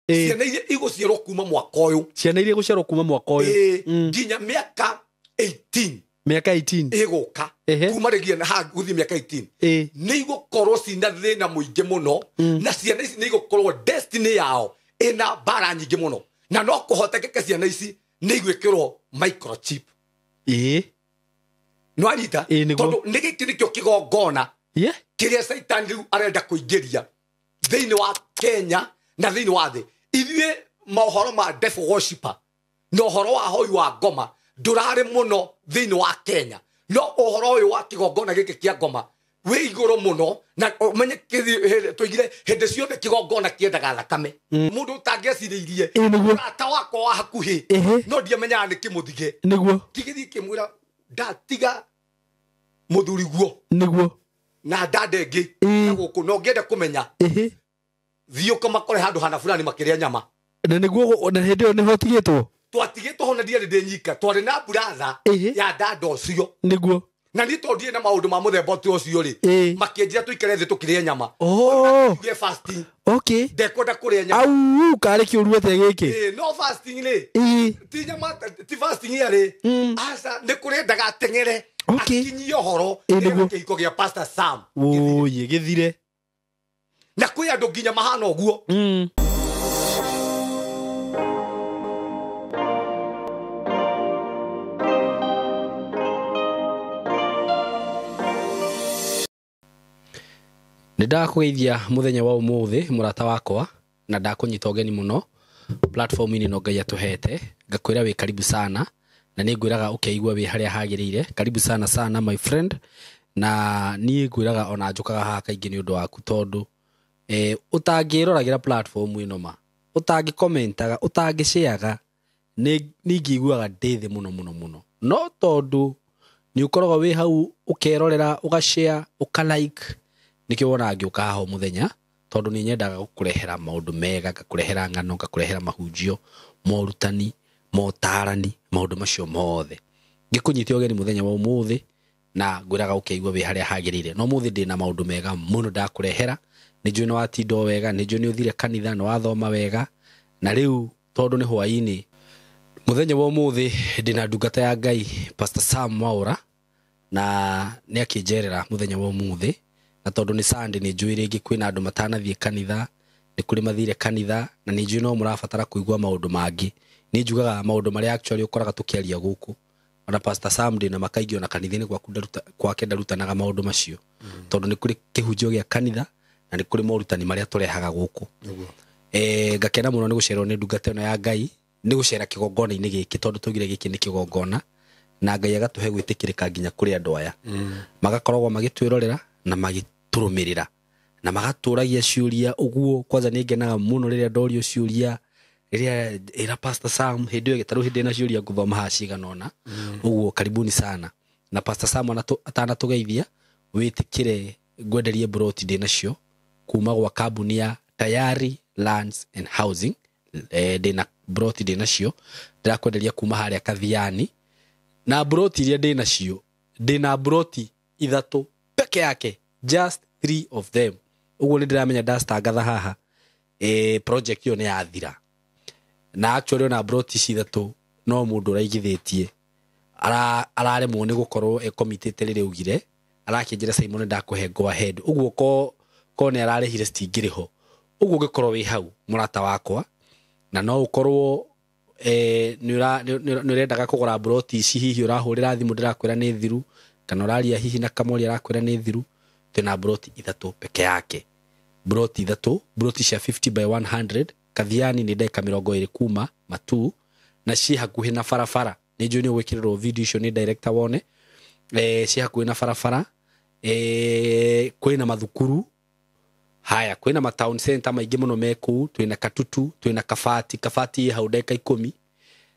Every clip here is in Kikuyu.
Ciana iria igũciarwo kuma mwaka ũyũ, ciana iria igũciarwo kuma mwaka ũyũ, nginya mĩaka 18, mĩaka 18 ĩgũka, kuma rĩgia na haha gũthiĩ mĩaka 18, nĩ igũkorwo cina thĩna mũingĩ mũno, na ciana ici nĩ igũkorwo destiny yao ĩna mbara nyingĩ mũno, na no kũhotekeke ciana ici nĩ igwĩkĩrwo microchip. Nĩwanyita? Tondũ nĩ gĩkĩ nĩkĩo kĩgongona kĩrĩa Caitani rĩu arenda kũingĩria thĩinĩ wa Kenya na thĩinĩ wa thĩ. Ithuĩ maũhoro ma devil worshipper na ũhoro wa hoi wa ngoma ndũrarĩ mũno thĩinĩ wa Kenya, no ũhoro ũyũ wa kĩgongona gĩkĩ kĩa ngoma wĩ igũrũ mũno, na ũmenye tũigire hĩndĩ ciothe kĩgongona kĩendaga thakame. Mũndũ ũtangĩecirĩirie mũrata wakwa wa hakuhĩ, no ndiamenyaga nĩ kĩmũthige. Kĩgĩthiĩ kĩmwĩra ndatiga mũthuri guo na ndande ĩngĩ na gũkũ, na ũngĩenda kũmenya thiĩ ũkamakore handũ hana fulani makĩrĩa nyama. Na nĩguo na hĩndĩ ĩyo nĩho ũtigĩtwo? Twatigĩtwo ho na ndiarĩ ndĩ nyika, twarĩ na buratha ya ndanda ũcio. Na niĩ tondũ ndirĩ na maũndũ ma mũthemba ũcio rĩ, makĩnjĩra tũikare thĩ tũkĩrĩe nyama. Tuge fasting. Ndekwenda kũrĩa nyama. Au, karĩ kĩũru atĩa gĩkĩ? No fasting rĩ, ti nyama, ti fasting yarĩ. Aca, nĩ kũrĩa ndagateng'ere. Akinyie ũhoro, nĩgetha kĩhiko gĩa Pastor Sam. Ũyĩ, gĩthire. Na kwĩ andũ nginya mahana ũguo. Nĩ ndakũgeithia mũthenya wa ũmũthĩ mũrata wakwa, na ndakũnyita ũgeni mũno platform-inĩ ĩno Ngai atũhete. Ngakwĩra wĩ karibu sana, na nĩ ngwĩraga ũkeigua wĩ harĩa hagĩrĩire. Karibu sana sana my friend, na niĩ ngwĩraga ona njũkaga haha kaingĩ nĩ ũndũ waku, tondũ ũtangĩroragĩra platform ĩno ma, ũtangĩkomentaga, ũtangĩshareaga, nĩ ingĩiguaga ndĩ thĩ mũno mũno mũno. No tondũ nĩ ũkoragwo wĩ hau ũkerorera, ũgashare, ũkalike, nĩkĩo wonaga ngĩũka haha o mũthenya, tondũ nĩ nyendaga gũkũrehera maũndũ mega, ngakũrehera ng'ano, ngakũrehera mahunjio, morutani, motarani, maũndũ macio mothe. Ngĩkũnyite ũgeni mũthenya wa ũmũthĩ, na ngwĩraga ũkeigua wĩ harĩa hagĩrĩire. No ũmũthĩ ndĩna maũndũ mega mũno ndakũrehera. Nĩ njũĩ nĩ watinda o wega, nĩ njũĩ nĩ ũthire kanitha, nĩ wathoma wega, na rĩu tondũ nĩ hwaĩ-inĩ, mũthenya wa ũmũthĩ ndĩna ndungata ya Ngai Pastor Sam Mwaura, na nĩ akĩnjerera mũthenya wa ũmũthĩ. Na tondũ nĩ Sunday, nĩ njũĩ rĩngĩ kwĩna andũ matanathiĩ kanitha, nĩ kũrĩ mathire kanitha, na nĩ njũĩ no mũrabatara kũigua maũndũ mangĩ. Nĩ njugaga maũndũ marĩa actually ũkoraga tũkĩaria gũkũ. Ona Pastor Sam ndĩna makaingĩ ona kanitha-inĩ gwaku ndaruta, kwake ndarutanaga maũndũ macio. Tondũ nĩ kũrĩ kĩhunjio gĩa kanitha, na nĩ kũrĩ morutani marĩa tũrehaga gũkũ. Ngakena mũno nĩ gũcererwo nĩ ndungata ĩno ya Ngai, nĩ gũcera kĩgongona-inĩ gĩkĩ, tondũ twaugire gĩkĩ nĩ kĩgongona, na Ngai agatũhe gwĩtĩkĩrĩka nginya kũrĩ andũ aya. Magakoragwo magĩtwĩrorera na magĩtũrũmĩrĩra, na magatũragia ciũria ũguo. Kwanza nĩ ngenaga mũno rĩrĩa ndorio ciũria, rĩrĩa ĩra Pastor Sam hĩndĩ ĩyo tarĩu hĩndĩ ĩna ciũria ngũthoma haha cigana ũna. Ũguo karibuni sana. Na Pastor Sam atanatũgeithia, wĩtĩkĩre ngwenderie broti ndĩ nacio kuma gwa kambuni ya Tayari Lands and Housing. Ndĩna broti ndĩ nacio ndĩrakwenderia kuma harĩa Kathiani, na broti iria ndĩ nacio, ndĩna broti ithatũ peke yake, just 3 of them. Ũguo nĩ ndĩramenya ndacitangatha haha, project ĩyo nĩ yathira. Na actually ona broti ici ithatũ no mũndũ ũraigithĩtie, araremwo nĩ gũkorwo ekommitĩte rĩrĩa augire, arakĩnjĩra Simon ndakũhe go ahead. Ũguo ko nĩ ararĩhire citingĩrĩ ho. Ũguo ũngĩkorwo wĩ hau mũrata wakwa, na no ũkorwo nĩ ũrendaga kũgũra broti ici, hihi ũrahũrĩra thimũ ndĩrakwĩra nĩ thiru, kana ũraria hihi na kamori arakwĩra nĩ thiru, twĩna broti ithatũ peke yake. Broti ithatũ, broti cia 50 by 100, Kathiani nĩ ndagĩka mĩrongo ĩrĩ kuma Matuu, na ciĩ hakuhĩ na barabara. Nĩ njũĩ nĩ ũgwĩkĩrĩrwo video icio nĩ director wone. Ciĩ hakuhĩ na barabara. Kwĩna mathukuru. Haya, kwĩna ma town center maingĩ mũno me kũu, twĩna Katutu, twĩna Kabati, Kabati ĩ hau ndagĩka ikũmi.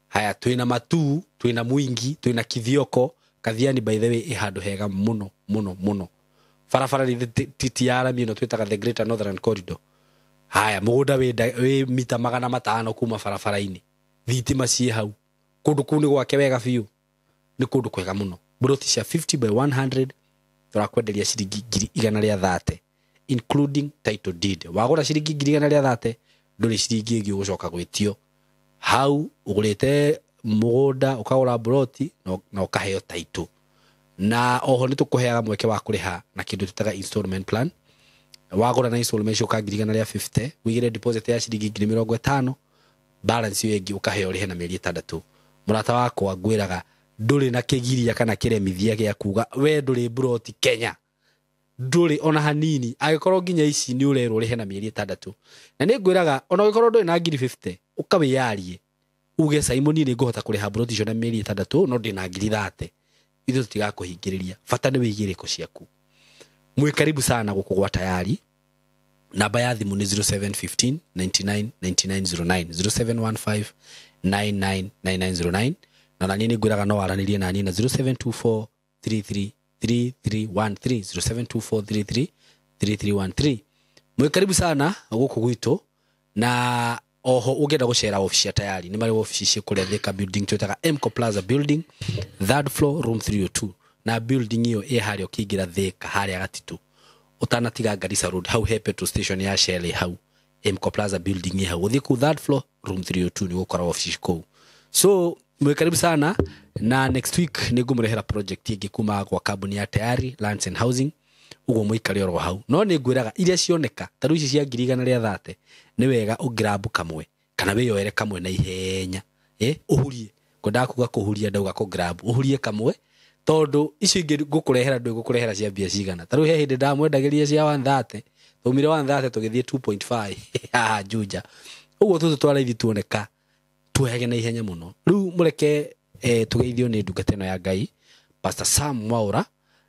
Haya, twĩna Matuu, twĩna Mwingi, twĩna Kithioko. Kathiani by the way ĩ handũ hega mũno mũno mũno. Barabara nĩ ti ya rami ĩno twĩtaga the Greater Northern Corridor. Haya, mũgũnda wĩ mita magana matano kuma barabara-inĩ. Thitima ciĩ hau. Kũndũ kũu nĩ gwake wega biũ. Nĩ kũndũ kwega mũno. Broti cia 50 by 100 tũrakwenderia ciringi ngiri igana rĩa thate, including title deed. Wagũra ciringi ngiri igana rĩa thate, Ndũrĩ ciringi ĩngĩ ũgũcoka gwĩtio. Hau ũgũrĩte mũgũnda, ũkagũra mburoti na ũkaheo title. Na oho nĩ tũkũheaga mweke wa kũrĩha na kĩndũ twĩtaga installment plan. Wagũra na installment ciũka 150,000, wĩigĩre deposit ya ciringi 50,000, balance ĩyo ĩngĩ ũkaheo ũrĩhe na mĩeri 6. Mũrata wakwa ngwĩraga ndũrĩ na kĩgiria kana kĩremithia gĩa kuga we ndũrĩ mburoti Kenya. Ndũrĩ ona hanini, angĩkorwo nginya ici nĩ ũrerwo ũrĩhe na mĩeri 6. Na nĩ ngwĩraga ona ũngĩkorwo ndũrĩ na 50,000, ũkawĩyarie uge Simon nĩ ngũhota kũrĩha mburoti icio na mĩeri 6, no ndĩ na 30,000. Ithuĩ tũtigakũhingĩrĩria, bata nĩ wĩigĩre ĩko ciaku. Mwĩ karibu sana gũkũ gwa Tayari. Namba ya thimũ nĩ 0715 99 9909, 0715 99 9909. Na naniĩ nĩ ngwĩraga no waranĩrie naniĩ na 0724 33 3313, 0724 33 3313. Mwĩ karibu sana gũkũ gwitũ. Na oho ũngĩenda gũcera ofici ya Tayari, nĩ marĩ ofici ciĩ kũrĩa Thika building twĩtaga Mco Plaza building, third floor, room 302. Na building ĩyo ĩ harĩa ũkĩingĩra Thika harĩa Gatitũ, ũtanatiga Garissa Road, hau he petrol station ya Shell, hau Mco Plaza building ĩ hau, ũthiĩ kũu third floor room 302 nĩ ũgũkora ofici kũu. So mwĩ karibu sana, na next week nĩ ngũmũrehera project ĩngĩ kuma gwa kambuni ya Tayari Lands and Housing. Ũguo mũikare oro hau. No nĩ ngwĩraga iria cioneka ta rĩu ici cia 130,000, nĩ wega ũngĩrambu kamwe kana wĩyoere kamwe na ihenya. Ũhurie. Ngwendaga kuga kũhuria, ndauga kũgrab. Ũhurie kamwe, tondũ icio ingĩ ngũkũrehera ndũĩ ngũkũrehera cia mbia cigana. Ta rĩu he hĩndĩ ndamwendagĩria cia 130, twaumire 130 tũgĩthiĩ 2.5 haha Juja. Ũguo tũtũ twa raithi tuoneka tuoyage na ihenya mũno. Rĩu mũreke tũgeithio nĩ ndungata ĩno ya Ngai, Pastor Sam Mwaura.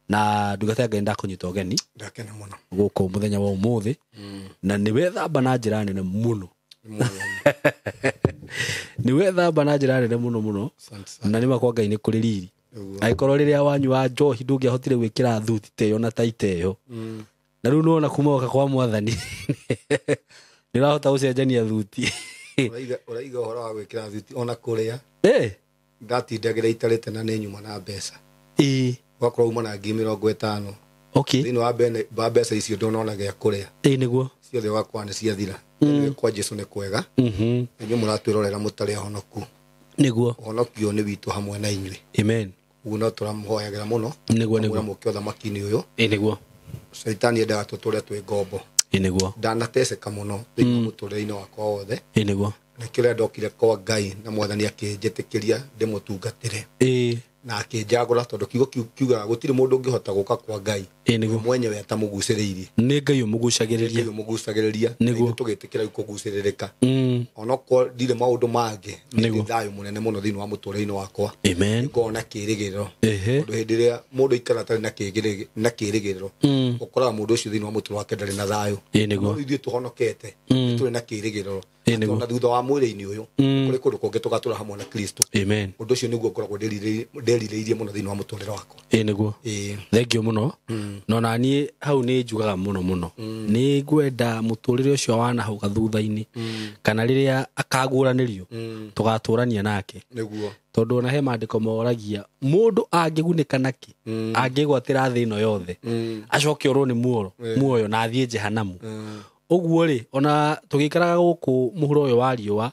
Na ndungata ya Ngai ndakũnyita ũgeni. Ndakena mũno. Gũkũ mũthenya wa ũmũthĩ. Na nĩ wethamba na njĩra nene mũno. Nĩ wethamba na njĩra nene mũno mũno. Na nĩ makwa Ngai nĩ kũrĩ riri. Angĩkorwo rĩrĩa wanyua njohi ndũngĩahotire gwĩkĩra thuti ta ĩyo na taita ĩyo. Na rĩu nĩwona kuma woka kwa mwathani nĩ ũrahota gũcenjania thuti. Ũraiga ũhoro wa gwĩkĩra thuti ona kũrĩa. Ndatindagĩra itarĩte na nĩ nyuma na mbeca. Ũgakorwo uma na 50,000. Thĩinĩ wa mbeca icio ndũnona gĩa kũrĩa. Nĩguo. Ciothe ũgakora nĩ ciathira. Kwa Jesũ nĩ kwega. Inyuĩ mũratwĩrorera mũtarĩ ahonoku. Nĩguo. Ũhonokio nĩ witũ hamwe na inyuĩ. Amen. Ũguo no tũramũhoyagĩra mũno. Nĩguo, Kamũira nĩguo. mũke ũthamaki-inĩ ũyũ. Nĩguo. Caitani endaga tũtũre twĩ ngombo. Nĩguo. Ndanateceka mũno thĩinĩ wa mũtũrĩre-inĩ wakwa wothe. Nĩguo. Nĩkĩo rĩrĩa ndokire kwa Ngai na mwathani akĩnjĩtĩkĩria ndĩmũtungatĩre. Na akĩnjagũra tondũ kiugo kĩu kiugaga gũtirĩ mũndũ ũngĩhota gũka kwa Ngai. Nĩguo. Mwenyewe atamũgucĩrĩirie. Nĩ Ngai ũmũgucagĩrĩria. Ngai ũmũgucagĩrĩria. Nĩguo. Ithuĩ tũgĩtĩkĩra rĩu kũgucĩrĩrĩka. Onokorwo ndirĩ maũndũ mangĩ, Nĩguo. nĩ thayũ mũnene mũno thĩinĩ wa mũtũrĩre-inĩ wakwa. Amen. Nĩngoragwo na kĩĩrĩgĩrĩro. Tondũ hĩndĩ ĩrĩa mũndũ aikara atarĩ na kĩĩrĩgĩrĩro, ũkoraga mũndũ ũcio thĩinĩ wa mũtũrĩre wake ndarĩ na thayũ. Nĩguo. No ithuĩ tũhonokete, tũrĩ na kĩĩrĩgĩrĩro. Nĩguo. Tondũ thutha wa mwĩrĩ-inĩ ũyũ, kũrĩ kũndũ kũngĩ tũgatũra hamwe na Kristo. Amen. Ũndũ ũcio nĩguo ngoragwo ndĩrirĩirie mũno thĩinĩ wa mũtũrĩre wakwa. Nĩguo. Thank you mũno. No na niĩ hau nĩ njugaga mũno mũno. Nĩ ngwenda mũtũrĩre ũcio wa nahau gathutha-inĩ, kana rĩrĩa akagũranĩrio, tũgatũrania nake. Nĩguo. Tondũ ona he maandĩko moragia mũndũ angĩgunĩka nakĩ, angĩgwatĩra thĩ ĩno yothe, acoke orwo nĩ muoyo na athiĩ Jehanamu. Ũguo rĩ, ona tũgĩikaraga gũkũ mũhuro ũyũ wa riũa,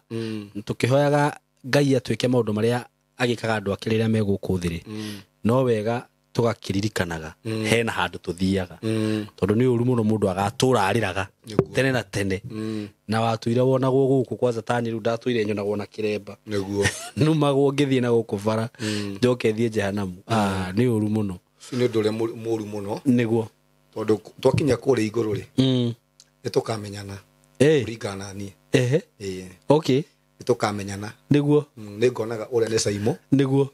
tũkĩhoyaga Ngai atuĩke maũndũ marĩa agĩkaga andũ ake rĩrĩa me gũkũ thĩ rĩ, no wega tũgakĩririkanaga hena handũ tũthiaga. Tondũ nĩ ũru mũno mũndũ agatũra arĩraga tene na tene. Na watũire wonagwo gũkũ kwa Satani, rĩu ndatũire nyonagwo na kĩremba. Nĩguo. Numagwo ngĩthiĩ na gũkũ bara, njoke thiĩ Jehanamu. Nĩ ũru mũno. Ũcio nĩ ũndũ ũrĩa mũru mũno. Nĩguo. Tondũ twakinya kũrĩa igũrũ rĩ, nĩ tũkamenyana. Kũringana na niĩ. Nĩ tũkamenyana. Nĩguo. Nĩ ngonaga ũrĩa nĩ Saimo. Nĩguo.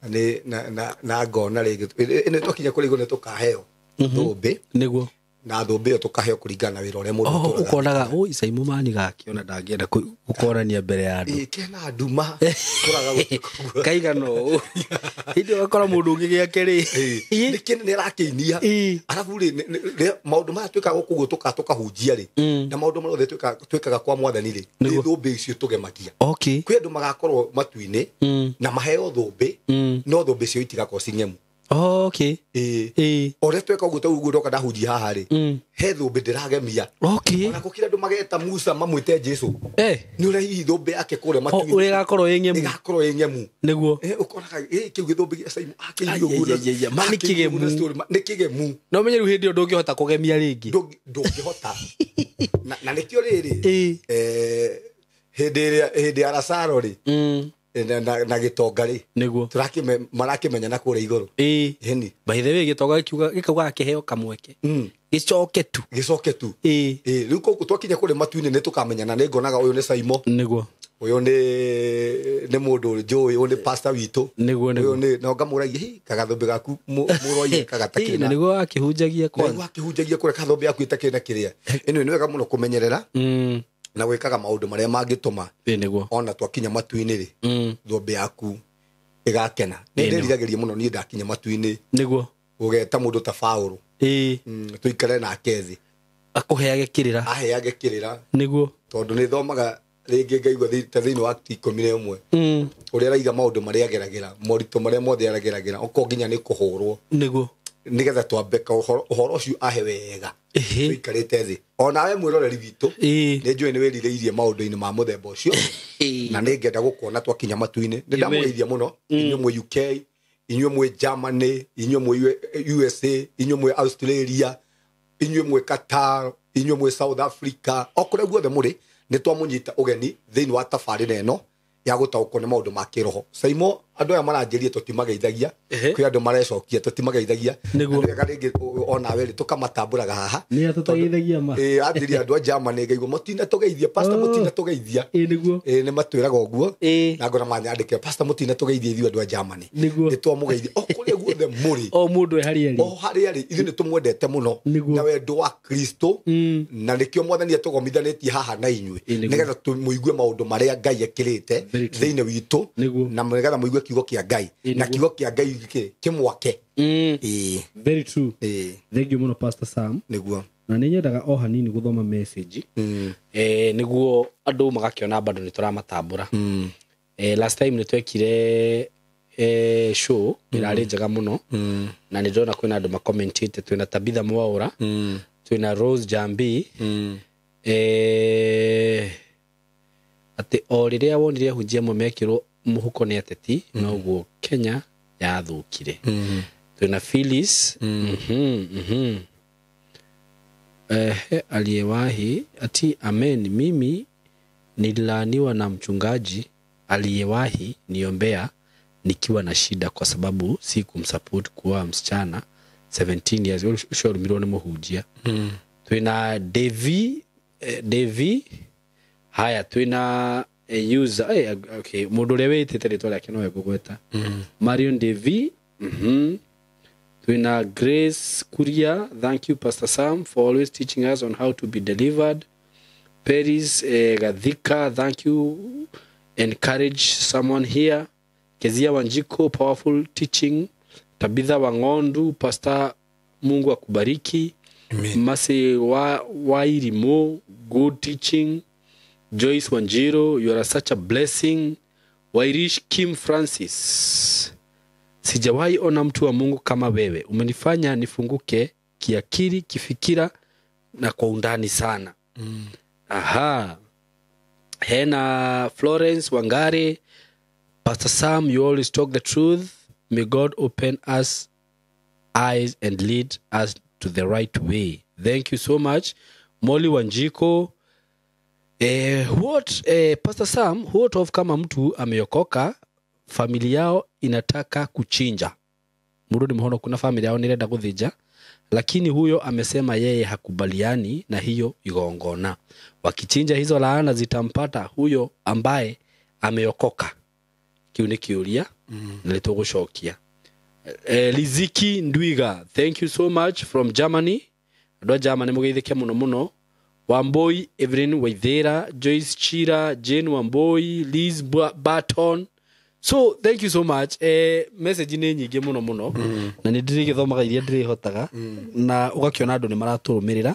Nĩ, na, na, na ngona rĩngĩ. Nĩ twakinya kũrĩa igũrũ nĩ tũkaheo thũmbĩ. Nĩguo. Na thũmbĩ ĩyo tũkaheo kũringana na wĩra ũrĩa mũndũ atũraga. Ũkonaga, oi, Saimo mani gakĩona ndangĩenda gũkonania mbere ya andũ. Kena nduma. Tũraga gũtukũ. Kaigana ũũ. Hĩndĩ ĩyo ũgakora mũndũ ũngĩ gĩake rĩ. Nĩ kĩndũ nĩ arakĩinia. Arabu rĩ, maũndũ maya twĩkaga gũkũ ũguo tũkahunjia rĩ, na maũndũ marĩa mothe twĩkaga kwa mwathani rĩ, nĩ thũmbĩ icio tũgemagia. Kwĩ andũ magakorwo matu-inĩ, na maheo thũmbĩ, no thũmbĩ icio itigakorwo ci ng'emu. Okay. Ĩĩ, o ũrĩa tweka ũguo ta ũguo ndoka ndahunjia haha rĩ, he thũmbĩ ndĩragemia. Okay. Ona gũkĩra andũ mageta Musa mamwĩte Jesu. Nĩ ũrĩa hihi thũmbĩ yake kũrĩa matu-inĩ ũrĩa ĩgakorwo ĩ ng'emu. Ĩgakorwo ĩ ng'emu. Nĩguo. Ũkoraga kĩu gĩthũmbĩ gĩa Simon akĩigua ũguo. Ma nĩ kĩgemu. Nĩ kĩgemu. No ũmenye rĩu hĩndĩ ĩyo ndũngĩhota kũgemia rĩngĩ. Ndũngĩhota. Na nĩkĩo rĩrĩ, hĩndĩ ya Lazaro rĩ, na gĩtonga rĩ, nĩguo marakĩmenya na kũrĩa igũrũ. Ĩni. By the way, gĩtonga gĩkauga kĩheo kamweke. Gĩcoke tu. Gĩcoke tu. Rĩu koguo twakinya kũrĩa matu-inĩ nĩ tũkamenyana, nĩ ngonaga ũyũ nĩ Simon. Nĩguo. Ũyũ nĩ mũndũ njũĩ, ũyũ nĩ pastor witũ. Nĩguo, nĩguo. Ũyũ nĩ, na ngamũragia, hi, kagathũmbĩ gaku mũroiye kagatakĩrĩ na nĩguo akĩhunjagia kwanza. Nĩguo akĩhunjagia kũrĩa kathũmbĩ gaku ĩtakĩrĩ na kĩrĩa. Ĩno nĩ wega mũno kũmenyerera. Na gwĩkaga maũndũ marĩa mangĩtũma. Nĩguo. Ona twakinya matu-inĩ rĩ, thũmbĩ yaku ĩgakena. Nĩ ndĩriragĩria mũno niĩ ndakinya matu-inĩ. Nĩguo. Ũgeta mũndũ ta Paũlũ. Tũikare nake thĩ. Akũheage kĩrĩra. Aheage kĩrĩra. Nĩguo. Tondũ nĩ thomaga rĩngĩ ngaigua ta thĩinĩ wa 11. Ũrĩa araiga maũndũ marĩa ageragĩra, moritũ marĩa mothe arageragĩra, okorwo nginya nĩ kũhũrwo. Nĩguo. Nĩgetha twambe ũhoro ũcio ahe wega. Tũikarĩte thĩ. Onawe mwĩroreri witũ, nĩ njũĩ nĩ wĩrirĩirie maũndũ-inĩ ma mũthemba ũcio. Na nĩ ngenda gũkuona twakinya matu-inĩ. Nĩ ndamũgeithia mũno, inyuĩ mwĩ UK, inyuĩ mwĩ Germany, inyuĩ mwĩ USA, inyuĩ mwĩ Australia, inyuĩ mwĩ Qatar, inyuĩ mwĩ South Africa, o kũrĩa guothe mũrĩ, nĩ twamũnyita ũgeni thĩinĩ wa tabarĩra ĩno ya gũtaũkwo nĩ maũndũ ma kĩroho. Saimo, andũ aya maranjĩria tũtimageithagia, kwĩ andũ marecokia tũtimageithagia. Nĩguo. Nĩ wega rĩngĩ onawe rĩ tũkamatambũraga haha. Nĩ atũtageithagia ma. Anjĩria andũ a Germany ngaigua mũtina tũgeithia, pastor mũtina tũgeithia. Nĩguo. Nĩ matwĩraga ũguo. Na ngona manyandĩkĩra, pastor mũtina tũgeithia ithuĩ andũ a Germany. Nĩguo. Nĩ twamũgeithia o kũrĩa guothe mũrĩ. O mũndũ e harĩa arĩ. O harĩa arĩ, ithuĩ nĩ tũmwendete mũno. Nĩguo. Na wendo wa Kristo. Na nĩkĩo Mwathani atũgomithanĩtie haha na inyuĩ. Nĩgetha tũmũigue maũndũ marĩa Ngai ekĩrĩte thĩinĩ witũ. Na nĩgetha mũigue kiugo kĩa Ngai. Na kiugo kĩa Ngai kĩmwake. Very true. Thank you mũno Pastor Sam. Nĩguo. Na nĩ nyendaga o hanini gũthoma message. Nĩguo andũ magakĩona bado nĩ tũramatambũra. Last time nĩ twekire show ĩrarĩ njega mũno. Na nĩ ndĩrona kwĩna andũ makomentĩte, twĩna Tabitha Mwaura, twĩna Rose Jambi. Atĩ o rĩrĩa wonire ahunjia amwe mekĩrwo mũhuko nĩ ateti, noguo Kenya yathũkire. Twĩna Phyllis. Aliyewahi ati amen, mimi nililaaniwa na mchungaji aliyewahi niombea nikiwa na shida kwa sababu si kumsupport kuwa msichana 17 years ucio arumirwo nĩ mũhunjia. Twĩna Devi, haya twĩna user, okay, mũndũ ũrĩa wĩtĩte rĩtwa rĩake nowe ngũgweta. Marion Devi. Twĩna Grace Kuria, thank you Pastor Sam for always teaching us on how to be delivered. Paris Gathika, thank you, encourage someone here. Kezia Wanjiko, powerful teaching. Tabitha Wangondu, Pastor Mungu akubariki. Mase Wairimo, good teaching. Joyce Wanjiro, you are such a blessing. Wairish Kim Francis, sijawahi ona mtu wa Mungu kama wewe, umenifanya nifunguke kiakili, kifikira na kwa undani sana. Aha. Hena Florence Wangari, Pastor Sam, you always talk the truth. May God open us eyes and lead us to the right way. Thank you so much. Molly Wanjiko, Pastor Sam, what of kama mtu ameokoka, familia yao inataka kuchinja. Murudi mhono, kuna familia yao nirenda guthinja, lakini huyo amesema yeye hakubaliani na hiyo igongona. Wakichinja hizo laana zitampata huyo ambaye ameokoka. Kiu ni kiuria, nilitogucokia. Liziki Ndwiga, thank you so much from Germany. Andũ a Germany mũgeithĩke mũno mũno. Wamboi Evelyn Waithera, Joyce Chira, Jane Wamboi, Liz Barton, So thank you so much. Message nĩ nyingĩ mũno mũno na nĩ ndĩrĩgĩthomaga iria ndĩrĩhotaga na ũgakĩona andũ nĩ maratũrũmĩrĩra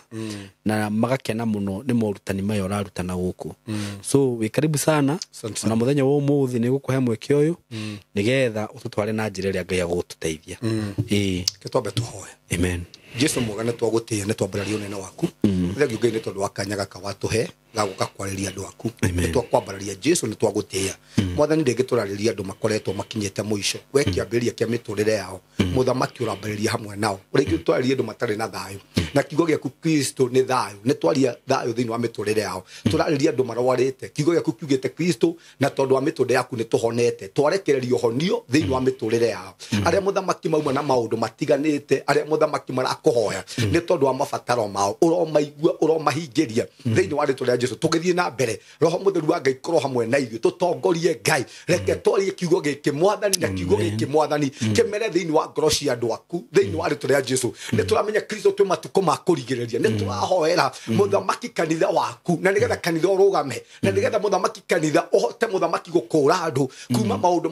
na magakena mũno nĩ morutani maya ũrarutana gũkũ. So wĩ karibu sana na mũthenya wa ũmũthĩ nĩ gũkũhe mweke ũyũ nĩgetha ũtũtware na njĩra ĩrĩa Ngai agũtũteithia. Ke twambe tũhoe. Amen. Jesu mwega nĩ twagũtĩĩa nĩ twambararia ũnene waku. Thengiũ Ngai nĩ tondũ wa kanya gaka watũhe ga gũka kwarĩria andũ aku. Nĩ twakwambararia Jesu nĩ twagũtĩĩa. Mwathani rĩngĩ tũrarĩria andũ makoretwo makinyĩte mũico we kĩambĩrĩria kĩa mĩtũrĩre yao mũthamaki ũrambĩrĩria hamwe nao. Rĩngĩ twarĩria andũ matarĩ na thayũ na kiugo gĩaku Kristo nĩ thayũ, nĩ twaria thayũ thĩinĩ wa mĩtũrĩre yao. Tũrarĩria andũ marwarĩte, kiugo gĩaku kiugĩte Kristo na tondũ wa mĩtũrĩre yaku nĩ tũhonete, twarekereria ũhonio thĩinĩ wa mĩtũrĩre yao. Arĩa mũthamaki mauma na maũndũ matiganĩte, arĩa mũthamaki marakũhoya nĩ tondũ wa mabataro mao, ũromaigua ũromahingĩria thĩinĩ wa rĩtwa rĩa Jesu. Tũgĩthiĩ na mbere, Roho Mũtheru wa Ngai korwo hamwe na ithuĩ, tũtongorie Ngai, reke twarie kiugo gĩkĩ Mwathani na kiugo gĩkĩ Mwathani kĩmere thĩinĩ wa ngoro cia andũ aku thĩinĩ wa rĩtwa rĩa Jesu. Nĩ tũramenya Kristo twĩ matukũ ma kũrigĩrĩria, nĩ tũrahoera mũthamaki kanitha waku na nĩgetha kanitha ũrũgame na nĩgetha mũthamaki kanitha ũhote mũthamaki gũkũra andũ kuma maũndũ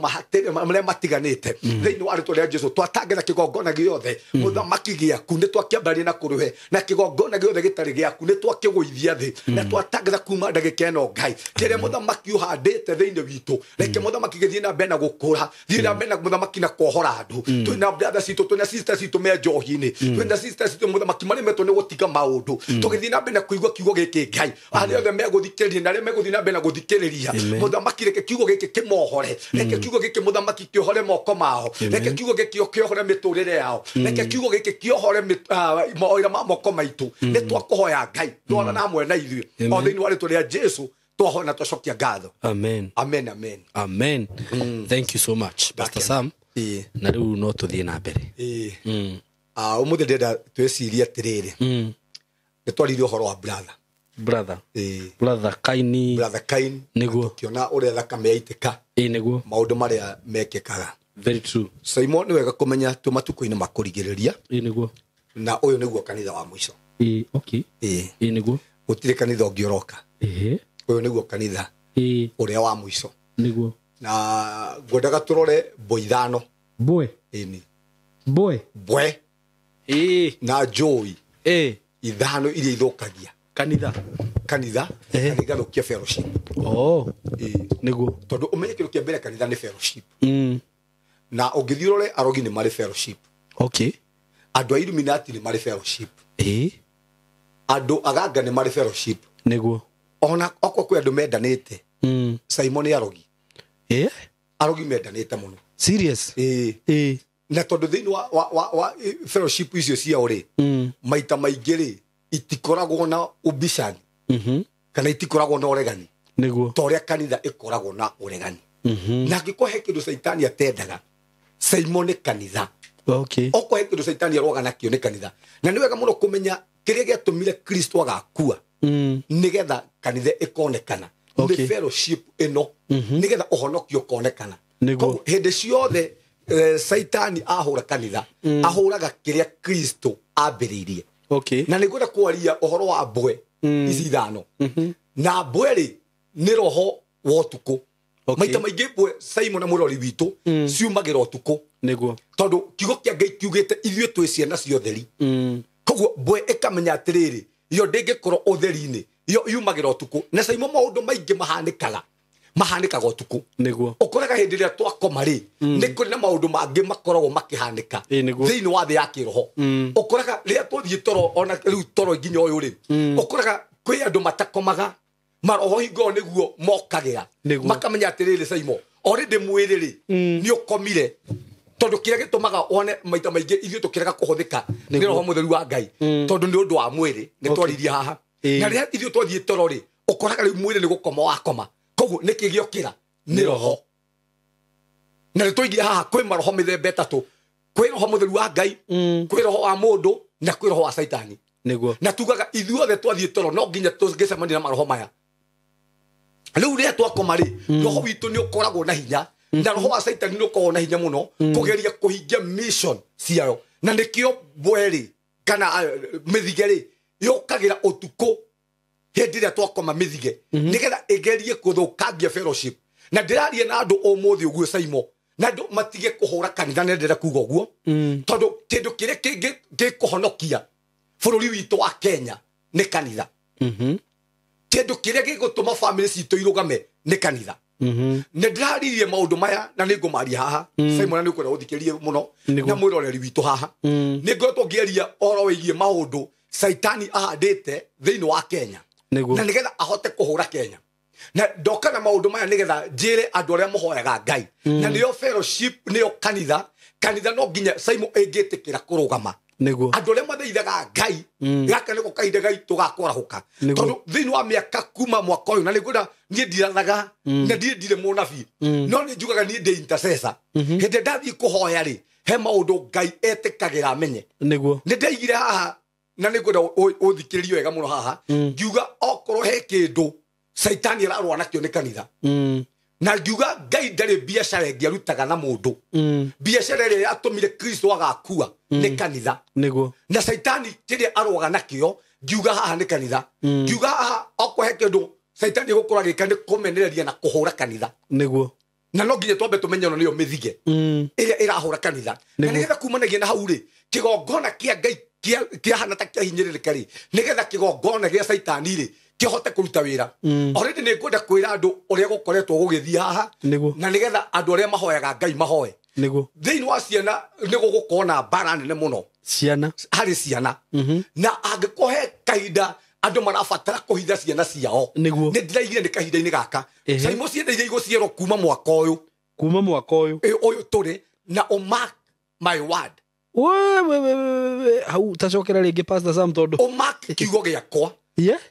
marĩa matiganĩte thĩinĩ wa rĩtwa rĩa Jesu. Twatangĩra kĩgongona gĩothe mũthamaki gĩaku nĩ twakĩambararia na kũrũhe na kĩgongona gĩothe gĩtarĩ gĩaku nĩ twakĩgũithia thĩ na twatangĩra kuma ndagĩka ĩno Ngai kĩrĩa mũthamaki ũhandĩte thĩinĩ witũ, reke mũthamaki gĩthiĩ na mbere na gũkũra, thiĩ na mbere na mũthamaki na kuohora andũ. Twĩna brother citũ, twĩna sister citũ me njohi-inĩ, twĩna sister citũ mũthamaki maremetwo nĩ gũtiga maũndũ. Tũgĩthiĩ na mbere na kũigua kiugo gĩkĩ Ngai, arĩa othe megũthikĩrĩria na arĩa megũthiĩ na mbere na gũthikĩrĩria mũthamaki, reke kiugo gĩkĩ kĩmohore, reke kiugo gĩkĩ mũthamaki kĩohore moko mao, reke kiugo gĩkĩ kĩohore mĩtũrĩre yao, reke kiugo gĩkĩ kĩohore mawĩra ma moko maitũ. Nĩ twakũhoya Ngai twarana hamwe na ithuĩ o thĩinĩ wa rĩtwa rĩa Jesu twahoya na twacokia ngatho. Amen. Amen, amen. Amen. Thank you so much Pastor Sam. Na rĩu no tũthiĩ na mbere. Ũmũthĩ ndĩrenda twĩcirie atĩrĩrĩ, nĩ twaririe ũhoro wa brother brother Kaini, brother Kain, nĩguo tũkĩona ũrĩa thakame yaitĩka, nĩguo maũndũ marĩa mekĩkaga. Very true. Simon, nĩ wega kũmenya twĩ matukũ-inĩ ma kũrigĩrĩria, nĩguo na ũyũ nĩguo kanitha wa mũico. Okay. Nĩguo gũtirĩ kanitha ũngĩ ũroka. Ũyũ nĩguo kanitha ũrĩa wa mũico. Nĩguo na ngwendaga tũrore mbwe ithano. Mbwe? Ĩni. Mbwe? Mbwe. Na njũi ithano iria ithũkagia kanitha. Kanitha kana igathũkia fellowship. Nĩguo tondũ ũmenye kĩndũ kĩa mbere kanitha nĩ fellowship. Na ũngĩthiĩ ũrore arogi nĩ marĩ fellowship. Okay. Andũ a Illuminati nĩ marĩ fellowship. Andũ aganga nĩ marĩ fellowship. Nĩguo ona okorwo kwĩ andũ mendanĩte, Simon nĩ arogi. Arogi mendanĩte mũno. Serious? Na tondũ thĩinĩ wa fellowship icio ciao rĩ, maita maingĩ rĩ itikoragwo na ũbicani kana itikoragwo na ũregani. Nĩguo ta ũrĩa kanitha ĩkoragwo na ũregani. Na angĩkorwo he kĩndũ Caitani atendaga, Simon nĩ kanitha. Okay. Okorwo he kĩndũ Caitani aroga nakĩo nĩ kanitha. Na nĩ wega mũno kũmenya kĩrĩa gĩatũmire Kristo agakua nĩgetha kanitha ĩkonekana. Nĩ fellowship ĩno nĩgetha ũhonokio ũkonekana. Nĩguo hĩndĩ ciothe Caitani ahũra kanitha, ahũraga kĩrĩa Kristo ambĩrĩirie. Okay. Na nĩngwenda kwaria ũhoro wa mbwe ici ithano. Na mbwe rĩ nĩ roho wa ũtukũ. Maita maingĩ mbwe Simon na mũrori witũ ciumagĩra ũtukũ. Nĩguo tondũ kiugo kĩa Ngai kiugĩte ithuĩ twĩ ciana cia ũtheri. Koguo mbwe ĩkamenya atĩrĩrĩ, yo ndĩngĩkorwo ũtheri-inĩ, yo yumagĩra ũtukũ. Na Simon maũndũ maingĩ mahanĩkaga ũtukũ. Nĩguo ũkoraga hĩndĩ ĩrĩa twakoma rĩ, nĩ kũrĩ na maũndũ mangĩ makoragwo makĩhanĩka thĩinĩ wa thĩ ya kĩroho. Ũkoraga rĩrĩa twathiĩ toro, ona rĩu toro nginya ũyũ rĩ, ũkoraga kwĩ andũ matakomaga, maroho hingo nĩguo mokagĩra, makamenya atĩrĩrĩ, Simon already mwĩrĩ rĩ nĩ ũkomire. Tondũ kĩrĩa gĩtũmaga wone maita maingĩ ithuĩ tũkĩrega kũhũthĩka nĩ Roho Mũtheru wa Ngai, tondũ nĩ ũndũ wa mwĩrĩ nĩ twaririe haha. Na rĩrĩa ithuĩ twathiĩ toro rĩ, ũkoraga rĩu mwĩrĩ nĩ gũkoma wakoma. Koguo nĩkĩ gĩokĩra? Nĩ roho. Na nĩ twaigire haha kwĩ maroho mĩthemba ĩtatũ, kwĩ Roho Mũtheru wa Ngai, kwĩ roho wa mũndũ na kwĩ roho wa Caitani. Nĩguo na tugaga ithuothe twathiĩ toro no nginya tũngĩcemania na maroho maya. Rĩu rĩrĩa twakoma rĩ, roho witũ nĩ ũkoragwo na hinya, na roho wa Caitani nĩ ũkoragwo na hinya mũno kũgeria kũhingia mission ciayo. Na nĩkĩo mbwe rĩ kana mĩthige rĩ yũkagĩra ũtukũ hĩndĩ ĩrĩa twakoma mĩthige, nĩgetha ĩgerie gũthũkangia fellowship. Na ndĩraria na andũ ũmũthĩ ũguo Saimo, na andũ matige kũhũra kanitha, nĩ ndĩrenda kuga ũguo. Tondũ kĩndũ kĩrĩa kĩngĩ gĩkũhonokia bũrũri witũ wa Kenya nĩ kanitha. Kĩndũ kĩrĩa gĩgũtũma bamĩrĩ citũ irũgame nĩ kanitha. Nĩ ndĩraririe maũndũ maya na nĩ ngũmaria haha. Simon, nĩ ũkwenda gũthikĩrĩrie mũno na mwĩroreri witũ haha. Nĩ ngoretwo ngĩaria ũhoro wĩgiĩ maũndũ Saitani ahandĩte thĩinĩ wa Kenya na nĩgetha ahote kũhũra Kenya. Na ndoka na maũndũ maya nĩgetha njĩre andũ arĩa mũhoyaga Ngai. Na nĩyo fellowship, nĩyo kanitha. Kanitha no nginya Simon ĩngĩtĩkĩra kũrũgama. Andũ arĩa mathaithaga Ngai, gaka nĩko kahinda gaitũ ga kwarahũka. Tondũ thĩinĩ wa mĩaka kuma mwaka ũyũ, na nĩngwenda niĩ ndirathaga, na niĩ ndirĩ mũnabii, no nĩ njugaga niĩ ndĩ intercessor. Hĩndĩ ĩrĩa ndathiĩ kũhoya rĩ, he maũndũ Ngai etĩkagĩra menye. Nĩ ndaigire haha, na nĩngwenda ũthikĩrĩrie wega mũno haha, ngiuga okorwo he kĩndũ Saitani ararũa nakĩo nĩ kanitha. Na ngiuga Ngai ndarĩ biacara ĩngĩ arutaga na mũndũ. Biacara ĩrĩa yatũmire Kristo agakua nĩ kanitha. Na Saitani kĩrĩa arũaga nakĩo, ngiuga haha nĩ kanitha. Ngiuga haha okorwo he kĩndũ Saitani egũkorwo agĩka nĩ kũmenereria na kũhũra kanitha. Na no nginya twambe tũmenye ĩno nĩyo mĩthige ĩrĩa ĩrahũra kanitha. Na nĩgetha kumanagia na hau rĩ, kĩgongona kĩa Ngai kĩahana ta kĩahinyĩrĩrĩka rĩ, nĩgetha kĩgongona gĩa Saitani rĩ kĩhote kũruta wĩra. Already nĩ ngwenda kwĩra andũ ũrĩa gũkoretwo gũgĩthiĩ haha, na nĩgetha andũ arĩa mahoyaga Ngai mahoe. Thĩinĩ wa ciana nĩ gũgũkorwo na mbara nene mũno. Ciana. Harĩ ciana. Na angĩkorwo he kahinda andũ marabatara kũhitha ciana ciao, nĩ ndĩraigire nĩ kahinda-inĩ gaka. Saimo ciana iria igũciarwo kuma mwaka ũyũ. Kuma mwaka ũyũ. Ũyũ tũrĩ, na ũmark my word. We, hau tacokera rĩngĩ Pastor Sam tondũ. Ũmark kiugo gĩakwa.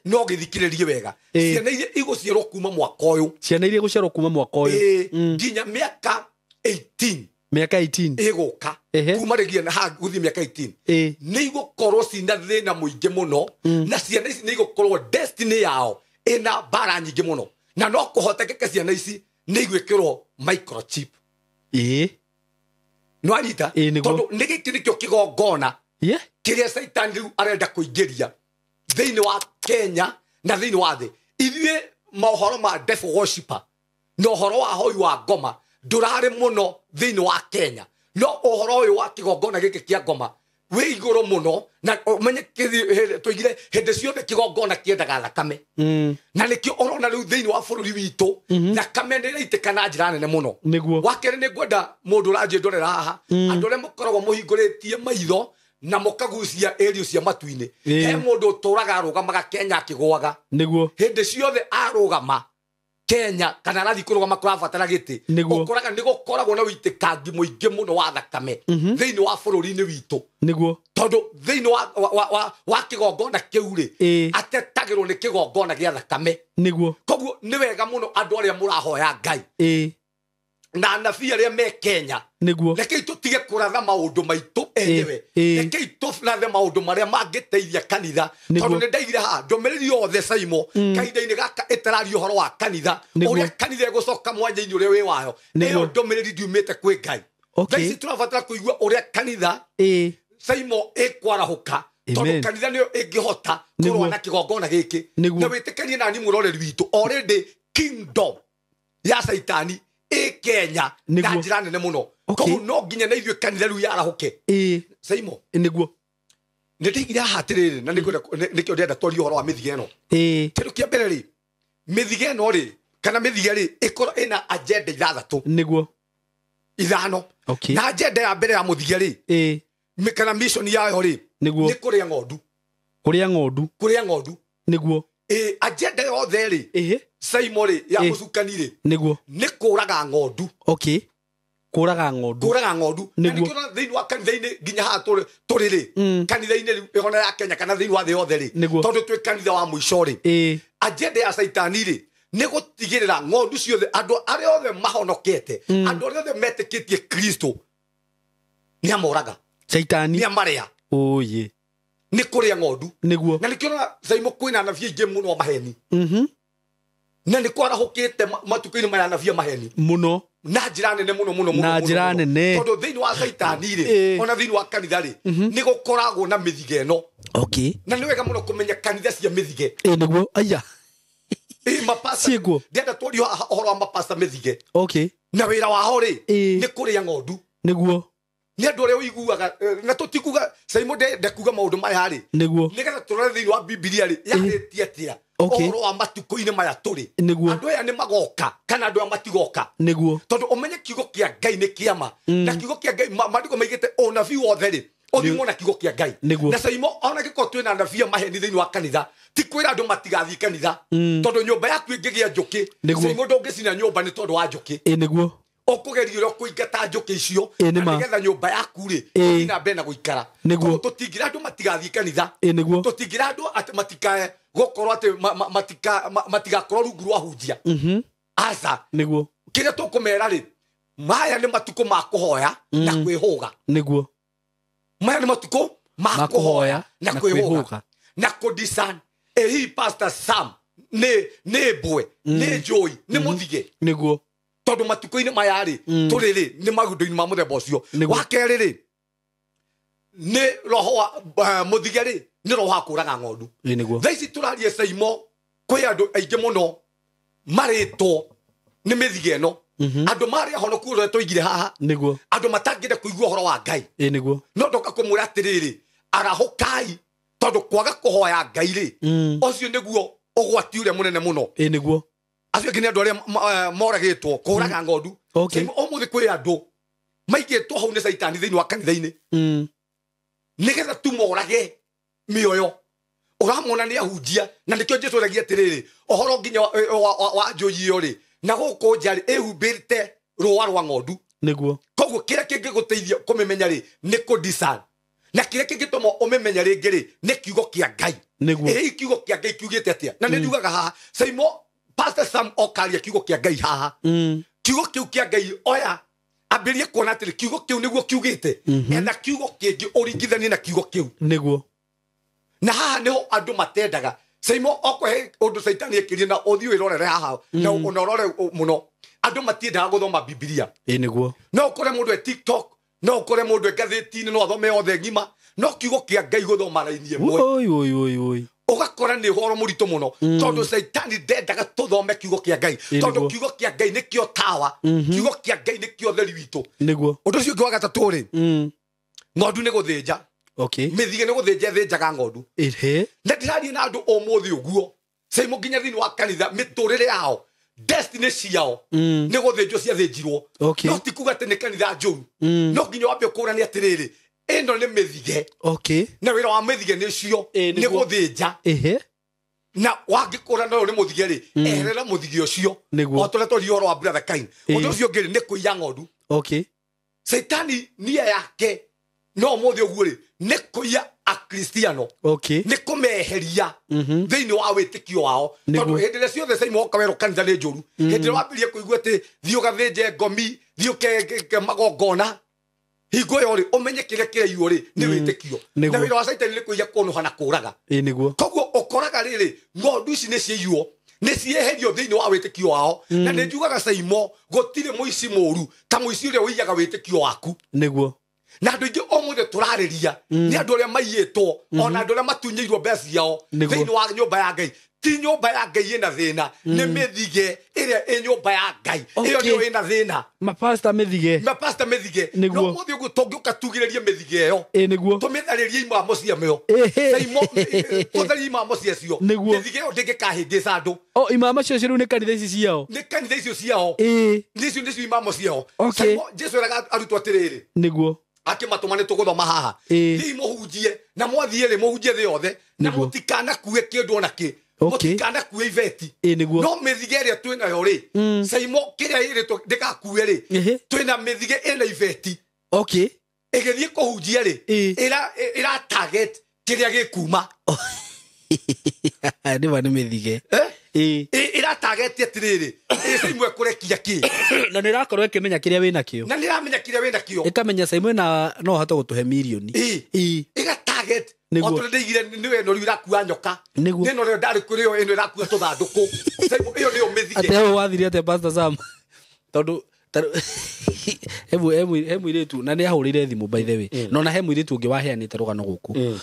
No gĩthikĩrĩrie wega. Ciana iria igũciarwo kuma mwaka ũyũ. Ciana iria igũciarwo kuma mwaka ũyũ. Nginya mĩaka 18. Mĩaka 18. Ĩgũka. Kuma rĩnginya na haha gũthiĩ mĩaka 18. Nĩ igũkorwo cina thĩna mũingĩ mũno. Na ciana ici nĩ igũkorwo destiny yao ĩna mbara nyingĩ mũno. Na no kũhotekeke ciana ici nĩ igwĩkĩrwo microchip. No anyita? Tondũ nĩ gĩkĩ nĩkĩo kĩgongona kĩrĩa Saitani rĩu arenda kũingĩria thĩinĩ wa Kenya na thĩinĩ wa thĩ. Ithuĩ maũhoro ma devil worshipper na ũhoro wa hoi wa ngoma ndũrarĩ mũno thĩinĩ wa Kenya. No ũhoro ũyũ wa kĩgongona gĩkĩ kĩa ngoma wĩ igũrũ mũno, na ũmenye tũigire hĩndĩ ciothe kĩgongona kĩendaga thakame. Na nĩkĩo ũrona rĩu thĩinĩ wa bũrũri witũ thakame nĩ ĩraitĩka na njĩra nene mũno. Wa kerĩ nĩ ngwenda mũndũ ũranjĩndorera haha, andũ arĩa mũkoragwo mũhingũrĩtie maitho na mũkagucia ĩrio cia matu-inĩ. He mũndũ ũtũraga arũgamaga Kenya akĩgũaga. Hĩndĩ ciothe arũgama Kenya kana arathiĩ kũrũgama kũrabatara gĩtĩ, ũkoraga nĩ gũkoragwo na ũitĩkangi mũingĩ mũno wa thakame thĩinĩ wa bũrũri-inĩ witũ. Tondũ thĩinĩ wa kĩgongona kĩu rĩ, atetagĩrwo nĩ kĩgongona gĩa thakame. Koguo nĩ wega mũno andũ arĩa mũrahoya Ngai na anabii arĩa me Kenya, rekei tũtige kũratha maũndũ maitũ enyewe, rekei tũrathe maũndũ marĩa mangĩteithia kanitha. Tondũ nĩ ndaigire haha ndũmĩrĩri yothe Saimo kahinda-inĩ gaka ĩtararia ũhoro wa kanitha, ũrĩa kanitha ĩgũcoka mwanya-inĩ ũrĩa wĩ wayo. Ĩyo ndũmĩrĩri ndiumĩte kwĩ Ngai. Thaa ici tũrabatara kũigua ũrĩa kanitha Saimo ĩkwarahũka, tondũ kanitha nĩyo ĩngĩhota kũrũa na kĩgongona gĩkĩ. Na wĩtĩkanie nani mũroreri witũ, already kingdom ya Saitani ĩ Kenya na njĩra nene mũno. Koguo no nginya na ithuĩ kanitha rĩu yarahũke. Saimo, nĩ ndaigire haha atĩrĩrĩ, na nĩkĩo ndĩrenda twarie ũhoro wa mĩthige ĩno. Kĩndũ kĩa mbere rĩ, mĩthige ĩno rĩ, kana mĩthige rĩ, ĩkorwo ĩna agenda ithathatũ. Ithano. Na agenda ya mbere ya mũthige rĩ, kana mission yayo rĩ, nĩ kũrĩa ng'ondu. Kũrĩa ng'ondu. Kũrĩa ng'ondu. Agenda yothe rĩ, Saimo rĩ, ya mũcukani rĩ, nĩ kũraga ng'ondu. Kũraga ng'ondu. Kũraga ng'ondu. Na nĩkĩo thĩinĩ wa kanitha-inĩ nginya haha tũrĩ rĩ, kanitha-inĩ rĩu ona ya Kenya kana thĩinĩ wa thĩ yothe rĩ, tondũ twĩ kanitha wa mũico rĩ, agenda ya Saitani rĩ, nĩ gũtigĩrĩra ng'ondu ciothe, andũ arĩa othe mahonokete, andũ arĩa othe metĩkĩtie Kristo, nĩ amoraga. Saitani. Nĩ amarĩa. Nĩ kũrĩa ng'ondu. Na nĩkĩo Saimo kwĩna anabii aingĩ mũno a maheni. Na nĩ kwarahũkĩte matukũ-inĩ maya anabii a maheni mũno. Na njĩra nene mũno mũno mũno. Na njĩra nene. Tondũ thĩinĩ wa Saitani rĩ, ona thĩinĩ wa kanitha rĩ, nĩ gũkoragwo na mĩthige ĩno. Na nĩ wega mũno kũmenya kanitha cia mĩthige. Nĩguo. Aya. Mapasta Ciĩkuo? Ndĩrenda twarie ũhoro wa mapasta mĩthige. Okay. Na wĩra wao rĩ Ĩĩ. nĩ kũrĩa ng'ondu. Nĩguo. Nĩ andũ arĩa ũiguaga na tũtikuga Saimo ndekuga maũndũ maya rĩ. Nĩguo. Nĩgetha tũrore thĩinĩ wa Bibilia rĩ yarĩtie atĩa Okay. ũhoro wa matukũ-inĩ maya tũrĩ. Nĩguo. Andũ aya nĩ magoka kana andũ aya matigoka. Nĩguo. Tondũ ũmenye kiugo kĩa Ngai nĩ kĩama. Na kiugo kĩa Ngai maandĩko maigĩte ũnabii wothe rĩ ũthimwo na kiugo kĩa Ngai. Nĩguo. Na Saimo ona gĩkorwo twĩna anabii a maheni thĩinĩ wa kanitha ti kwĩra andũ matigathiĩ kanitha. Tondũ nyũmba yaku ĩngĩgĩa njũkĩ Nĩguo. Saimo ndũngĩcina nyũmba nĩ tondũ wa njũkĩ. Ĩ nĩguo. Ũkũgeria ũrĩa ũkũingata njũkĩ icio Ĩ, nĩ na ma. nĩgetha nyũmba yaku rĩ Ĩ. ĩthiĩ na mbere na gũikara. Nĩguo. Tondũ tũtingĩra andũ matigathiĩ kanitha. Ĩ nĩguo. Tũtingĩra andũ atĩ matikae gũkorwo atĩ matigakorwo rungu rwa hunjia. Aca. Nĩguo. Kĩrĩa tũkũmera rĩ maya nĩ matukũ ma kũhoya na kwĩhũga. Nĩguo. Maya nĩ matukũ ma Ma kũhoya kũhoya na na kwĩhũga. kwĩhũga. Na kũdisan ĩ hihi Pastor Sam nĩ mbwe nĩ njũi nĩ mũthige. Nĩguo. Tondũ matukũ-inĩ maya rĩ tũrĩ rĩ nĩ maũndũ-inĩ ma mũthemba ũcio. Nĩguo. Wa kerĩ rĩ nĩ roho wa mũthige rĩ nĩ roho wa kũraga ng'ondu. Ĩ nĩguo. Thaa ici tũraria Saimo kwĩ andũ aingĩ mũno marĩtwo nĩ mĩthige ĩno. Andũ marĩ ahonoku ũrĩa tũigire haha. Nĩguo. Andũ matangĩenda kũigua ũhoro wa Ngai. Ĩ nĩguo. No ndoka kũmwĩra atĩrĩrĩ arahũkai tondũ kwaga kũhoya Ngai rĩ ũcio nĩguo ũgwati ũrĩa mũnene mũno. Ĩ nĩguo. Acio angĩ nĩ andũ arĩa moragĩtwo kũraga ng'ondu. Okay. Saimo ũmũthĩ kwĩ andũ maigĩtwo hau nĩ Caitani thĩinĩ wa kanitha-inĩ. Nĩgetha tu morage mĩoyo. Ũramona nĩ ahunjia na nĩkĩo Jesũ aragia atĩrĩrĩ ũhoro nginya wa njũi ĩyo rĩ na gũkũ nja rĩ ĩhumbĩte rũa rwa ng'ondu. Nĩguo. Koguo kĩrĩa kĩngĩgũteithia kũmĩmenya rĩ nĩ kũdiscern. Na kĩrĩa kĩngĩtũma ũmĩmenye rĩngĩ rĩ nĩ kiugo kĩa Ngai. Nĩguo. Ĩ kiugo kĩa Ngai kiugĩte atĩa? Na nĩ njugaga haha Saimo Pastor Sam okaria kiugo kĩa Ngai haha. Kiugo kĩu kĩa Ngai oya ambĩrĩrie kuona atĩrĩ kiugo kĩu nĩguo kiugĩte. Etha kiugo kĩngĩ ũringithanie na kiugo kĩu. Nĩguo. Na haha nĩho andũ matendaga. Saimo okũhe ũndũ Caitani ekĩrie na ũthiĩ wĩrorere haha na ũnorore mũno. Andũ matiendaga gũthoma Bibilia. Ĩ nĩguo. No ũkore mũndũ e TikTok, no ũkore mũndũ e ngathĩti-inĩ no athome yothe ng'ima, no kiugo kĩa Ngai gũthoma raini ĩmwe. Oi oi oi oi. Ũgakora nĩ ũhoro mũritũ mũno tondũ Caitani ndendaga tũthome kiugo kĩa Ngai. Tondũ kiugo kĩa Ngai nĩkĩo tawa, kiugo kĩa Ngai nĩkĩo ũtheri witũ. Nĩguo. Ũndũ ũcio ũngĩ wa gatatũ rĩ ng'ondu nĩ gũthĩnja. Okay. Mĩthige nĩ gũthĩnja ĩthĩnjaga ng'ondu. Ĩhĩ. Na ndĩraria na andũ ũmũthĩ ũguo Saimo nginya thĩinĩ wa kanitha mĩtũrĩre yao destiny ciao nĩ gũthĩnjwo ciathĩnjirwo. Okay. No ti kuga atĩ nĩ kanitha njũru. No nginya wambe ũkũrane atĩrĩrĩ ĩno nĩ mĩthige. Okay. Na wĩra wa mĩthige nĩ ũcio nĩ gũthĩnja. Ĩhĩ. Na wangĩkũrana ũyũ nĩ mũthige rĩ eherera mũthige ũcio. Nĩguo. O tũrĩa twaria ũhoro wa Brother Cain. Ũndũ ũcio ũngĩ rĩ nĩ kũiya ng'ondu. Okay. Caitani nia yake no ũmũthĩ ũguo rĩ nĩ kũiya akristiano. Okay. Nĩ kũmeheria thĩinĩ wa wĩtĩkio wao. Tondũ hĩndĩ ĩrĩa ciothe Saimo woka werwo kanitha nĩ njũru. Hĩndĩ ĩrĩa wambĩrĩria kũigua atĩ thiĩ ũgathĩnje ngomi thiĩ ũke magongona hingo ĩyo rĩ ũmenye kĩrĩa kĩraiywo rĩ nĩ wĩtĩkio. Na wĩra wa Caitani nĩ kũiya kũnũha na kũraga. Ĩ nĩguo. Koguo ũkoraga rĩrĩ ng'ondu ici nĩ ciaiywo nĩ cieherio thĩinĩ wa wĩtĩkio wao. Na nĩ njugaga Saimo gũtirĩ mũici mũũru ta mũici ũrĩa ũiyaga wĩtĩkio waku. Nĩguo. Na andũ aingĩ ũmũthĩ tũrarĩria nĩ andũ arĩa maiyĩtwo ona andũ arĩa matunyĩirwo mbeca ciao thĩinĩ wa nyũmba ya Ngai. Ti nyũmba ya Ngai ĩna thĩna nĩ mĩthige ĩrĩa ĩ nyũmba ya Ngai ĩyo nĩyo ĩna thĩna. Mapasta mĩthige. Mapasta mĩthige. No ũmũthĩ ũguo tũngĩũka tugĩrĩrie mĩthige ĩyo Ĩ nĩguo. tũmĩtharĩrie imamo ciayo. Saimo tũtharĩrie imamo ciacio. Mĩthige ĩyo ndĩngĩkahĩngĩca andũ. O imamo cio rĩu nĩ kanitha ici ciao. Nĩ kanitha icio ciao. Ĩ. Nĩcio nĩcio imamo ciao. Okay. Saimo Jesũ eraga arutwo atĩrĩrĩ. Nĩguo. Akĩmatũma nĩ tũgũthoma haha. Thiĩi mũhunjie na mwathiĩ rĩ mũhunjie thĩ yothe na mũtikanakue kĩndũ ona kĩ. Mũtikanakue ibeti. Ĩ nĩguo. No mĩthige ĩrĩa twĩnayo rĩ Saimo kĩrĩa ĩrĩtwo ndĩgakue rĩ twĩna mĩthige ĩna ibeti. Okay. Ĩgĩthiĩ kũhunjia rĩ ĩra target kĩrĩa gĩkuma. Nĩ nĩ mĩthige. Ĩra target atĩrĩrĩ ĩ Saimo ĩkũrekia kĩ. Na nĩ ĩrakorwo ĩkĩmenya kĩrĩa wĩnakĩo. Na nĩ ĩramenya kĩrĩa wĩnakĩo. Ĩkamenya Saimo ĩna no hote gũtũhe mirioni. Ĩga target. O tũrĩa ndĩigire nĩwe ĩno rĩu ĩrakua nyoka. Nĩguo. Nĩ ĩno rĩo ndarĩ kũrĩ ĩyo ĩno ĩrakua tũthandũkũ. Saimo ĩyo nĩyo mĩthige. Atĩ hau wathire atĩa Pastor Sam? Tondũ he mũirĩtu na nĩ ahũrĩire thimũ by the way. No na he mũirĩtu ũngĩ waheanĩte rũgano gũkũ.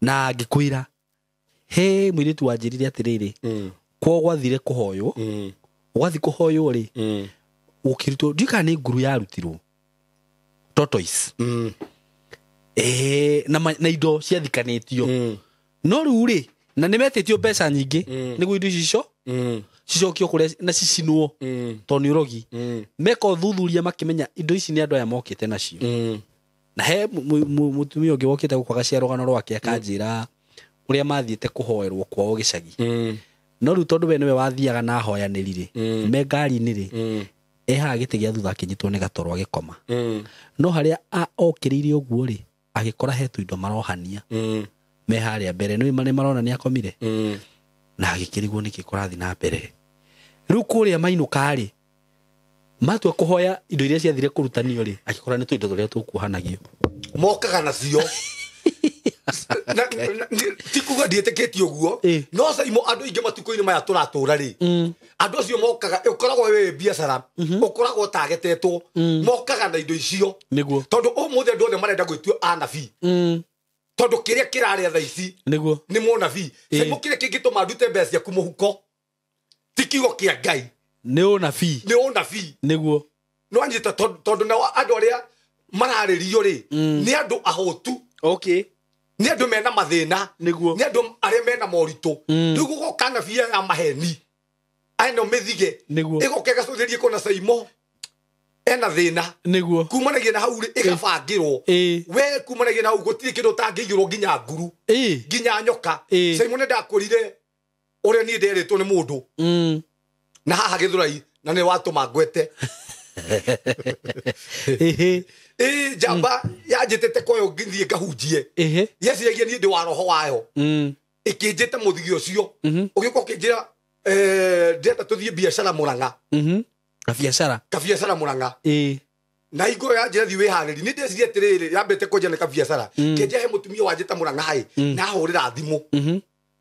Na ngĩkwĩra he mũirĩtu wanjĩrire atĩrĩrĩ Kwao gwathire kũhoywo. Gwathi kũhoywo rĩ, gũkĩrutwo ndiũĩ kana nĩ nguru yarutirwo tortoise. Na indo ciathikanĩtio. No rĩu rĩ, na nĩ metĩtio mbeca nyingĩ nĩguo indo ici cicokio kũrĩa na cicinwo tondũ nĩ ũrogi. Meka ũthuthuria makĩmenya indo ici nĩ andũ aya mokĩte nacio. Na he mũtumia ũngĩ wokĩte gũkũ agacia rũgano rwake akanjĩra ũrĩa mathiĩte kũhoerwo kwao gĩcagi. No rĩu tondũ we nĩwe wathiaga na ahoyanĩri rĩ, me ngari-inĩ rĩ, e haha gĩtĩ gĩa thutha akĩnyitwo nĩ gatoro agĩkoma. No harĩa okĩrĩire ũguo rĩ, agĩkora he tũindo marohania me harĩa mbere. Nĩ marona nĩ akomire. Na agĩkĩrigwo nĩkĩ kũrathiĩ na mbere. Rĩu kũrĩa mainũka rĩ, matua kũhoya indo iria ciathire kũrutanio rĩ, agĩkora nĩ tũindo tũrĩa tũkuohanagio. Mokaga nacio. Ti kuga ndiĩtĩkĩtie ũguo, no Saimo andũ aingĩ matukũ-inĩ maya tũratũra rĩ, andũ acio mokaga, ũkoragwo wĩ biacara, ũkoragwo tagetetwo, mokaga na indo icio. Nĩguo. Tondũ ũmũthĩ andũ othe marenda gwĩtua anabii. Tondũ kĩrĩa kĩrarĩa thaa ici nĩguo nĩ mũnabii. Saimo kĩrĩa kĩngĩtũma ndute mbeca ciaku mũhuko ti kiugo kĩa Ngai, nĩ ũnabii. Nĩ ũnabii. Nĩguo. No anyita tondũ nao andũ arĩa mararĩrio rĩ, nĩ andũ ahũtu. Okay. Nĩ andũ mena mathĩna. Nĩguo. Nĩ andũ arĩa mena moritũ. Rĩu gũgoka anabii aya maheni eno mĩthige. Nĩguo. Ĩgoka ĩgacũthĩrie kũna Saimo ena thĩna. Nĩguo. Kumanagia na hau rĩ, ĩgabangĩrwo. We kumanagia na hau gũtirĩ kĩndũ ũtangĩiyũrwo nginya nguru. Nginya nyoka. Saimo nĩ ndakwĩrire ũrĩa niĩ nderĩtwo nĩ mũndũ. Na haha Gĩthũrai na nĩ watũma ngwete. Njamba yanjĩtĩte kwayo ngĩthiĩ ngahunjie. Yeciragia niĩ ndĩ wa roho wayo. Ĩkĩnjĩte mũthigi ũcio. Ũgĩũka ũkĩnjĩra, ndĩrenda tũthiĩ biacara Mũrang'a. Kabiacara. Kabiacara Mũrang'a. Na hingo ĩyo yanjĩra thiĩ wĩharĩrie. Nĩ ndeciria atĩrĩrĩ, yambĩte kũnjĩra nĩ kabiacara. Kĩnjĩra he mũtumia wanjĩta Mũrang'a ĩ, na ahũrĩra thimũ.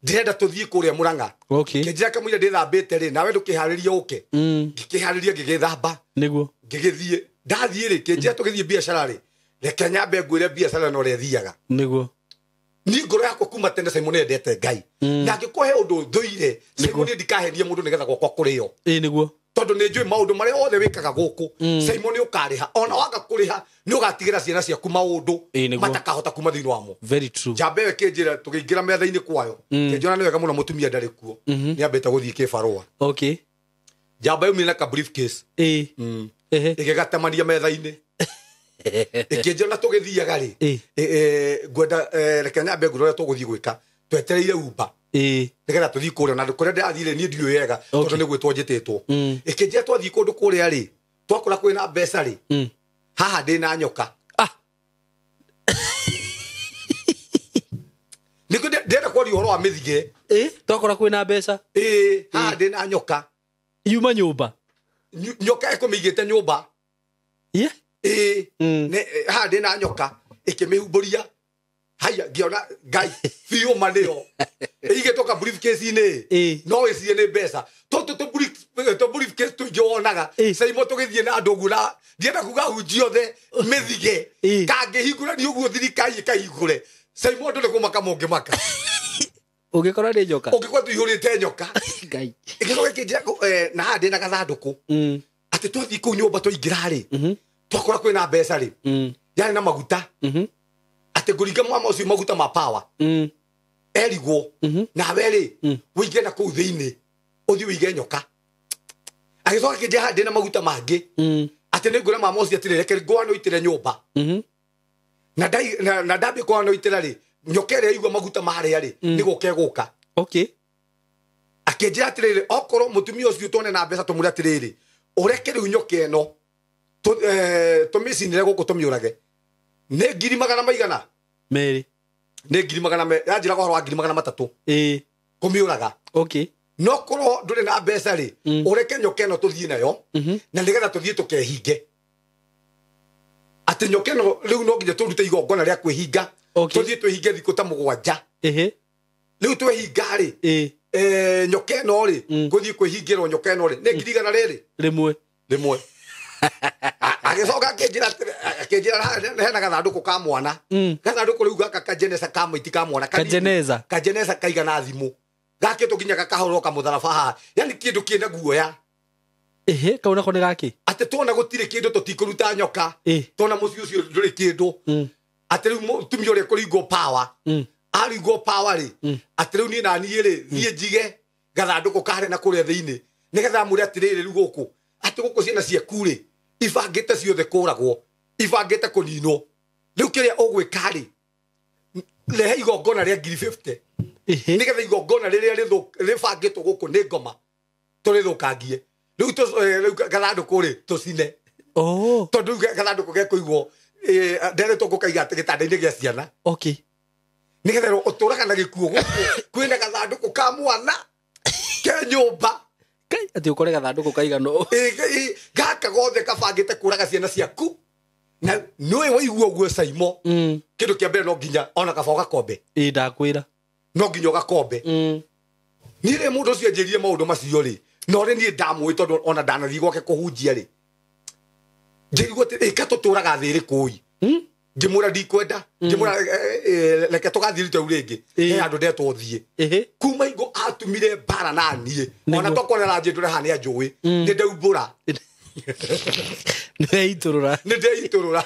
Ndĩrenda tũthiĩ kũrĩa Mũrang'a. Kĩnjĩra kamũira ndĩthambĩte rĩ, nawe ndũkĩharĩrie ũke. Ngĩkĩharĩria ngĩgĩthamba. Nĩguo. Ngĩgĩthiĩ. Ndathiĩ rĩ, kĩnjĩra tũgĩthiĩ biacara rĩ, reke nyambe ngwĩre biacara na ũrĩa ĩthiaga. Nĩguo. Niĩ ngoro yakwa kuma tene Saimo nĩendete Ngai. Na angĩkorwo he ũndũ thũire, Saimo niĩ ndikahenie mũndũ nĩgetha gwakwa kũrĩo. Nĩguo. Tondũ nĩ njũĩ maũndũ marĩa othe wĩkaga gũkũ, Saimo nĩ ũkarĩha. Ona waga kũrĩha, nĩ ũgatigĩra ciana ciaku maũndũ matakahota kuma thĩinĩ wamo. Very true. Njamba ĩyo ĩkĩnjĩra tũkĩingĩra metha-inĩ kwayo. Kĩnjĩra nĩ wega mũno mũtumia ndarĩ kuo. Nĩambĩte gũthiĩ kĩbarũa. Okay. Njamba yaumire na ka briefcase. Ĩgĩgatemania metha-inĩ. Ĩkĩnjĩra na tũgĩthiaga rĩ, ngwenda reke nyambe ngwĩre ũrĩa tũgũthiĩ gwĩka. Twetereire Uber. Nĩgetha tũthiĩ kũrĩa, na kũrĩa ndĩrathire niĩ ndiũĩ wega, tondũ nĩ gwĩtwo njĩtĩtwo. Ĩkĩnjĩra twathiĩ kũndũ kũrĩa rĩ, twakora kwĩna mbeca rĩ, haha ndĩna nyoka. Nĩkĩo ndĩrenda kwaria ũhoro wa mĩthige. Twakora kwĩna mbeca. Haha ndĩna nyoka. Yuma nyũmba. Nyoka ĩkũmĩigĩte nyũmba. Haha ndĩna nyoka ĩkĩmĩhumbũria. Haya ngĩona Ngai biũ ma nĩyo. Ĩigĩtwo ka briefcase-inĩ. No wĩcirie nĩ mbeca. Tũtũ tũ briefcase tũingĩ wonaga. Saimo tũgĩthiĩ na andũ ũguo na ndienda kuga hunji othe mĩthige. Kangĩhingũra ũguo thirikari ĩkahingũre. Saimo andũ nĩ kũmaka mũngĩmaka. Ũngĩkora nĩ nyoka. Ũngĩkora tũihũrĩte nyoka. Ngai. Ĩgĩcoka ĩkĩnjĩra na haha ndĩna gathandũkũ. Atĩ twathiĩ kũu nyũmba twaingĩra rĩ, twakora kwĩna mbeca rĩ, yarĩ na maguta. Atĩ ngũringa mama ũcio maguta ma power. Erigwo. Nawe rĩ, ũingĩre na kũu thĩinĩ, ũthiĩ ũige nyoka. Agĩcoka akĩnjĩra haha ndĩna maguta mangĩ. Atĩ nĩ ngwĩra mama ũcio atĩrĩ, reke ngũanoitĩre nyũmba. Na ndambia kũanoitĩra rĩ, nyoka ĩrĩa ĩigua maguta marĩa rĩ, nĩ gũka ĩgũka. Okay. Akĩnjĩra atĩrĩrĩ, okorwo mũtumia ũcio tuone na mbeca tũmwĩre atĩrĩrĩ, ũreke rĩu nyoka ĩno tũmĩcinĩre gũkũ tũmĩũrage. Nĩ ngiri magana maigana? Merĩ. Nĩ ngiri magana yanjĩraga ũhoro wa ngiri magana matatũ. Kũmĩũraga. Okay. No korwo ndũrĩ na mbeca rĩ, ũreke nyoka ĩno tũthiĩ nayo, na nĩgetha tũthiĩ tũkehinge. Atĩ nyoka ĩno rĩu no nginya tũrute igongona rĩa kwĩhinga. Tũthiĩ twĩhinge thikũ ta mũgwanja. Rĩu twehinga rĩ, nyoka ĩno rĩ, gũthiĩ kwĩhingĩrwo nyoka ĩno rĩ, nĩ ngiri igana rĩrĩ? Rĩmwe. Rĩmwe. Agĩcoka akĩnjĩra hena gathandũkũ ka mwana. Gathandũkũ rĩu gaka kajeneza ka mũiti ka mwana. Kajeneza. Kajeneza kaigana thimũ. Gakĩtwo nginya gakahũrwo kamũtharaba haha. Yani kĩndũ kĩna guoya. Ehe, kau nako nĩ gakĩ? Atĩ tuona gũtirĩ kĩndũ tũtikũruta nyoka. Tuona mũciĩ ũcio ndũrĩ kĩndũ. Atĩ rĩu mũtumia ũrĩa kũringwo power. Aringwo power rĩ. Atĩ rĩu niĩ na niĩ rĩ, thiĩ njige gathandũkũ karĩ na kũrĩa thĩinĩ. Nĩgetha mwĩre atĩrĩrĩ rĩu gũkũ. Atĩ gũkũ ciana ciaku rĩ, ibangĩte ciothe kũragwo. Ibangĩte kũninwo. Rĩu kĩrĩa ũgwĩka rĩ, rehe igongona rĩa 50,000. Nĩgetha igongona rĩrĩa rĩbangĩtwo gũkũ nĩ ngoma tũrĩthũkangie. Rĩu gathandũkũ rĩ tũcine. Tondũ rĩu gathandũkũ gekũigwo, nderetwo ngũkaiga gĩtanda-inĩ gĩa ciana. Okay. Nĩgetha ũtũraga na gĩkuũ gũkũ kwĩna gathandũkũ ka mwana ke nyũmba. Kai, atĩ ũkore gathandũkũ kaigana ũũ. Gaka gothe kabangĩte kũraga ciana ciaku. Na nĩũĩ waigua ũguo Saimo. Kĩndũ kĩa mbere no nginya ona kaba ũgakombe. Ĩ, ndakwĩra. No nginya ũgakombe. Niĩ rĩ mũndũ ũcio anjĩrire maũndũ macio rĩ, na ũrĩa niĩ ndamũĩ tondũ ona ndanathiĩ gwake kũhunjia rĩ, ngĩigua atĩ, ĩka tũtũraga thĩ ĩrĩkũ ĩ? Ngĩmwĩra ndikwenda. Ngĩmwĩra, reke tũgathiĩ rita rĩu rĩngĩ. He handũ ndetwo thiĩ. Kuma hingo atumire mbara na niĩ. Ona tokorwo nĩaranjĩndũra haha nĩanjũĩ. Nĩndaumbũra. Nĩweitũrũra. Nĩndeitũrũra.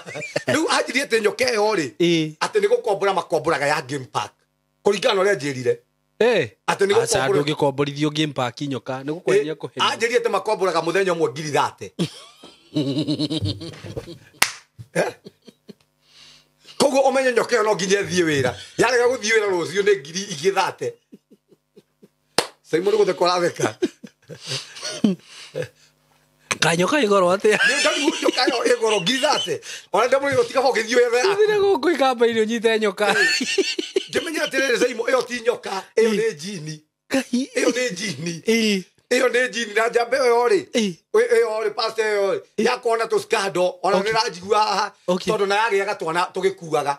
Rĩu anjirie atĩ nyoka ĩyo rĩ, atĩ nĩ gũkombora makomboraga ya Game Park. Kũringana na ũrĩa anjĩrire. Atĩ nĩ Aca, gũkombora- ndũngĩkomborithio Game Park nyoka, nĩ gũkwendia kũheria. Anjĩrire atĩ makomboraga mũthenya ũmwe 30,000. Koguo ũmenye nyoka ĩyo no nginya ĩthiĩ wĩra. Yarega gũthiĩ wĩra rũciũ nĩ 30,000. Simon gũtheka ũratheka. Kanyoka ĩgoro atĩa? Nĩ ndarigu nyoka ĩyo ĩgoro 30,000. Ona ndamũrĩrwo tiga bo ũgĩthiĩ wethe yaku. Ũthire gũkũ ikamba-inĩ ũnyite nyoka. Ngĩmenya atĩrĩrĩ Simon, ĩyo ti nyoka, ĩyo nĩ njini. Ngai. Ĩyo nĩ njini. Ĩyo nĩ njini na njamba ĩyo rĩ. Ĩyo rĩ, pastor ĩyo rĩ, yakorwo na tũskando, ona nĩranjigua haha, tondũ na yagĩaga twana tũgĩkuaga.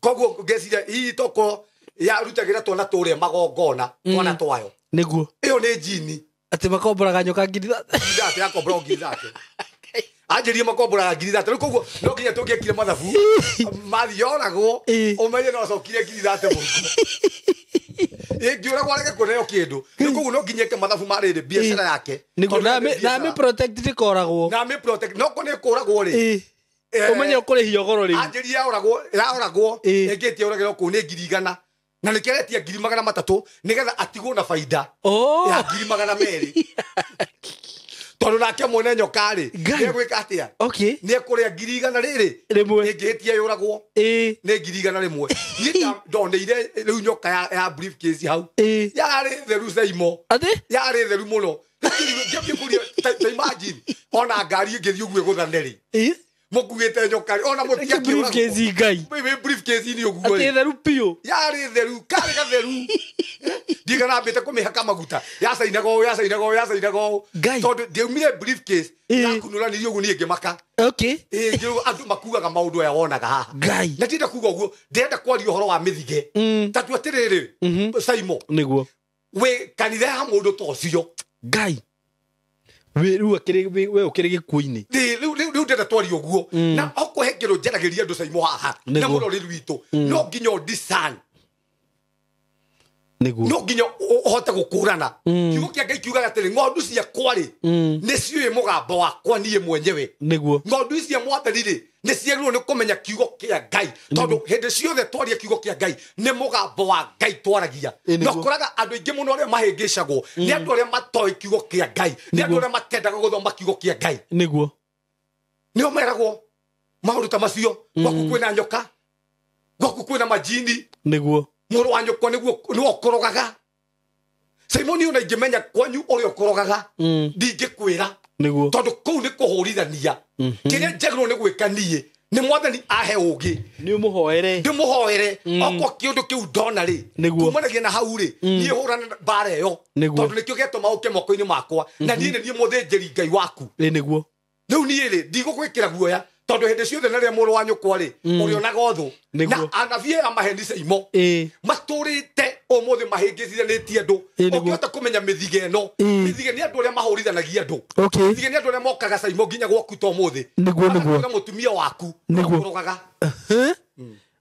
Koguo ngeciria hihi tokorwo yarutagĩra twana tũrĩa magongona, twana twayo. Nĩguo. Ĩyo nĩ njini. Atĩ makomboraga nyoka 30,000. 30,000, yakombora 30,000. Anjĩrire makomboraga 30,000. Rĩu koguo no nginya tũngĩekire mathabu, mathiĩ oragwo, ũmenye no acokire 30,000 mũhuko. Ĩngĩũragwo arege kũneo kĩndũ. Rĩu koguo no nginya eke mathabu ma rĩrĩ, biacara yake. Nĩguo, Tondũ nĩ biacara. na amĩ protect ndĩkoragwo. Na amĩ protect. No ko nĩ ĩkũragwo rĩ. Ũmenye ũkũrĩhia goro rĩu. Anjĩrire yaoragwo, ĩngĩtia ũragĩrwo kũu nĩ 100,000. Na nĩkĩo aretia 300,000 nĩgetha atigwo na baida ya 200,000. Tondũ nake mwene nyoka rĩ, Ngai. nĩegwĩka atĩa? Nĩekũrĩa 100,000 rĩrĩ. Rĩmwe. Ĩngĩhĩtia yũragwo. Nĩ 100,000 rĩmwe. Niĩ ndoneire rĩu nyoka ya briefcase hau. Yarĩ theru Saimo. Atĩ? Yarĩ theru mũno. Ngĩambia kũria, ta imagine, ona ngari ĩngĩthiĩ ũguo ĩgũthane rĩ. Mũkuĩte nyoka rĩ, ona mũtiakĩũragwo. Briefcase Ngai. Wĩ briefcase -inĩ ũguo rĩ. Atĩ theru biũ. Yarĩ theru, karĩ gatheru. Ndigana ambĩte kũmĩhaka maguta. Yacainaga ũũ, yacainaga ũũ, yacainaga ũũ. Ngai. Tondũ ndiaumire briefcase, yakunũranirie ũguo niĩ ngĩmaka. Ngĩrwo andũ makuaga maũndũ aya wonaga haha. Ngai. Na ndĩrenda kuga ũguo, ndĩrenda kwaria ũhoro wa mĩthige. Ta tua atĩrĩrĩ, Saimo. Nĩguo. Wĩ kanitha ya mũndũ ta ũcio. Ngai. Wĩ rĩu akĩrĩ, wĩ, we ũkĩrĩ gĩkuũ-inĩ. Rĩ, rĩu, rĩu, rĩu ndĩrenda twarie ũguo. Na okorwo he kĩndũ njaragĩria andũ Saimo haha, na mũno rĩrĩ witũ, no nginya ũ discern. Nĩguo. No nginya ũhote gũkũrana. Kiugo kĩa Ngai kiugaga atĩrĩ, ng'ondu ciakwa rĩ, nĩ ciũĩ mũgambo wakwa niĩ mwenyewe. Nĩguo. Ng'ondu ici cia Mwathani rĩ, nĩ ciagĩrĩirwo nĩ kũmenya kiugo kĩa Ngai. Tondũ hĩndĩ ciothe twaria kiugo kĩa Ngai, nĩ mũgambo wa Ngai twaragia. Nĩguo. Na ũkoraga andũ aingĩ mũno arĩa mahĩngĩcagwo, nĩ andũ arĩa matoĩ kiugo kĩa Ngai, nĩ andũ arĩa matendaga gũthoma kiugo kĩa Ngai. Nĩguo. Nĩo meragwo maũndũ ta macio, gwaku kwĩna nyoka, gwaku kwĩna majini. Nĩguo. Mũrũ wa nyũkwa nĩwe ũkorogaga. Simoni ona ingĩmenya kwanyu ũrĩa ũkorogaga, ndingĩkwĩra. Nĩguo. Tondũ kũu nĩ kũhũrithania. Kĩrĩa njagĩrĩirwo nĩ gwĩka niĩ, nĩ Mwathani ahe ũũgĩ. Nĩ ũmũhoere. Ndĩmũhoere. Okorwo kĩũndũ kĩu ndona rĩ, Nĩguo. kumanagia na hau rĩ, niĩ hũrane na mbara ĩyo. Nĩguo. Tondũ nĩkĩo gĩatũma ũke moko-inĩ makwa. Na niĩ nĩ niĩ mũthĩnjĩri Ngai waku. Ĩ, nĩguo. Rĩu niĩ rĩ, ndigũgwĩkĩra guoya, tondũ hĩndĩ ciothe na rĩrĩa mũrũ wa nyũkwa rĩ, ũrĩonaga ũthũ. Nĩguo. Na anabii aya maheni Saimo, matũrĩte ũmũthĩ mahĩngĩcithanĩtie andũ. Nĩguo. Ũngĩhota kũmenya mĩthige ĩno, mĩthige nĩ andũ arĩa mahũrithanagia andũ. Mĩthige nĩ andũ arĩa mokaga Saimo nginya gwaku ta ũmũthĩ. Nĩguo, nĩguo. Agakwĩra mũtumia waku, Nĩguo. akũrogaga.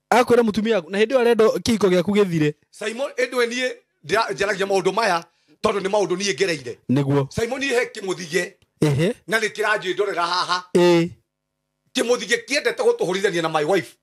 Akwĩra mũtumia waku, na hĩndĩ ĩyo arenda kĩhiko gĩaku gĩthire. Saimo, ĩndũ niĩ Njaragia maũndũ maya tondũ nĩ maũndũ niĩ ngereire. Nĩguo. Simon he kĩmũthige. Ehe. Na nĩ kĩranjĩndorera haha. Ĩĩ. Kĩmũthige kĩendete gũtũhũrithania na my wife.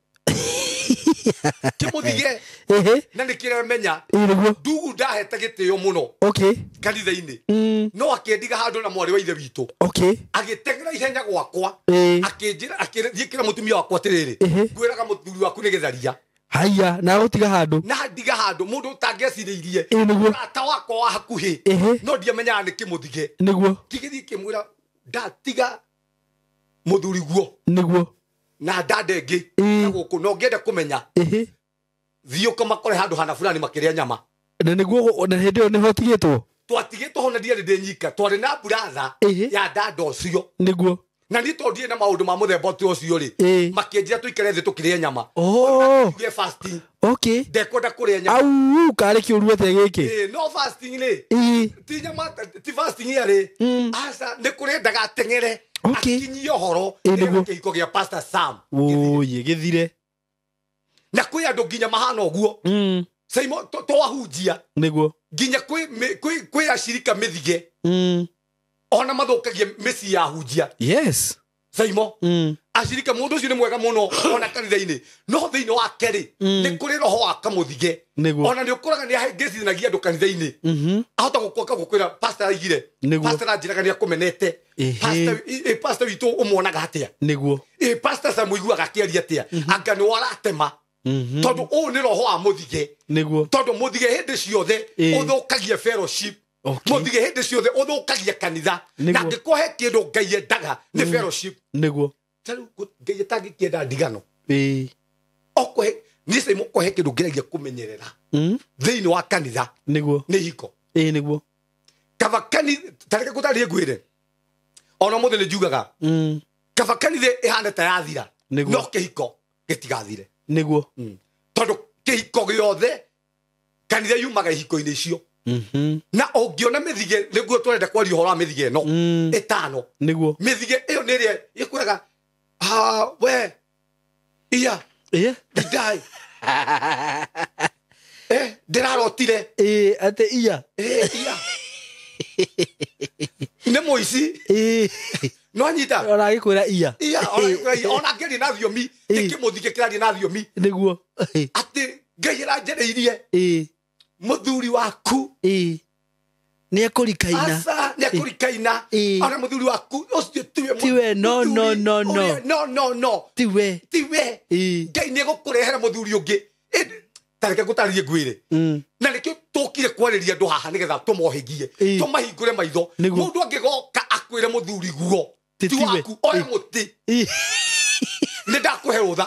Kĩmũthige. Ehe. Na nĩ kĩramenya. Ĩĩ nĩguo. Ndugu ndahete gĩtĩo mũno. Okay. Kanitha-inĩ. Mm. No akĩndiga handũ na mwarĩ wa ithe witũ. Okay. Agĩteng'era ihenya gwakwa. Ĩĩ. Akĩnjĩra akĩthiĩ kĩra mũtumia wakwa atĩrĩrĩ. Ehe. Ngwĩraga mũthuri waku nĩ gĩtharia. Haya, na gũtiga handũ. Na ndiga handũ mũndũ ũtangĩecirĩirie. Ĩĩ nĩguo. Mũrata wakwa wa hakuhĩ. Ehe. No ndiamenyaga nĩ kĩmũthige. Nĩguo. Kĩgĩthiĩ kĩmwĩra ndatiga mũthuri guo. Nĩguo. Na ndande ĩngĩ. Ĩĩ. Na gũkũ na ũngĩenda kũmenya. Ehe. Thiĩ ũkamakore handũ hana fulani makĩrĩa nyama. Na nĩguo na hĩndĩ ĩyo nĩho ũtigĩtwo. Twatigĩtwo ho na ndiarĩ ndĩ nyika. Twarĩ na buratha Ehe. ya ndanda ũcio. Nĩguo. Na niĩ tondũ ndirĩ na maũndũ ma mũthemba ũcio rĩ. Ĩĩ. Makĩnjĩra tũikare thĩ tũkĩrĩe nyama. Oh. Tuge fasting. Okay. Ndekwenda kũrĩa nyama. Au, karĩ kĩũru atĩa gĩkĩ? Ĩĩ, no fasting rĩ. Ĩĩ. Ti nyama ti fasting yarĩ. Mm. Aca nĩ kũrĩa ndagateng'ere. Okay. Akinyie ũhoro. Ĩĩ nĩguo. Kĩhiko gĩa Pastor Sam. Ũyĩ, gĩthire. Na kwĩ andũ nginya mahana ũguo. Mm. Saimo twahunjia. Nĩguo. Nginya kwĩ acirika mĩthige. Mm. Ona mathũkagia mĩciĩ ya hunjia. Yes. Saimo. Mm. Acirika mũndũ ũcio nĩ mwega mũno ona kanitha-inĩ. No thĩinĩ wake rĩ, nĩ kũrĩ roho wa kamũthige. Nĩguo. Ona nĩ ũkoraga nĩ ahĩngĩcithanagia andũ kanitha-inĩ. Mhm. Ahota gũkoka gũkwĩra pastor aigire. Nĩguo. Pastor anjĩraga nĩ akũmenete. Ehe. Pastor pastor witũ ũmuonaga atĩa? Nĩguo. Pastor Sam ũiguaga akĩaria atĩa? Anga nĩ waratema. Mhm. Tondũ ũyũ nĩ roho wa mũthige. Nĩguo. Tondũ mũthige hĩndĩ ciothe Ĩĩ. ũthũkagia fellowship. Okay. Mũthige hĩndĩ ciothe ũthũkagia kanitha. Nĩguo. Na angĩkorwo he kĩndũ Ngai endaga nĩ fellowship. Nĩguo. Tarĩu Ngai atangĩkĩenda ndigano. Ĩĩ. Okohe niĩ Saimo kohe kĩndũ ngeragia kũmenyerera Mm. thĩinĩ wa kanitha Nĩguo. nĩ ihiko. Ĩĩ nĩguo. Kaba kanitha tareke ngũtarĩrie ngwĩre. Ona ũmũthĩ nĩ njugaga. Mm. Kaba kanitha ĩhana ta yathira. Nĩguo. No kĩhiko gĩtigathire. Nĩguo. Tondũ kĩhiko gĩothe kanitha yumaga ihiko-inĩ icio. Mhm. Na ũngĩona mĩthige nĩguo tũrenda kwaria ũhoro wa mĩthige ĩno. Mm. Ĩtano. Nĩguo. Mĩthige ĩyo nĩ ĩrĩa ĩkwĩraga ah we iya Ĩĩ. ndidai ndĩrarotire. Ĩĩ, atĩ iya. Iya. Nĩ mũici. Ĩĩ. No anyita. Ona agĩkwĩra iya. Iya, ona angĩaria na thiomi, Ĩĩ. kĩmũthige kĩraria na thiomi. Nĩguo. Atĩ Ngai aranjarĩirie. Ĩĩ. Mũthuri waku. Ĩĩ. Nĩ ekũrikaina. Aca, nĩ ekũrikaina. Ĩĩ. Ona mũthuri waku ũcio tiwe Tiwe, no, no, no, no. No, no, no. Tiwe. Tiwe. Ĩĩ. Ngai nĩ egũkũrehera mũthuri ũngĩ. Tareke ngũtarĩrie ngwĩre. Mm. Na nĩkĩo tũkire kwarĩria andũ haha nĩgetha tũmohĩgie. Ĩĩ. Tũmahingũre maitho. Nĩguo. Mũndũ angĩgoka akwĩre mũthuri guo. Ti Ti tiwe. waku, oe Ĩĩ. mũtĩ. Ĩĩ. Nĩ ndakũhe rũtha.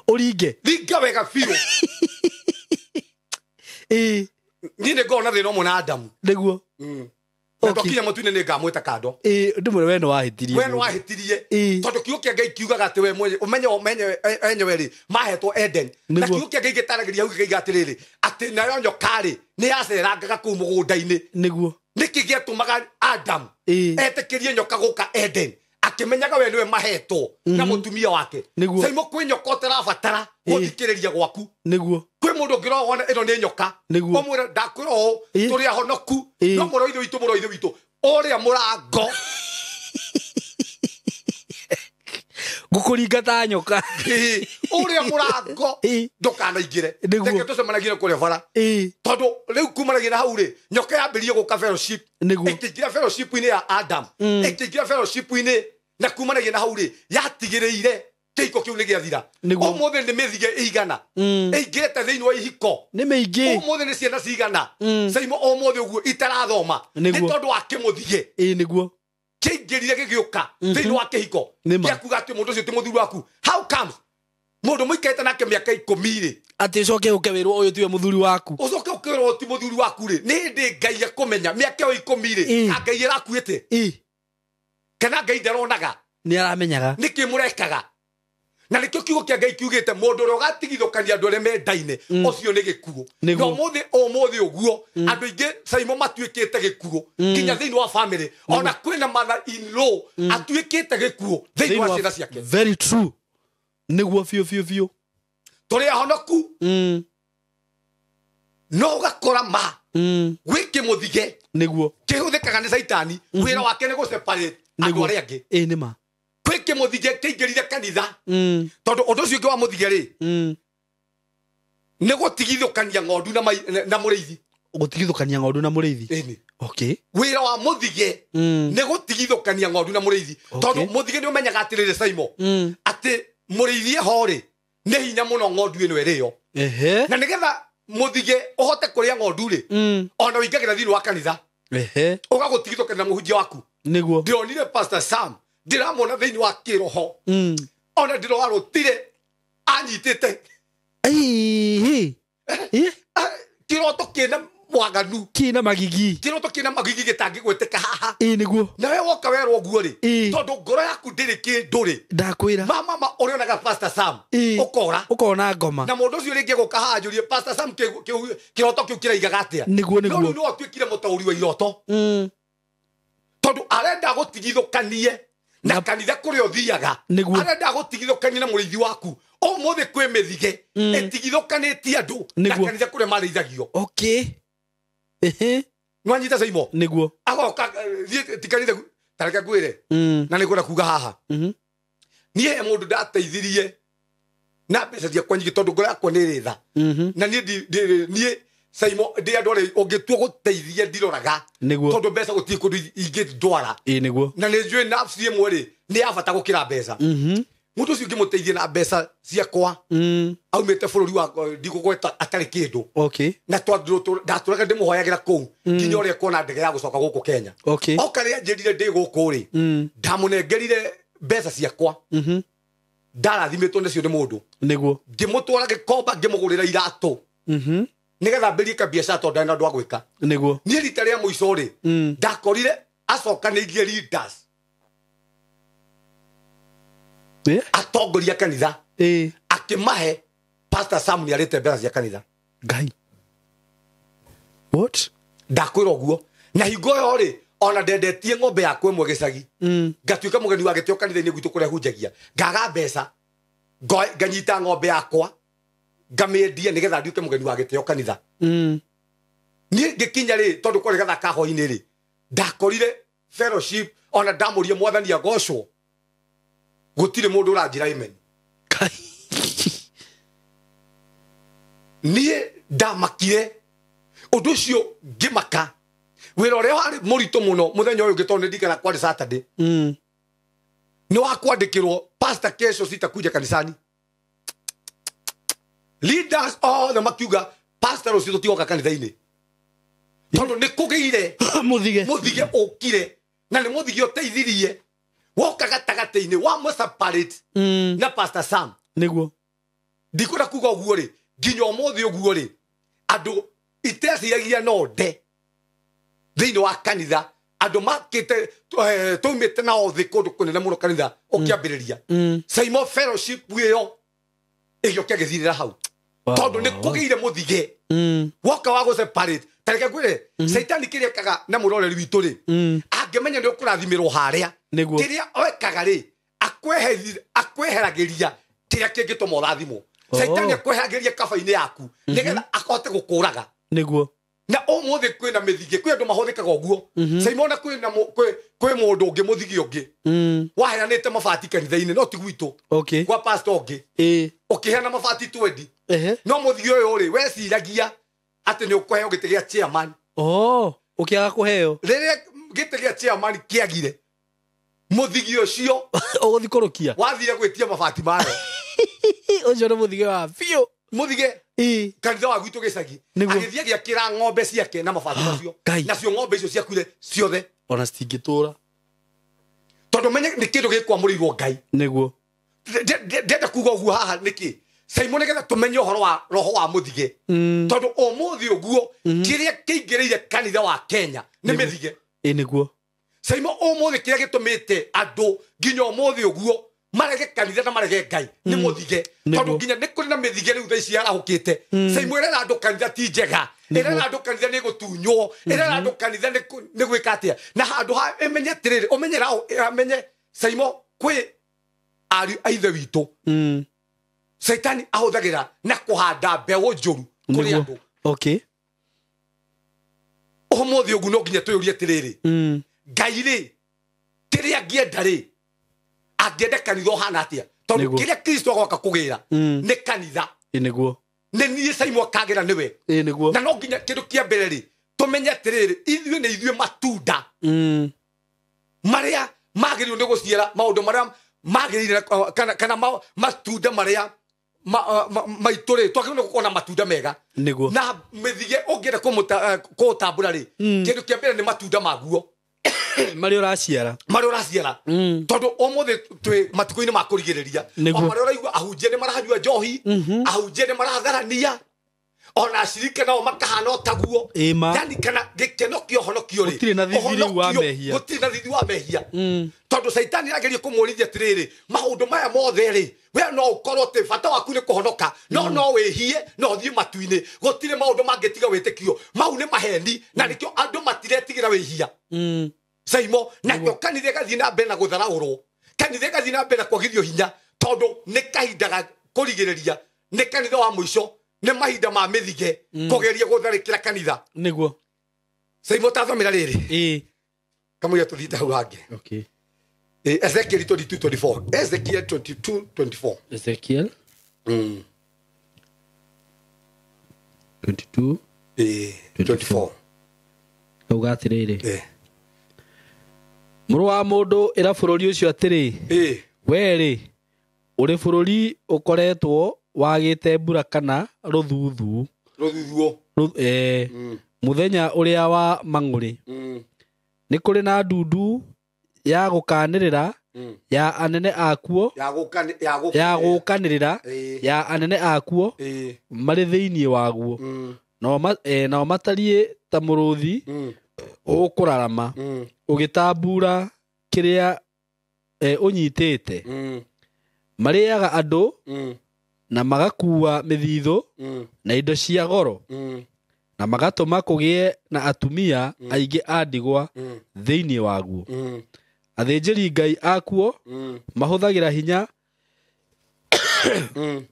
Ũringe. Ringa wega biũ. Ĩĩ. Niĩ nĩ ngoragwo na thĩna ũmwe na Adamu. Nĩguo. Na Okay. twakinya mũtu-inĩ nĩ ngamwĩta kando. Ĩĩ, ndĩmwĩre we nĩ wahĩtirie. We nĩ wahĩtirie. Ĩĩ. Tondũ kiugo kĩa Ngai kiugaga atĩ we mwenye ũmenye enyewe rĩ mahetwo Eden. Na Nĩguo. kiugo kĩa Ngai gĩtaragĩria hau gĩkaiga atĩrĩrĩ atĩ nayo nyoka rĩ nĩ yacerangaga kũu mũgũnda-inĩ. Nĩguo. Nĩkĩ gĩatũmaga Adam Ĩĩ. etĩkĩrie nyoka gũka Eden akĩmenyaga we nĩwe mahetwo na mũtumia wake. Nĩguo. Saimo kwĩ nyoka ũtarabatara Ĩĩ. gũthikĩrĩria gwaku. Nĩguo. Kwĩ mũndũ ũngĩrora wone ĩno nĩ nyoka. Nĩguo. Ũmwĩre ndakwĩra ũũ Ĩĩ. tũrĩ ahonoku. Ĩĩ. No mũrũ wa ithe witũ mũrũ wa ithe witũ ũrĩa mũrango. Ngũkũringa ta nyoka. Ĩĩ. Ũrĩa mũrango Ĩĩ. ndũkanaingĩre. Nĩguo. Reke tũcemanagie kũrĩa bara. Ĩĩ. Tondũ rĩu kumanagia na hau rĩ nyoka yambĩrĩrie gũka fellowship. Nĩguo. Ĩkĩingĩra fellowship-inĩ ya Adam. Ĩkĩingĩra fellowship-inĩ na kumanagia na hau rĩ yatigĩrĩire kĩhiko kĩu nĩ gĩathira. Nĩguo. Ũmũthĩ nĩ mĩthige ĩigana. Mm. Ĩingĩrĩte thĩinĩ wa ihiko. Nĩ mĩingĩ. Ũmũthĩ nĩ ciana cigana. Mm. Saimo ũmũthĩ ũguo itarathoma. Nĩ Nĩguo. tondũ wa kĩmũthige. Ĩĩ nĩguo. Kĩingĩrire gĩgĩũka thĩinĩ wa kĩhiko. Nĩ ma. Gĩakuga atĩ mũndũ ũcio ti mũthuri waku. How comes? Mũndũ mũikarĩte nake mĩaka 10 rĩ. Atĩ ũcoke ũke wĩrwo ũyũ tiwe mũthuri waku. Ũcoke ũkĩrwo ti mũthuri waku rĩ. Nĩ hĩndĩ Ngai akũmenya mĩaka ĩyo 10 rĩ. Ĩĩ. Na Ngai ĩrakuĩte. Ĩĩ. Kana Ngai ndaronaga. Nĩ aramenyaga. Nĩkĩ mũrekaga? Na nĩkĩo kiugo kĩa Ngai kiugĩte mũndũ ũrĩa ũgatigithũkania andũ arĩa mendaine ũcio nĩ gĩkuũ. Nĩguo. Na ũmũthĩ ũguo andũ aingĩ Saimo matuĩkĩte gĩkuũ nginya thĩinĩ wa family. Ona kwĩna mother in law atuĩkĩte gĩkuũ thĩinĩ wa ciana ciake. Very true. Nĩguo biũ biũ biũ. Tũrĩ ahonoku. No ũgakora ma gwĩ kĩmũthige nĩguo kĩhũthĩkaga nĩ caitani, wĩra wake nĩ gũseparate andũ arĩa angĩ. Ĩĩ nĩ ma. Kwĩ kĩmũthige kĩingĩrire kanitha, tondũ ũndũ ũcio ũngĩ wa mũthige rĩ, nĩ gũtigithũkania ng'ondu na mũrĩithi. Gũtigithũkania ng'ondu na mũrĩithi. Ĩni. Okay. Wĩra wa mũthige nĩ gũtigithũkania ng'ondu na mũrĩithi, tondũ mũthige nĩ ũmenyaga atĩrĩrĩ Saimo, atĩ mũrĩithi eho rĩ nĩ hinya mũno ng'ondu ĩno ĩrĩo. Ehe. Na nĩgetha mũthige ũhote kũrĩa ng'ondu rĩ, ona ũingagĩra thĩinĩ wa kanitha. Ehe. Ũgagũtigithũkania na mũhunjia waku. Nĩguo. Ndĩronire Pastor Sam, ndĩramwona thĩinĩ wa kĩroho. Ona ndĩrarũtire anyitĩte. Kĩroto kĩna mwaganu. Kĩna magigi. Kĩroto kĩna magigi gĩtangĩgweteka haha. Ĩĩ nĩguo. Nawe woka werwo ũguo rĩ, tondũ ngoro yaku ndĩrĩ kĩndũ rĩ. Ndakwĩra. Mama ũrĩonaga Pastor Sam, ũkora. Ũkona ngoma. Na mũndũ ũcio rĩngĩ egũka haha anjũrie, Pastor Sam, kĩroto kĩu kĩraigaga atĩa? Nĩguo, nĩguo. No rĩu no atuĩkire mũtaũri wa iroto. Tondũ arenda gũtigithũkanie na kanitha kũrĩa ũthiaga. Nĩguo. Arenda gũtigithũkanie na mũrĩithi waku. Ũmũthĩ kwĩ mĩthige ĩtigithũkanĩtie andũ na kanitha kũrĩa marĩithagio. Okay. Ehe. Nĩwanyita Saimo? Nĩguo. Agoka, thiĩ ti kanitha ta reke ngwĩre. Na nĩngwenda kuga haha. Niĩ he mũndũ ndateithirie na mbeca ciakwa nyingĩ tondũ ngoro yakwa nĩ ĩrĩ tha. Na niĩ niĩ Saimo ndĩ andũ arĩa ũngĩtua gũteithia ndiroraga. Nĩguo. Tondũ mbeca gũtirĩ kũndũ ingĩndwara. Ĩĩ nĩguo. Na nĩ njũĩ nafsi ĩmwe rĩ nĩ ya bata gũkĩra mbeca. Mũndũ ũcio ngĩmũteithia na mbeca ciakwa, aumĩte bũrũri wa ndigũgweta atarĩ kĩndũ. Okay. Na ndatũraga ndĩmũhoyagĩra kũu nginya ũrĩa kuona ndege ya gũcoka gũkũ Kenya. Okay. Oka rĩrĩa njĩrire ndĩ gũkũ rĩ, ndamũnengerire mbeca ciakwa. Ndarathimĩtwo nĩcio nĩ mũndũ. Nĩguo. Ngĩmũtwara Gĩkomba ngĩmũgũrĩra iratũ. Nĩgetha ambĩrĩrie kabiacara tondũ ndarĩ na ũndũ wa gwĩka. Nĩguo. Niĩ rita rĩa mũico rĩ, ndakorire acokanĩirie leaders. Atongoria kanitha. Akĩmahe Pastor Sam nĩarĩte mbeca cia kanitha. Ngai. What? Ndakwĩra ũguo. Na hingo ĩyo rĩ, ona ndendetie ng'ombe yakwa ĩmwe gĩcagi. Ngatuĩka mũgeni wa gĩtĩo kanitha-inĩ gwitũ kũrĩa hunjagia. Ngaga mbeca, nganyita ng'ombe yakwa, ngamĩendia nĩgetha nduĩke mũgeni wa gĩtĩo kanitha. Niĩ ngĩkinya rĩ, tondũ kwarĩ gathaka hwaĩ-inĩ rĩ, ndakorire fellowship, ona ndamũria mwathani agocwo. Gũtirĩ mũndũ ũranjĩra amen. Niĩ ndamakire ũndũ ũcio ngĩmaka. Wĩra ũrĩa warĩ mũritũ mũno mũthenya ũyũ ũngĩ tondũ nĩ ndirikanaga kwarĩ Saturday. Nĩ wa kwandĩkĩrwo pastor kesho sitakuja kanisani. Leaders othe makiuga pastor rũciũ tũtigoka kanitha-inĩ. Tondũ nĩ kũgĩire mũthige. Mũthige ũkire na nĩ mũthige ũteithirie. Woka gatagatĩ-inĩ wa mũ separate na Pastor Sam. Nĩguo. Ndikwenda kuga ũguo rĩ, nginya ũmũthĩ ũguo rĩ, andũ iteciragia no nde thĩinĩ wa kanitha, andũ makĩte, twaumĩte nao thĩ kũndũ kũnene mũno kanitha ũkĩambĩrĩria. Saimo fellowship ĩyo ĩgĩũka ĩgĩthirĩra hau. Tondũ nĩ kũgĩire mũthige. Woka wa gũ separate. Ta reke ngwĩre, Caitani kĩrĩa ekaga na mũroreri witũ rĩ, angĩmenya nĩ ũkũrathimĩrwo harĩa, kĩrĩa ekaga rĩ, akweheragĩria kĩrĩa kĩngĩtũma ũrathimwo. Caitani akweheragĩria kaba-inĩ yaku, nĩgetha ahote gũkũraga. Nĩguo. Na ũmũthĩ kwĩna mĩthige, kwĩ andũ mahũthĩkaga ũguo. Caimona kwĩna kwĩ mũndũ ũngĩ mũthige ũngĩ. Waheanĩte mabati kanitha-inĩ, no ti gwitũ. Okay. Kwa pastor ũngĩ. Ũkĩheana mabati 20. No mũthige ũyũ rĩ, weciragia atĩ nĩ ũkũheo gĩtĩ gĩa chairman. Oh, ũkĩaga kũheo. Rĩrĩa gĩtĩ gĩa chairman kĩagire, mũthige ũcio ũgũthiĩ kũrũkia. Wathire gwĩtia mabati mayo. Ũcio nĩ mũthige wa biũ. Mũthige. Kanitha wa gwitũ gĩcagi. Nĩguo. Agĩthiĩ agĩakĩra ng'ombe ciake na mabati macio. Ngai. Nacio ng'ombe icio ciakuire ciothe. Ona citingĩtũra. Tondũ menye nĩ kĩndũ gĩkwamũrĩirwo Ngai. Nĩguo. Ndenda kuga ũguo haha nĩkĩ? Saimo nĩgetha tũmenye ũhoro wa roho wa mũthige. Tondũ ũmũthĩ ũguo, kĩrĩa kĩingĩrĩire kanitha wa Kenya nĩ mĩthige. Ĩĩ nĩguo. Saimo ũmũthĩ kĩrĩa gĩtũmĩte andũ nginya ũmũthĩ ũguo marege kanitha na marege Ngai nĩ mũthige. Tondũ nginya nĩ kũrĩ na mĩthige rĩu thaa ici yarahũkĩte. Saimo ĩrera andũ kanitha ti njega. Ĩrera andũ kanitha nĩ gũtunywo. Ĩrera andũ kanitha nĩ gwĩka atĩa. Na handũ ha ĩmenye atĩrĩrĩ, ũmenyera amenye Saimo kwĩ ariũ a ithe witũ. Caitani ahũthagĩra na kũhanda mbeũ njũru kũrĩ andũ. Okay. Ũmũthĩ ũguo no nginya twĩyũrie atĩrĩrĩ, Ngai rĩ, kĩrĩa angĩenda rĩ, angĩenda kanitha ũhana atĩa? Tondũ kĩrĩa Kristo agoka kũgĩra nĩ kanitha. Nĩguo. Nĩ niĩ Saimo akagĩra nĩwe. Nĩguo. Na no nginya kĩndũ kĩa mbere rĩ, tũmenye atĩrĩrĩ, ithuĩ nĩ ithuĩ matunda marĩa magĩrĩirwo nĩ gũciara maũndũ marĩa magĩrĩire, kana matunda marĩa maitũ rĩ, twagĩrĩirwo nĩ gũkorwo na matunda mega. Nĩguo. Na mĩthige ũngĩenda kũũtambũra rĩ, kĩndũ kĩa mbere nĩ matunda maguo marĩa ũraciara, marĩa ũraciara. Tondũ ũmũthĩ twĩ matukũ-inĩ ma kũrigĩrĩria, o marĩa ũraigua ahunjia nĩ maranyua njohi, ahunjia nĩ maratharania, ona acirika nao makahana o taguo. Yani kana gĩkeno kĩa ũhonokio rĩ, gũtirĩ na thithi rĩu wa mehia, gũtirĩ na thithi wa mehia. Tondũ Caitani arageria kũmwonithia atĩrĩrĩ, maũndũ maya mothe rĩ, we no ũkorwo atĩ bata waku nĩ kũhonoka, no no wĩhie, no ũthiĩ matu-inĩ, gũtirĩ maũndũ mangĩtiga wĩtĩkio. Mau nĩ maheni, na nĩkĩo andũ matiretigĩra wĩhia. Saimo, nakĩo kanitha ĩgathiĩ na mbere na gũtharaũrwo, kanitha ĩgathiĩ na mbere na kwagithio hinya, tondũ nĩ kahinda ga kũrigĩrĩria, nĩ kanitha wa mũico, nĩ mahinda ma mĩthige kũgeria gũtharĩkĩra kanitha. Nĩguo. Saimo, tathomera rĩrĩ kamũira tũthiĩte hau hangĩ. Okay. Ezekiel 22:24. Ezekiel 22:24. Ezekiel 22 24. Kauga atĩrĩrĩ, mũrũ wa mũndũ, ĩra bũrũri ũcio atĩrĩ, we rĩ, ũrĩ bũrũri ũkoretwo wagĩte mbura kana rũthuthuũ, mũthenya ũrĩa wa mang'ũrĩ. Nĩ kũrĩ na ndundu ya gũkanĩrĩra ya anene akuo, ya gũkanĩrĩra ya anene akuo marĩ thĩinĩ waguo, nao matariĩ ta mũrũthi ũkũrarama ũgĩtambura kĩrĩa ũnyitĩte. Marĩaga andũ na magakua mĩthithũ na indo cia goro, na magatũma kũgĩe na atumia aingĩ a ndigwa thĩinĩ waguo. Athĩnjĩri Ngai akuo mahũthagĩra hinya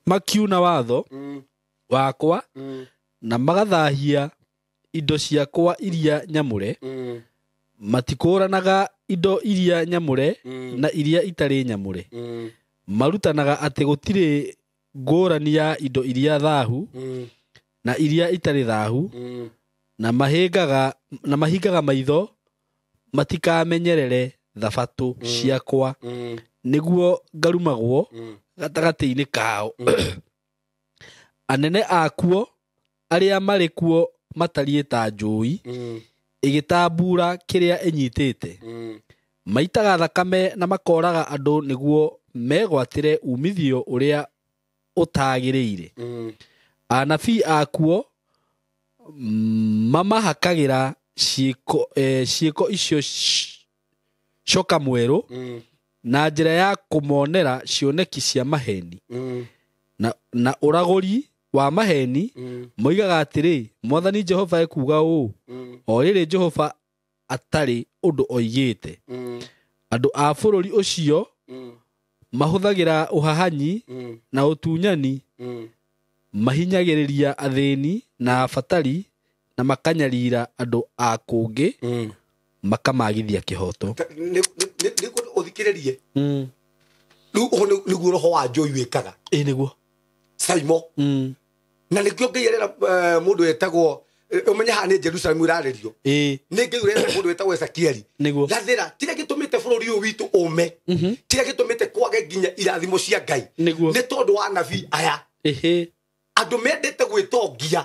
makiuna watho wakwa, na magathahia indo ciakwa iria nyamũre. Matikũranaga indo iria nyamũre na iria itarĩ nyamũre. Marutanaga atĩ gũtirĩ ngũrani ya indo iria thahu na iria itarĩ thahu, na mahingaga maitho matikamenyerere thabatũ ciakwa, nĩguo ngarumagwo gatagatĩ-inĩ kao. Anene akuo arĩa marĩ kuo matariĩ ta njũi ĩgĩtambura kĩrĩa ĩnyitĩte. Maitaga thakame na makoraga andũ nĩguo megwatĩre umithio ũrĩa ũtagĩrĩire. Anabii akuo mamahakagĩra ciĩko icio coka mwerũ na njĩra ya kũmonera cioneki cia maheni na ũragũri wa maheni. Moigaga atĩrĩ, Mwathani Jehova ekuuga ũũ, o rĩrĩ Jehova atarĩ ũndũ oigĩte. Andũ a bũrũri ũcio mahũthagĩra ũhahanyi na ũtunyani, mahinyagĩrĩria athĩni na abatari, na makanyarira andũ a kũngĩ, makamagithia kĩhoto. Nĩguo ũthikĩrĩrie. Rĩu ũguo nĩguo roho wa njũi wĩkaga. Nĩguo. Saimo. Na nĩkĩo Ngai arera mũndũ wetagwo, ũmenye haha nĩ Jerusalemu ĩrarĩrio. Nĩ Ngai ũrera mũndũ wetagwo Ezekieli. Nĩguo. Gathĩra, kĩrĩa gĩtũmĩte bũrũri ũyũ witũ ũme, kĩrĩa gĩtũmĩte kwage nginya irathimo cia Ngai, nĩ tondũ wa anabii aya. Andũ mendete gwĩtongia.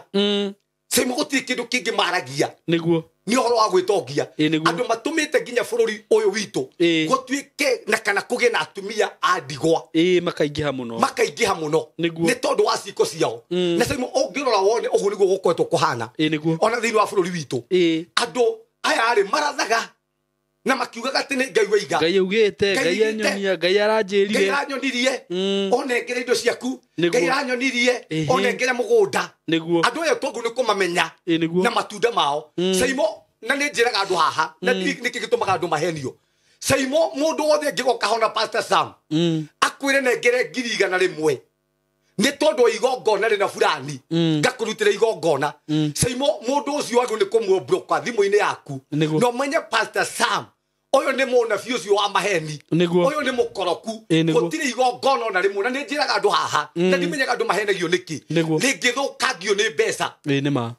Saimo, gũtirĩ kĩndũ kĩngĩ maragia. Nĩguo. Nĩ ũhoro wa gwĩtongia. Andũ matũmĩte nginya bũrũri ũyũ witũ gũtuĩke na kana kũgĩe na atumia a ndigwa. Makaingĩha mũno. Makaingĩha mũno. Nĩ tondũ wa ciĩko ciao. Na Saimo, ũngĩrora wone ũguo nĩguo gũkoretwo kũhana. Ona thĩinĩ wa bũrũri witũ. Andũ aya rĩ marathaga na makiugaga atĩ nĩ Ngai waiga. Ngai augĩte, Ngai anyonia, Ngai aranjĩrire. Ngai aranyonirie, onengere indo ciaku, Ngai aranyonirie, onengere mũgũnda. Nĩguo. Andũ aya twagu nĩ kũmamenya na matunda mao. Saimo, na nĩ njĩraga andũ haha, na nĩkĩ gĩtũmaga andũ mahenio. Saimo, mũndũ wothe angĩgoka hona Pastor Sam, akwĩre nengere 100,000, Nĩ tondũ wa igongona rĩna fulani ngakũrutĩra igongona. Saimo mũndũ ũcio wagĩrĩirwo nĩ kũmũbloka thimũ-inĩ yaku. Nĩguo. Na ũmenye Pastor Sam ũyũ nĩ mũnabii ũcio wa maheni. Nĩguo. Ũyũ nĩ mũkoroku. Ĩĩ, nĩguo. Gũtirĩ igongona ona rĩmwe na nĩ njĩraga andũ haha na ndimenyaga andũ mahenagio nĩkĩ. Nĩguo. Rĩngĩthũkangio nĩ mbeca. Ĩĩ nĩ ma.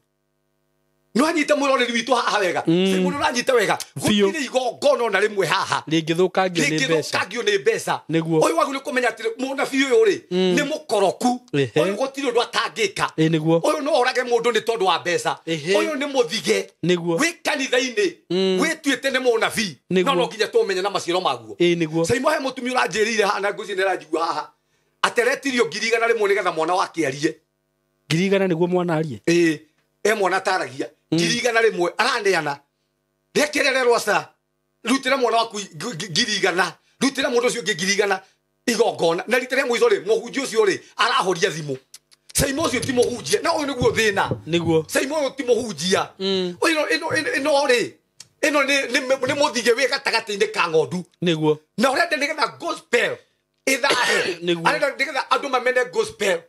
Nĩwanyita mwĩroreri witũ haha wega. Saimo nĩũranyita wega. Biũ. Gũtirĩ igongona ona rĩmwe haha Rĩngĩthũkangio nĩ mbeca. rĩngĩthũkangio nĩ mbeca. Nĩguo. Ũyũ wagĩrĩirwo kũmenya atĩ mũnabii ũyũ rĩ nĩ mũkoroku. Ehe. Ũyũ gũtirĩ ũndũ atangĩka. Ĩĩ nĩguo. Ũyũ no orage mũndũ nĩ tondũ wa mbeca. Ehe. Ũyũ nĩ mũthige. Nĩguo. Wĩ kanitha-inĩ wĩtuĩte nĩ mũnabii. Nĩguo. No no nginya tũmenye na maciaro maguo. Ĩĩ nĩguo. Saimo he mũtumia ũranjĩrĩire haha na ngwĩciria nĩ aranjigua haha. Ateretirio 100,000 nĩgetha mwana wake arie. 100,000 nĩguo mwana arie. Ĩĩ. E mwana ataragia. 100,000 araneana. Rĩakĩrere rwaca. Rutĩra mwana waku 100,000. Rutĩra mũndũ ũcio ũngĩ 100,000 igongona. Na rita rĩa mũico rĩ, mũhunjia ũcio rĩ, arahoria thimũ. Saimo ũcio ti mũhunjia. Na ũyũ nĩguo thĩna. Nĩguo. Saimo ũyũ ti mũhunjia. Ĩno ĩno ĩno rĩ, ĩno nĩ mũthige wĩ gatagatĩ-inĩ ka ng'ondu. Nĩguo. Na ũrenda nĩgetha gospel ĩthahe. Nĩguo. Arenda nĩgetha andũ mamene gospel.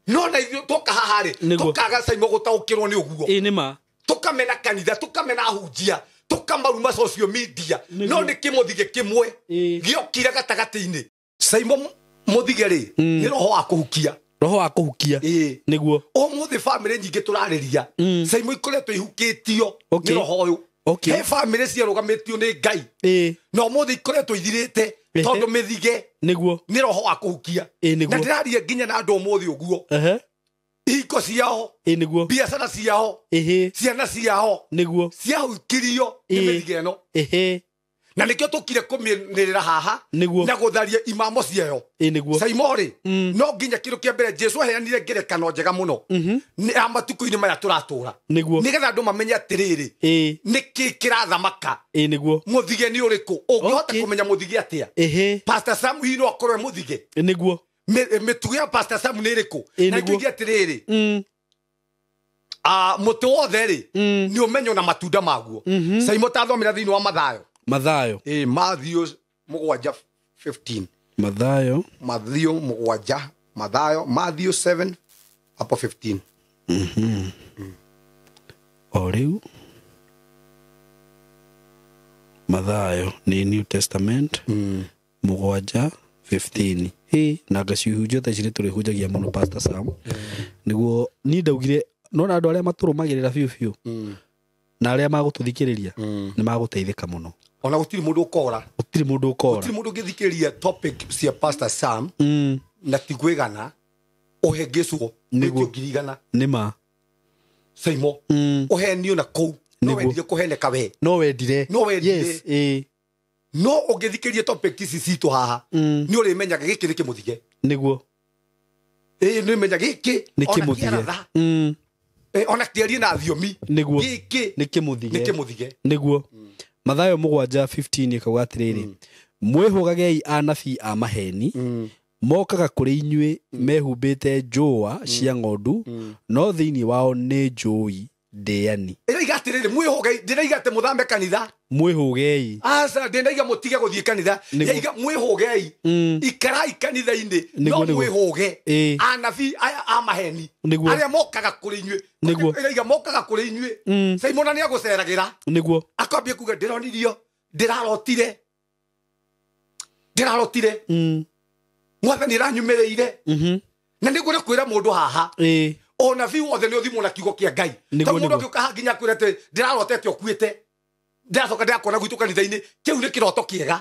No na ithuĩ tũka haha rĩ, Nĩguo. tũkaga Saimo gũtaũkĩrwo nĩ ũguo. Ĩĩ nĩ ma. Tũkamena kanitha, tũkamena ahunjia, tũkamaruma social media. Nĩguo. No nĩ kĩmũthige kĩmwe Ĩĩ. gĩokire gatagatĩ-inĩ. Saimo mũthige rĩ, nĩ roho wa kũhukia. Roho wa kũhukia. Ĩĩ. Nĩguo. Ũmũthĩ bamĩrĩ nyingĩ tũrarĩria Saimo ikoretwo ihukĩtio Okay. nĩ roho ũyũ. Okay. He bamĩrĩ ciarũgamĩtio nĩ Ngai. Ĩĩ. Na ũmũthĩ ikoretwo ithirĩte Ehe. tondũ mĩthige Nĩguo. nĩ roho wa kũhukia. Ĩĩ nĩguo. Na ndĩraria nginya na andũ ũmũthĩ ũguo. Ehe. Ihiko ciao, Ĩĩ nĩguo. biacara ciao, Ĩhĩ. ciana ciao Nĩguo. ciahukirio nĩ Ĩĩ. mĩthige ĩno. Ĩhĩ. Na nĩkĩo tũkire kũmĩnĩrĩra haha Nĩguo. na gũtharia imamo ciayo. Ĩĩ nĩguo. Saimo rĩ, no nginya kĩndũ kĩa mbere Jesu aheanire ngerekano njega mũno nĩ ya matukũ-inĩ maya tũratũra. Nĩguo. Nĩgetha andũ mamenye atĩrĩrĩ, Ĩĩ. nĩkĩ kĩrathamaka. Ĩĩ nĩguo. Mũthige nĩ ũrĩkũ? Ũngĩhota Okay. kũmenya mũthige atĩa? Ĩhĩ. Pastor Sam hihi no akorwo e mũthige? Nĩguo. Mĩtugo ya Pastor Sam nĩ ĩrĩkũ? Ĩĩ, Na nĩguo. ngĩugia atĩrĩrĩ, mũtĩ wothe rĩ, nĩ ũmenywo na matunda maguo. Saimo tathomera thĩinĩ wa Mathayo. Mathayo. Ĩĩ, Matthew 7:15. Mathayo. Matthew 7, Mathayo, Matthew 7 hapo 15. O rĩu. Mathayo nĩ New Testament. 7:15. Ĩ na ngacihunjia thaa ici nĩ tũrĩhunjagia mũno Pastor Sam. Nĩguo niĩ ndaugire nona andũ arĩa matũrũmagĩrĩra biũ biũ na arĩa magũtũthikĩrĩria nĩ magũteithĩka mũno. Ona gũtirĩ mũndũ ũkora. Gũtirĩ mũndũ ũkora. Gũtirĩ mũndũ ũngĩthikĩrĩria topic cia Pastor Sam na ti gwĩgana ũhĩngĩcwo Nĩguo. wĩtio 100,000. Nĩ ma. Saimo ũhenio na kũu no Nĩguo. wendire kũheneka we. No wendire. No wendire. Yes, ĩĩ. No ũngĩthikĩrĩria topic ici citũ haha nĩ ũrĩmenyaga gĩkĩ nĩ kĩmũthige. Nĩguo. Ĩĩ nĩ ũrĩmenyaga gĩkĩ Nĩ ona kĩmũthige. kĩaratha. Ona kĩarie na thiomi. Nĩguo. Gĩkĩ Nĩ kĩmũthige. nĩ kĩmũthige. Nĩguo. Mathayo 7:15 ĩkauga atĩrĩrĩ, mwĩhũgagei anabii a maheni mokaga kũrĩ inyuĩ mehumbĩte njũa cia ng'ondu no thĩinĩ wao nĩ njũi ndĩani. Ĩraiga atĩrĩrĩ, mwĩhũgei, ndĩraiga atĩ mũthame kanitha. Mwĩhũgei. Aca, ndĩraiga mũtige gũthiĩ kanitha. Nĩguo. Yaiga mwĩhũgei. Ikarai kanitha-inĩ, no Nĩguo, nĩguo. mwĩhũge. Ĩĩ. Anabii aya a maheni. Nĩguo. Arĩa mokaga kũrĩ inyuĩ. Nĩguo. Ĩraiga mokaga kũrĩ inyuĩ. Saimona nĩ agũceragĩra. Nĩguo. Akambia kuga ndĩronirio, ndĩrarotire. Ndĩrarotire. Mwathani aranyumĩrĩire. Na nĩguo nĩ kwĩra mũndũ haha. Ĩĩ. Ũnabii wothe nĩ ũthimwo na kiugo kĩa Ngai. Nĩguo, Tondũ mũndũ nĩguo. angĩũka haha nginya akwĩre atĩ ndĩrarotete ũkuĩte. Ndĩracoka ndĩrakuona gwitũ kanitha-inĩ, kĩu nĩ kĩroto kĩega.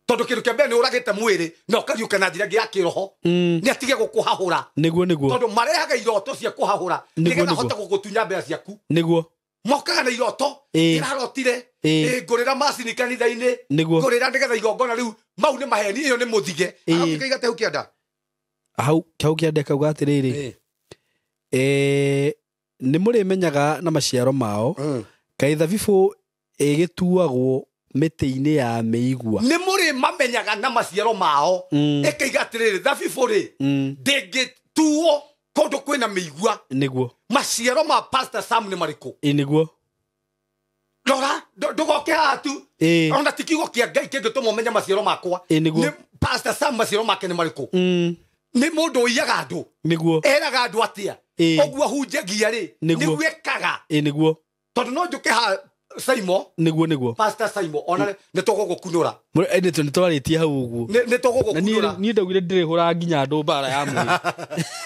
Tondũ kĩndũ kĩa mbere nĩ ũragĩte mwĩrĩ na ũkariũka na njĩra ĩngĩ ya kĩroho. Nĩ atige gũkũhahũra. Nĩguo, nĩguo. Tondũ marehaga iroto cia kũhahũra Nĩguo, nĩgetha nĩguo. ahote gũgũtunya mbeca ciaku. Nĩguo. Mokaga na iroto, Ĩĩ. ndĩrarotire, Ĩĩ. ĩĩ, ngũrĩra macini kanitha-inĩ, Nĩguo. ngũrĩra nĩgetha igongona rĩu, mau nĩ maheni, ĩyo nĩ mũthige. Ĩĩ. Arokĩka igate hau kĩanda. Hau hau kĩanda kauga atĩrĩrĩ, Ĩĩ. nĩ mũrĩmenyaga na maciaro mao. Kaĩ thabibũ ĩgĩtuagwo mĩtĩ-inĩ ya mĩigua. Nĩ mũrĩmamenyaga na maciaro mao. Ĩkaiga atĩrĩrĩ, thabibũ rĩ, ndĩngĩtuo kũndũ kwĩna mĩigua. Nĩguo. Maciaro ma Pastor Sam nĩ marĩkũ? Ĩĩ nĩguo. Rora, ndũgoke haha tu. Ĩĩ. Ona ti kiugo kĩa Ngai kĩngĩtũma ũmenye maciaro makwa. Ĩĩ nĩguo. Nĩ Pastor Sam maciaro make nĩ marĩkũ? Nĩ mũndũ ũiyaga andũ. Nĩguo. Eraga andũ atĩa? Ũguo ahunjagia rĩ, nĩguo ekaga. Nĩguo. Tondũ no njũke ha Saimo. Nĩguo. Pastor Saimo ona nĩ tũgũgũkunũra. Nĩ twarĩtie hau ũguo. Nĩ tũgũgũkunũra. Niĩ ndaugire ndĩrĩhũraga nginya andũ mbara ya mwĩrĩ.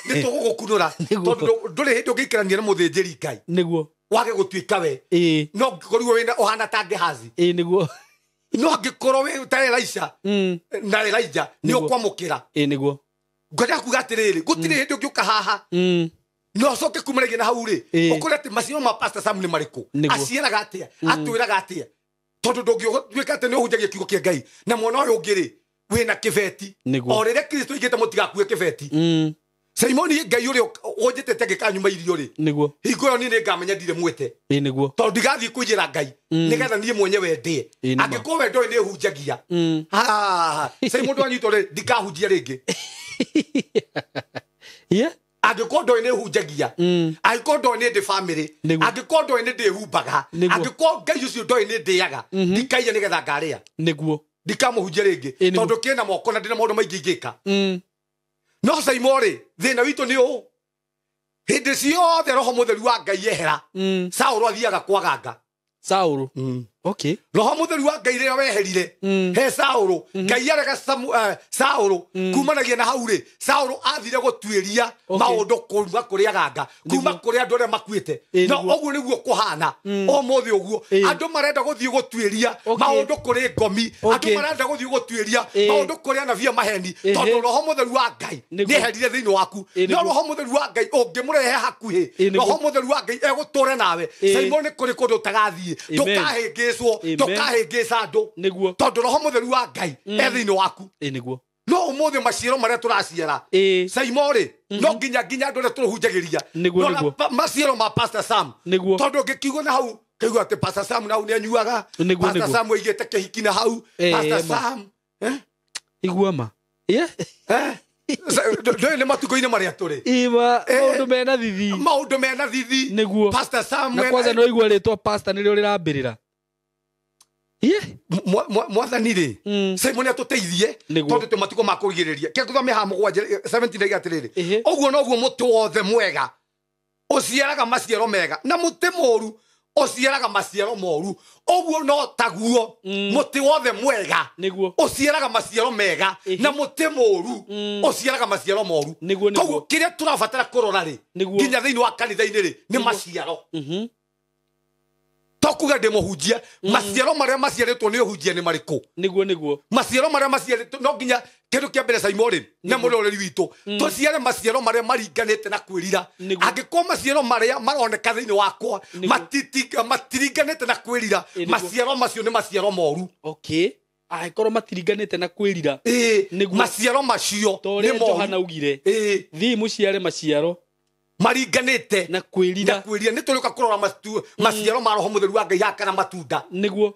Nĩ tũgũgũkunũra. Tondũ ndũrĩ hĩndĩ ũngĩikarania na mũthĩnjĩri Ngai. Nĩguo. Wage gũtuĩka we. No ngĩkorirwo wĩna ũhana ta Gehazi. Nĩguo. No angĩkorwo wĩ ta Elisha na Elijah nĩ ũkwamũkĩra. Nĩguo. Ngwenda kuga atĩrĩrĩ, gũtirĩ hĩndĩ ũngĩũka haha no acoke kuma rĩngĩ na hau rĩ, ũkore atĩ maciaro ma Pastor Sam nĩ marĩkũ, aciaraga atĩa, atwĩraga atĩa, tondũ ndũngĩtuĩka atĩ nĩ ũhunjagia kiugo kĩa Ngai na mwana ũyũ ũngĩ rĩ wĩna kĩbeti. O rĩrĩa Kristo aigĩte mũtigakue kĩbeti. Simoni Ngai ũrĩa ũnjĩtĩte ngĩkanyuma irio rĩ, nĩguo, hingo ĩyo niĩ nĩngamenya ndirĩ mwĩte. Nĩguo. Tondũ ndigathiĩ kũiyĩra Ngai nĩgetha niĩ mwenyewe ndĩe. Angĩkorwo we ndoĩ nĩhunjagia, Simon ndwanyitwo rĩ, ndikahunjia rĩngĩ. Angĩkorwo ndoĩ nĩhunjagia, angĩkorwo ndoĩ nĩ ndĩ family, angĩkorwo ndoĩ nĩ ndĩhumbaga, angĩkorwo Ngai ũcio ndoĩ nĩ ndĩaga, ndikaiya nĩgetha ngarĩa. Nĩguo. Ndikamũhunjia rĩngĩ tondũ kĩna moko na ndĩna maũndũ maingĩ ingĩka. No Saimo rĩ, thĩna witũ nĩ ũũ, hĩndĩ ciothe Roho Mũtheru wa Ngai yehera, Saũlũ athiaga kwaganga. Saũlũ. Okay. Roho Mũtheru wa Ngai rĩrĩa weherire he Saũlũ, Ngai arega Saũlũ kumanagia na hau rĩ, Saũlũ athire gũtuĩria maũndũ kuma kũrĩ aganga, kuma kũrĩ andũ arĩa makuĩte. No ũguo nĩguo kũhana ũmũthĩ ũguo, andũ marenda gũthiĩ gũtuĩria maũndũ kũrĩ ngomi, andũ marenda gũthiĩ gũtuĩria maũndũ kũrĩ anabii a maheni, tondũ Roho Mũtheru wa Ngai nĩeherire thĩinĩ waku. No Roho Mũtheru wa Ngai ũngĩmũrehe hakuhĩ, Roho Mũtheru wa Ngai egũtũre nawe. Simon nĩ kũrĩ kũndũ ũtagathiĩ, ndũkahĩngĩcwo, ndũkahĩngĩca andũ, tondũ Roho Mũtheru wa Ngai e thĩinĩ waku. Nĩguo. No ũmũthĩ maciaro marĩa tũraciara, Saimo rĩ, no nginya andũ arĩa tũrũhunjagĩria maciaro ma Pastor Sam, tondũ ũngĩkiuga na hau kaigua atĩ Pastor Sam na hau nĩanyuaga, Pastor Sam aigĩte kĩhiki na hau, Pastor Sam igua ma ndũĩ nĩ matukũ-inĩ marĩa tũrĩ. Maũndũ mena thithi. Maũndũ mena thithi. Nĩguo. Pastor Sam na kwanza no igua rĩtwa pastor nĩrĩo rĩrambĩrĩra. Mwathani rĩ, Simon atũteithie tondũ twĩ matukũ ma kũrigĩrĩria. Kĩrĩa tũthome haha 7 17 atĩrĩrĩ, ũguo noguo mũtĩ wothe mwega ũciaraga maciaro mega, na mũtĩ mũru ũciaraga maciaro moru. Ũguo no taguo mũtĩ wothe mwega ũciaraga maciaro mega, na mũtĩ mũru ũciaraga maciaro moru. Koguo kĩrĩa tũrabatara kũrora rĩ, nginya thĩinĩ wa kanitha-inĩ rĩ, nĩ maciaro. Tokuga ndĩ mũhunjia, maciaro marĩa maciarĩtwo nĩ ũhunjia nĩ marĩkũ? Nĩguo. Maciaro marĩa maciarĩtwo no nginya kĩndũ kĩa mbere Saimo rĩ, na mũroreri witũ, tũciare maciaro marĩa maringanĩte na kwĩrira. Angĩkorwo maciaro marĩa maroneka thĩinĩ wakwa matiringanĩte na kwĩrira, maciaro macio nĩ maciaro moru. Okay. Angĩkorwo matiringanĩte na kwĩrira, maciaro macio nĩ moru. Johana augire, thiĩ mũciare maciaro maringanĩte na kwĩrira. Na kwĩrira nĩ tũrĩũka kũrora maciaro ma Roho Mũtheru wa Ngai kana matunda. Nĩguo.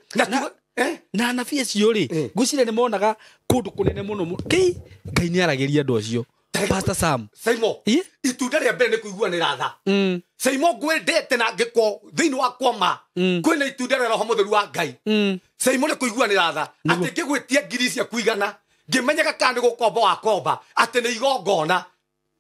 Na anabii acio rĩ, ngwĩciria nĩ monaga kũndũ kũnene mũno. Kĩ Ngai nĩ aragĩria andũ acio. Pastor Sam. Saimo, itunda rĩa mbere nĩ kũiguanĩra tha. Saimo ngwendete na ngĩkorwo thĩinĩ wakwa ma kwĩna itunda rĩa Roho Mũtheru wa Ngai. Saimo nĩ kũiguanĩra tha, atĩ ngĩgwĩtia ngiri ciaku igana, ngĩmenyaga kana nĩ gũkomba wakomba, atĩ nĩ igongona.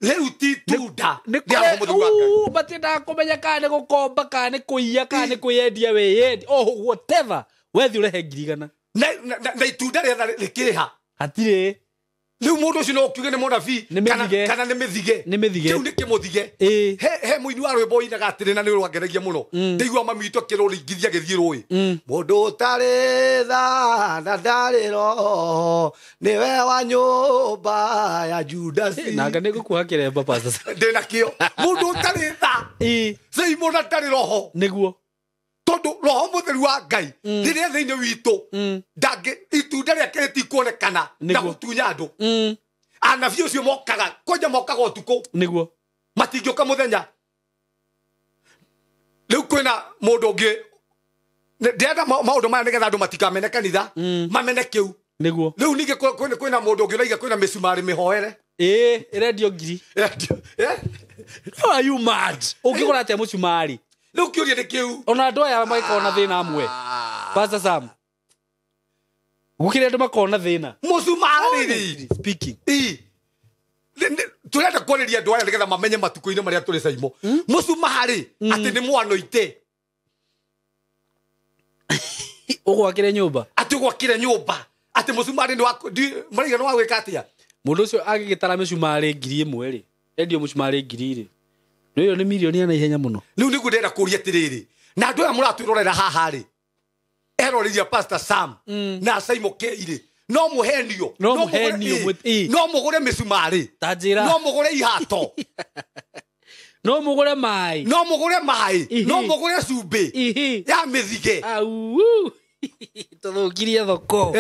Rĩu ti itunda rĩa Roho Mũtheru wa Ngai. Matiendaga kũmenya kana nĩ gũkomba, kana nĩ kũiya, kana nĩ kwĩyendia wĩyendi, oh whatever, wethi ũrehe ngiri igana. Na itunda rĩa tha rĩkĩrĩha hatirĩ. Rĩu mũndũ ũcio no ũkiuge nĩ mũnabii kana nĩ mĩthige. Kĩu nĩ kĩmũthige. He mũini wa rwĩmbo ũinaga atĩrĩ, na nĩ rwangenagia mũno, ndaigua mami witũ akĩrũringithia gĩthiĩ rũĩ, mũndũ ũtarĩ tha na ndarĩ roho nĩwe wa nyũmba ya Judasi. Nanga nĩ ngũkuoha kĩremba Pastor. Ndĩna kĩo. Mũndũ ũtarĩ tha, Saimo na ndarĩ roho. Nĩguo. Tondũ Roho Mũtheru wa Ngai rĩrĩa thĩinĩ witũ, itunda rĩake rĩtikuonekana na gũtunya andũ. Anabii ũcio mokaga kwanja mokaga ũtukũ. Nĩguo. Matingĩũka mũthenya. Rĩu kwĩna mũndũ ũngĩ, ndĩrenda maũndũ maya nĩgetha andũ matikamene kanitha, mamene kĩu. Nĩguo. Rĩu ningĩ kwĩna mũndũ ũngĩ ũraiga kwĩna mĩcumarĩ mĩhoere. Ĩrendio ngiri. Are you mad? Ũngĩgũra atĩa mũcumarĩ? Rĩu kĩũria nĩ kĩu. Ona andũ aya magĩkorwo na thĩna amwe. Pastor Sam. Gũkĩrĩ andũ makorwo na thĩna. Mũcumarĩ rĩ. Speaking. Turenda kwarĩria andũ aya nĩgetha mamenye matukũ-inĩ marĩa tũrĩ Saimo. Mũcumarĩ atĩ nĩ mwanoite. Ũgwakĩre nyũmba. Atĩ ũgwakĩre nyũmba. Atĩ mũcumarĩ nĩ wa maraiga nĩ wa gwĩka atĩa? Mũndũ ũcio agĩgĩtara mĩcumarĩ 1000 rĩ. Endio mũcumarĩ 1000 rĩ. Rĩu nĩ milioni na ihenya mũno. Rĩu nĩguo ndĩrenda kũũria atĩrĩrĩ. Na andũ aya mũratwĩrorera haha rĩ. Erorĩria Pastor Sam na Saimo K rĩ. No mũhenio. No mũhenio. No mũgũre mĩcumarĩ. Ta njĩra. No mũgũre ihato. No mũgũre maĩ. No mũgũre maĩ. No mũgũre cumbĩ. Ya mĩthige. Au. Tũthũkirie thoko.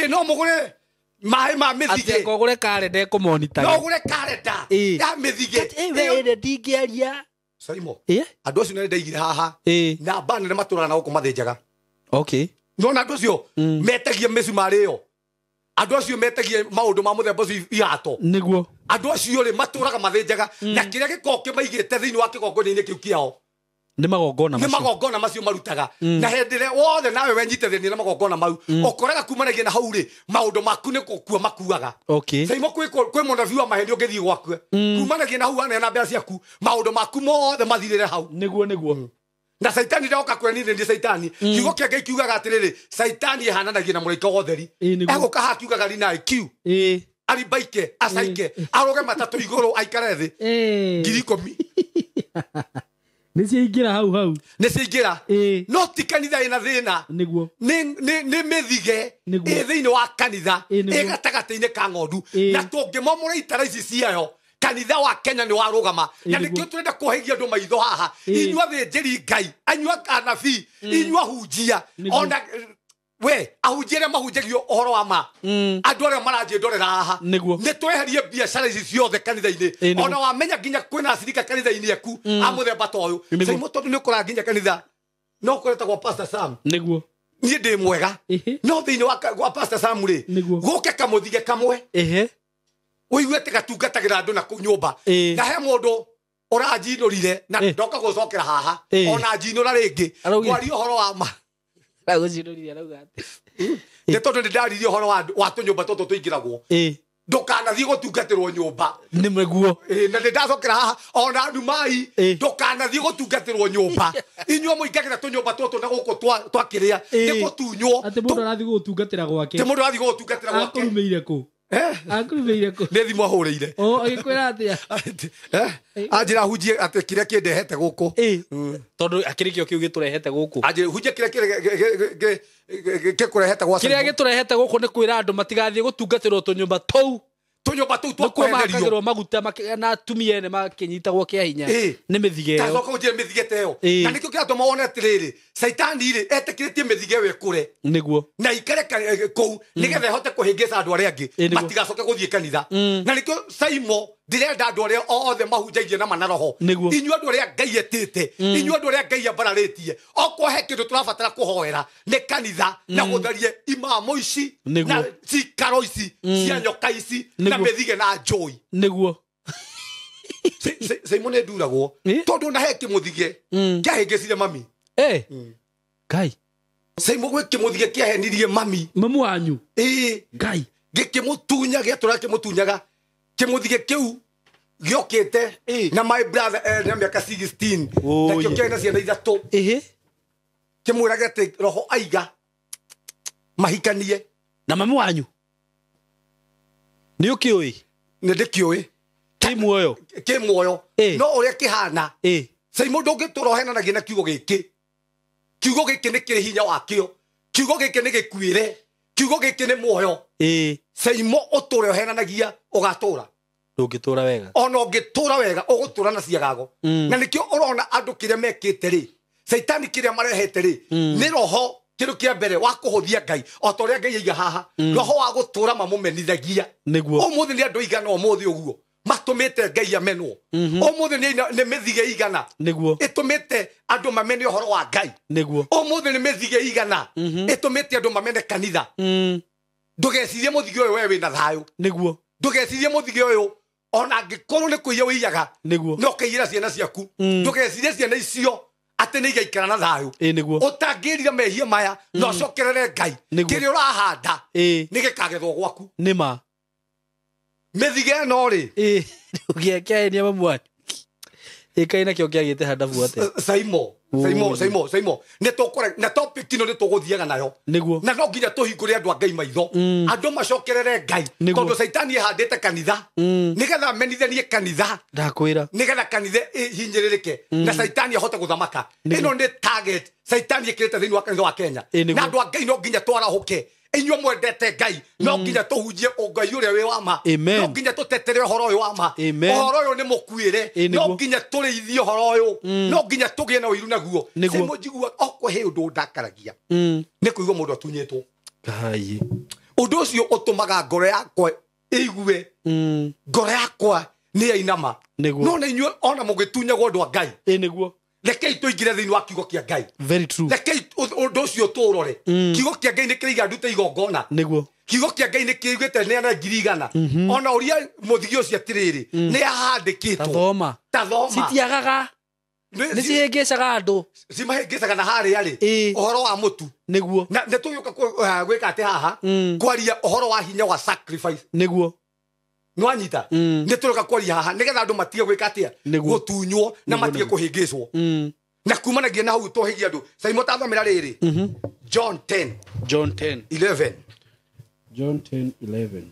No mũgũre maĩ ma mĩthige. Atĩ ũgũre karenda ĩkũmonitaga. No ũgũre karenda ya mĩthige. Ĩwe ndingĩaria. Saimo. Andũ acio nĩ ndaigire haha. Na mbana nĩ matũraga na gũkũ mathĩnjaga. Okay. No na andũ acio metagia mĩcumarĩ ĩyo. Andũ acio metagia maũndũ ma mũthemba ũcio ihato. Nĩguo. Andũ acio rĩ matũraga mathĩnjaga na kĩrĩa gĩkoragwo kĩmaigĩte thĩinĩ wa kĩgongona-inĩ kĩu kĩao. Nĩ magongona macio. Nĩ magongona macio marutaga. Na hĩndĩ ĩrĩa wothe nawe wenyitithania na magongona mau, ũkoraga kumanagia na hau rĩ, maũndũ maku nĩ gũkua makuaga. Okay. Saimo kwĩ mũnabii wa maheni ũngĩthiĩ gwakue. Kumanagia na hau waneana mbeca ciaku, maũndũ maku mothe mathirĩre hau. Nĩguo nĩguo. Na Saitani ndoka kwĩ niĩ nĩ Saitani. Kiugo kĩa Ngai kiugaga atĩrĩrĩ, Saitani ĩhananagia na mũraika wa ũtheri. Egũka haha kiugaga rina IQ. Aribaike, acaike, aroge matatũ igũrũ aikare thĩ. 10,000. Nĩ ciaingĩra hau hau. Nĩ ciaingĩra. No ti kanitha ĩna thĩna. Nĩguo. Nĩ mĩthige ĩ thĩinĩ wa kanitha, ĩ gatagatĩ-inĩ ka ng'ondu. Na tũngĩmomora itara ici ciayo, kanitha wa Kenya nĩ warũgama. Na nĩkĩo tũrenda kũhegia andũ maitho haha. Inyuĩ athĩnjĩri Ngai, inyuĩ anabii, inyuĩ ahunjia, ona we ahunjia arĩa mahunjagio ũhoro wa ma. Andũ arĩa maranjĩndorera haha. Nĩ tweherie biacara ici ciothe kanitha-inĩ. Ona wamenya nginya kwĩna acirika kanitha-inĩ aku a mũthemba ta ũyũ. Saimo tondũ nĩ ũkoraga nginya kanitha no ũkoretagwo Pastor Sam. Nĩguo. Niĩ ndĩ mwega. No thĩinĩ wa Pastor Sam rĩ, gũke kamũthige kamwe. Ũigue atĩ gatungatagĩra andũ na kũu nyũmba. Na he mũndũ ũranjinũrire na ndoka gũcokera haha. Ona njinũra rĩngĩ. Kwaria ũhoro wa ma. Nĩ tondũ nĩ ndaririe ũhoro wa tũnyũmba tũtũ tũingĩragwo. Ndũkanathiĩ gũtungatĩrwo nyũmba. Nĩguo. Na nĩ ndacokera haha ona ndumai ndũkanathiĩ gũtungatĩrwo nyũmba. Inyuĩ mũingagĩra tũnyũmba tũtũ na gũkũ twa kĩrĩa nĩ gũtunywo. Atĩ mũndũ arathiĩ gũgũtungatĩra gwake. Atĩ mũndũ arathiĩ gũgũtungatĩra gwake. Akũrumĩire kũ? Akũrumĩire kũ? Nĩ thimũ ahũrĩire. Agĩkwĩra atĩa? Anjĩra hunjie atĩ kĩrĩa kĩndehete gũkũ. Tondũ akĩrĩ kĩo kĩu gĩtũrehete gũkũ. Anjĩra hunjie kĩrĩa gĩkũrehete gwa Kĩrĩa gĩtũrehete gũkũ nĩ kwĩra andũ matigathiĩ gũtungatĩrwo tũnyũmba tũu. Tũnyũmba tũu twa kweherio. Maguta na atumia ene makĩnyitagwo kĩa hinya nĩ mĩthige ĩyo. Tacoka ũnjĩre mĩthige ta ĩyo. Na nĩkĩo kĩratũma wone atĩrĩrĩ, Saitani rĩ etĩkĩrĩtie mĩthige ĩyo ĩkũre. Nĩguo. Na ikare kũu nĩgetha ĩhote kũhĩngĩca andũ arĩa angĩ matigacoke gũthiĩ kanitha. Na nĩkĩo Saimo ndĩrenda andũ arĩa othe mahunjagia na mana roho. Inyuĩ andũ arĩa Ngai etĩte, inyuĩ andũ arĩa Ngai ambararĩtie, okorwo he kĩndũ tũrabatara kũhoera nĩ kanitha na gũtharie imamo ici na cikaro ici cia nyoka ici na mĩthige na njũi. Nĩguo. Saimo nĩ nduragwo tondũ na he kĩmũthige kĩahĩngĩcire mami. Ngai. Saimo gwĩ kĩmũthige kĩahenirie mami. Mamu wanyu. Ngai. Gĩkĩmũtunya gĩatũra kĩmũtunyaga kĩmũthige kĩu gĩokĩte na my brother na mĩaka 16 nakĩo kĩarĩ na ciana ithatũ. Kĩmwĩrage atĩ roho aiga mahikanie. Na mamu wanyu nĩ ũkĩũĩ? Nĩ ndĩkĩũĩ. Kĩ muoyo? Kĩ muoyo. No ũrĩa kĩhana. Saimo ndũngĩtũra ũhenanagia na kiugo gĩkĩ. Kiugo gĩkĩ nĩ kĩrĩ hinya wakĩo. Kiugo gĩkĩ nĩ gĩkuĩre. Kiugo gĩkĩ nĩ muoyo. Saimo ũtũre ũhenanagia ũgatũra. Ndũngĩtũra wega. Ona ũngĩtũra wega ũgũtũra na ciagago. Na nĩkĩo ũrona andũ kĩrĩa mekĩte rĩ, Saitani kĩrĩa marehete rĩ, nĩ roho kĩndũ kĩa mbere wa kũhũthia Ngai o ta ũrĩa Ngai aiga haha. Roho wa gũtũra mamũmenithagia. Nĩguo. Ũmũthĩ nĩ andũ igana ũmũthĩ ũguo matũmĩte Ngai amenwo. Ũmũthĩ nĩ mĩthige igana. Nĩguo. Ĩtũmĩte andũ mamene ũhoro wa Ngai. Nĩguo. Ũmũthĩ nĩ mĩthige igana ĩtũmĩte andũ mamene kanitha. Ndũgecirie mũthige ũyũ we wĩna thayũ. Nĩguo. Ndũgecirie mũthige ũyũ ona angĩkorwo nĩ kũiya ũiyaga. Nĩguo. No ũkaiyĩra ciana ciaku. Ndũgecirie ciana icio atĩ nĩ igaikara na thayũ. Nĩguo. Ũtangĩrira mehia maya na ũcokerere Ngai. Kĩrĩa ũrahanda nĩ gĩkagethwo gwaku. Nĩ ma. Mĩthige ĩno rĩ Ũgĩake nĩ mamu wanyu. Ĩkai nakĩo kĩagĩte handabu atĩa? Saimo Saimo nĩ tũkũre na topic ĩno nĩ tũgũthiaga nayo. Nĩguo. Na no nginya tũhingũre andũ a Ngai maitho. Andũ macokerere Ngai. Tondũ Caitani ĩhandĩte kanitha. Nĩgetha amenithanie kanitha. Ndakwĩra. Nĩgetha kanitha ĩhinyĩrĩrĩke. Na Caitani ahote gũthamaka. Ĩno nĩ target Caitani ĩkĩrĩte thĩinĩ wa kanitha wa Kenya. Na andũ a Ngai no nginya twarahũke. Inyuĩ mwendete Ngai no nginya tũhunjie ũngai ũrĩa wĩ wa ma. No nginya tũtetere ũhoro ũyũ wa ma. Ũhoro ũyũ nĩ mũkuĩre. No nginya tũrĩithie ũhoro ũyũ. No nginya tũgĩe na ũiru naguo. Saimo njigua okwa he ũndũ ndakaragia. Nĩ kũigua mũndũ atunyĩtwo. Ngai. Ũndũ ũcio ũtũmaga ngoro yakwa ĩigue. Ngoro yakwa nĩ yainama. No na inyuĩ ona mũgĩtunyagwo andũ a Ngai. Nĩguo. Rekei tũingĩre thĩinĩ wa kiugo kĩa Ngai. Very true. Rekei ũndũ ũcio tũũrore. Kiugo kĩa Ngai nĩ kĩraiga ndute igongona. Nĩguo. Kiugo kĩa Ngai nĩ kĩugĩte neana 100,000. Ona ũria mũthigi ũcio atĩrĩrĩ nĩ ahandĩkĩtwo. Ta thoma. Citiagaga. Nĩ cihĩngĩcaga andũ. Cimahĩngĩcaga na harĩa rĩ ũhoro wa mũtu. Nĩguo. Na nĩ tũgĩũka gwĩka atĩ haha kwaria ũhoro wa hinya wa sacrifice. Nĩguo. Nwanyita nĩ tũroka kwaria haha nĩgetha andũ matige gwĩka atĩa gũtunywo na matige kũhĩngĩcwo. Na kumanagia na hau tũhĩgia andũ. Saimo tathomera rĩrĩ. John 10. John 10. 11. John 10 11.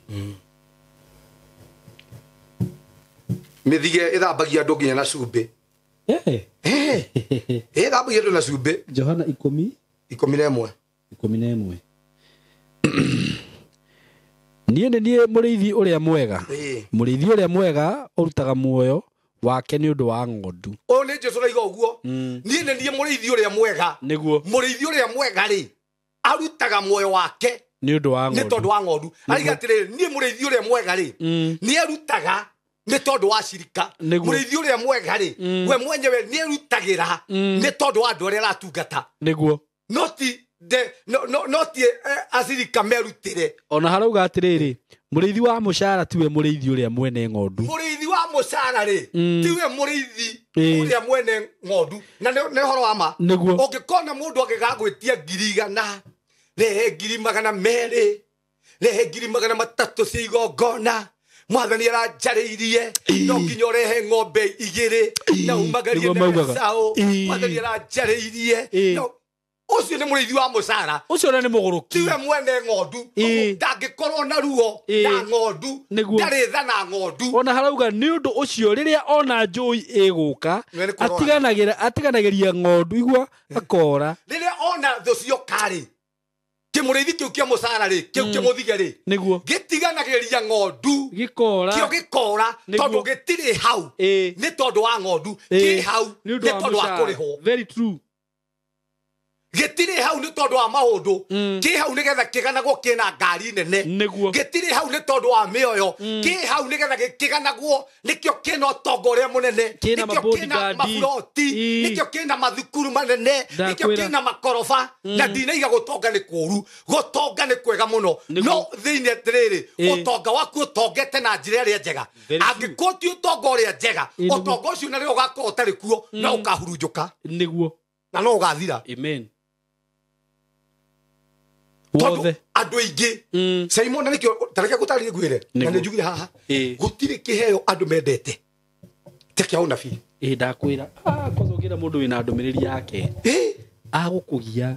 Mĩthige ĩthambagia andũ nginya na cumbĩ. Ĩthambagia andũ na cumbĩ. Johana 10. 11. 11. Niĩ nĩ niĩ mũrĩithi ũrĩa mwega. Mũrĩithi ũrĩa mwega ũrutaga muoyo wake nĩ ũndũ wa ng'ondu. Ũyũ nĩ Jesũ ũraiga ũguo. Niĩ nĩ niĩ mũrĩithi ũrĩa mwega. Nĩguo. Mũrĩithi ũrĩa mwega rĩ arutaga muoyo wake nĩ ũndũ wa ng'ondu. Nĩ tondũ wa ng'ondu. Araiga atĩrĩrĩ niĩ mũrĩithi ũrĩa mwega rĩ nĩ arutaga nĩ tondũ wa cirika. Mũrĩithi ũrĩa mwega rĩ we mwenyewe nĩ arutagĩra nĩ tondũ wa andũ arĩa aratungata. Nĩguo. No ti no ti acirika merutire. Ona harauga atĩrĩrĩ mũrĩithi wa mũcara tiwe mũrĩithi ũrĩa mwene ng'ondu. Mũrĩithi wa mũcara rĩ tiwe mũrĩithi ũrĩa mwene ng'ondu. Na nĩ ũhoro wa ma. Nĩguo. Ũngĩkona mũndũ angĩgagwĩtia 100,000 rehe 200,000 rehe 300,000 cia igongona. Mwathani aranjarĩirie no nginya ũrehe ng'ombe 2 na umagarie na gacaũ. Mwathani aranjarĩirie ũcio nĩ mũrĩithi wa mũcara. Ũcio nĩ mũgũrũki. Tiwe mwene ng'ondu. Ndangĩkorwo na ruo na ng'ondu. Ndarĩ tha na ng'ondu. Ona harauga nĩ ũndũ ũcio rĩrĩa ona njũi ĩgũka atiganagĩria ng'ondu igua akora. Rĩrĩa ona thũ cioka rĩ kĩmũrĩithi kĩu kĩa mũcara rĩ kĩu kĩmũthige rĩ nĩguo gĩtiganagĩria ng'ondu gĩkora. Kĩo gĩkora tondũ gĩtirĩ hau nĩ tondũ wa ng'ondu. Kĩ hau nĩ tondũ wa kũrĩhwo. Very true. Gĩtirĩ hau nĩ tondũ wa maũndũ. Kĩ hau nĩgetha kĩganagwo kĩna ngari nene. Nĩguo. Gĩtirĩ hau nĩ tondũ wa mĩoyo. Kĩ hau nĩgetha kĩganagwo nĩkĩo kĩna ũtonga ũrĩa mũnene. Nĩkĩo kĩna maburoti. Nĩkĩo kĩna mathukuru manene. Nĩkĩo kĩna makoroba. Na ndinaiga gũtonga nĩ kũũru. Gũtonga nĩ kwega mũno. No thĩinĩ atĩrĩrĩ ũtonga waku ũtongete na njĩra ĩrĩa njega. Angĩkorwo ti ũtonga ũrĩa njega ũtonga ũcio na rĩrĩa ũgakorwo ũtarĩ kuo no ũkahurunjũka. Nĩguo. Na no ũgathira. Amen. Tondũ andũ aingĩ Simon na nĩkĩo tareke gũtarĩrie ngwĩre na nĩ njugire haha gũtirĩ kĩheo andũ mendete ta kĩa ũnabii. Ndakwĩra kwanza ũngĩra mũndũ wĩna ndũmĩrĩri yake agũkũgia.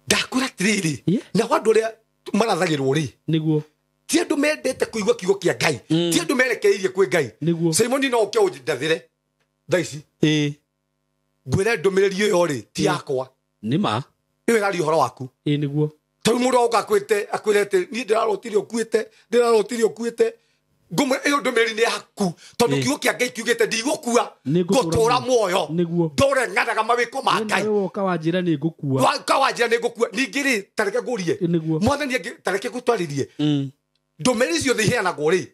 Ndakwĩra atĩrĩrĩ nao andũ arĩa marathagĩrwo rĩ nĩguo ti andũ mendete kũigua kiugo kĩa Ngai. Ti andũ merekeirie kwĩ Ngai. Simon no ũke ũndathĩre thaa ici ngwĩre ndũmĩrĩri ĩyo rĩ ti yakwa. Nĩ ma. Ĩyo ĩraria ũhoro waku. Nĩguo. Tondũ mũndũ oka akwĩte akwĩre atĩ niĩ ndĩrarotire ũkuĩte ndĩrarotire ũkuĩte ngũmwĩra ĩyo ndũmĩrĩri nĩ yaku tondũ kiugo kĩa Ngai kiugĩte ndigũkua ngũtũra muoyo. Ndũre ng'anaga mawĩko ma Ngai. Woka wanjĩra nĩ ngũkua. Woka wanjĩra nĩ ngũkua. Ningĩ rĩ tareke ngũrie Mwathani tareke ngũtwarĩrie ndũmĩrĩri ciothe iheanagwo rĩ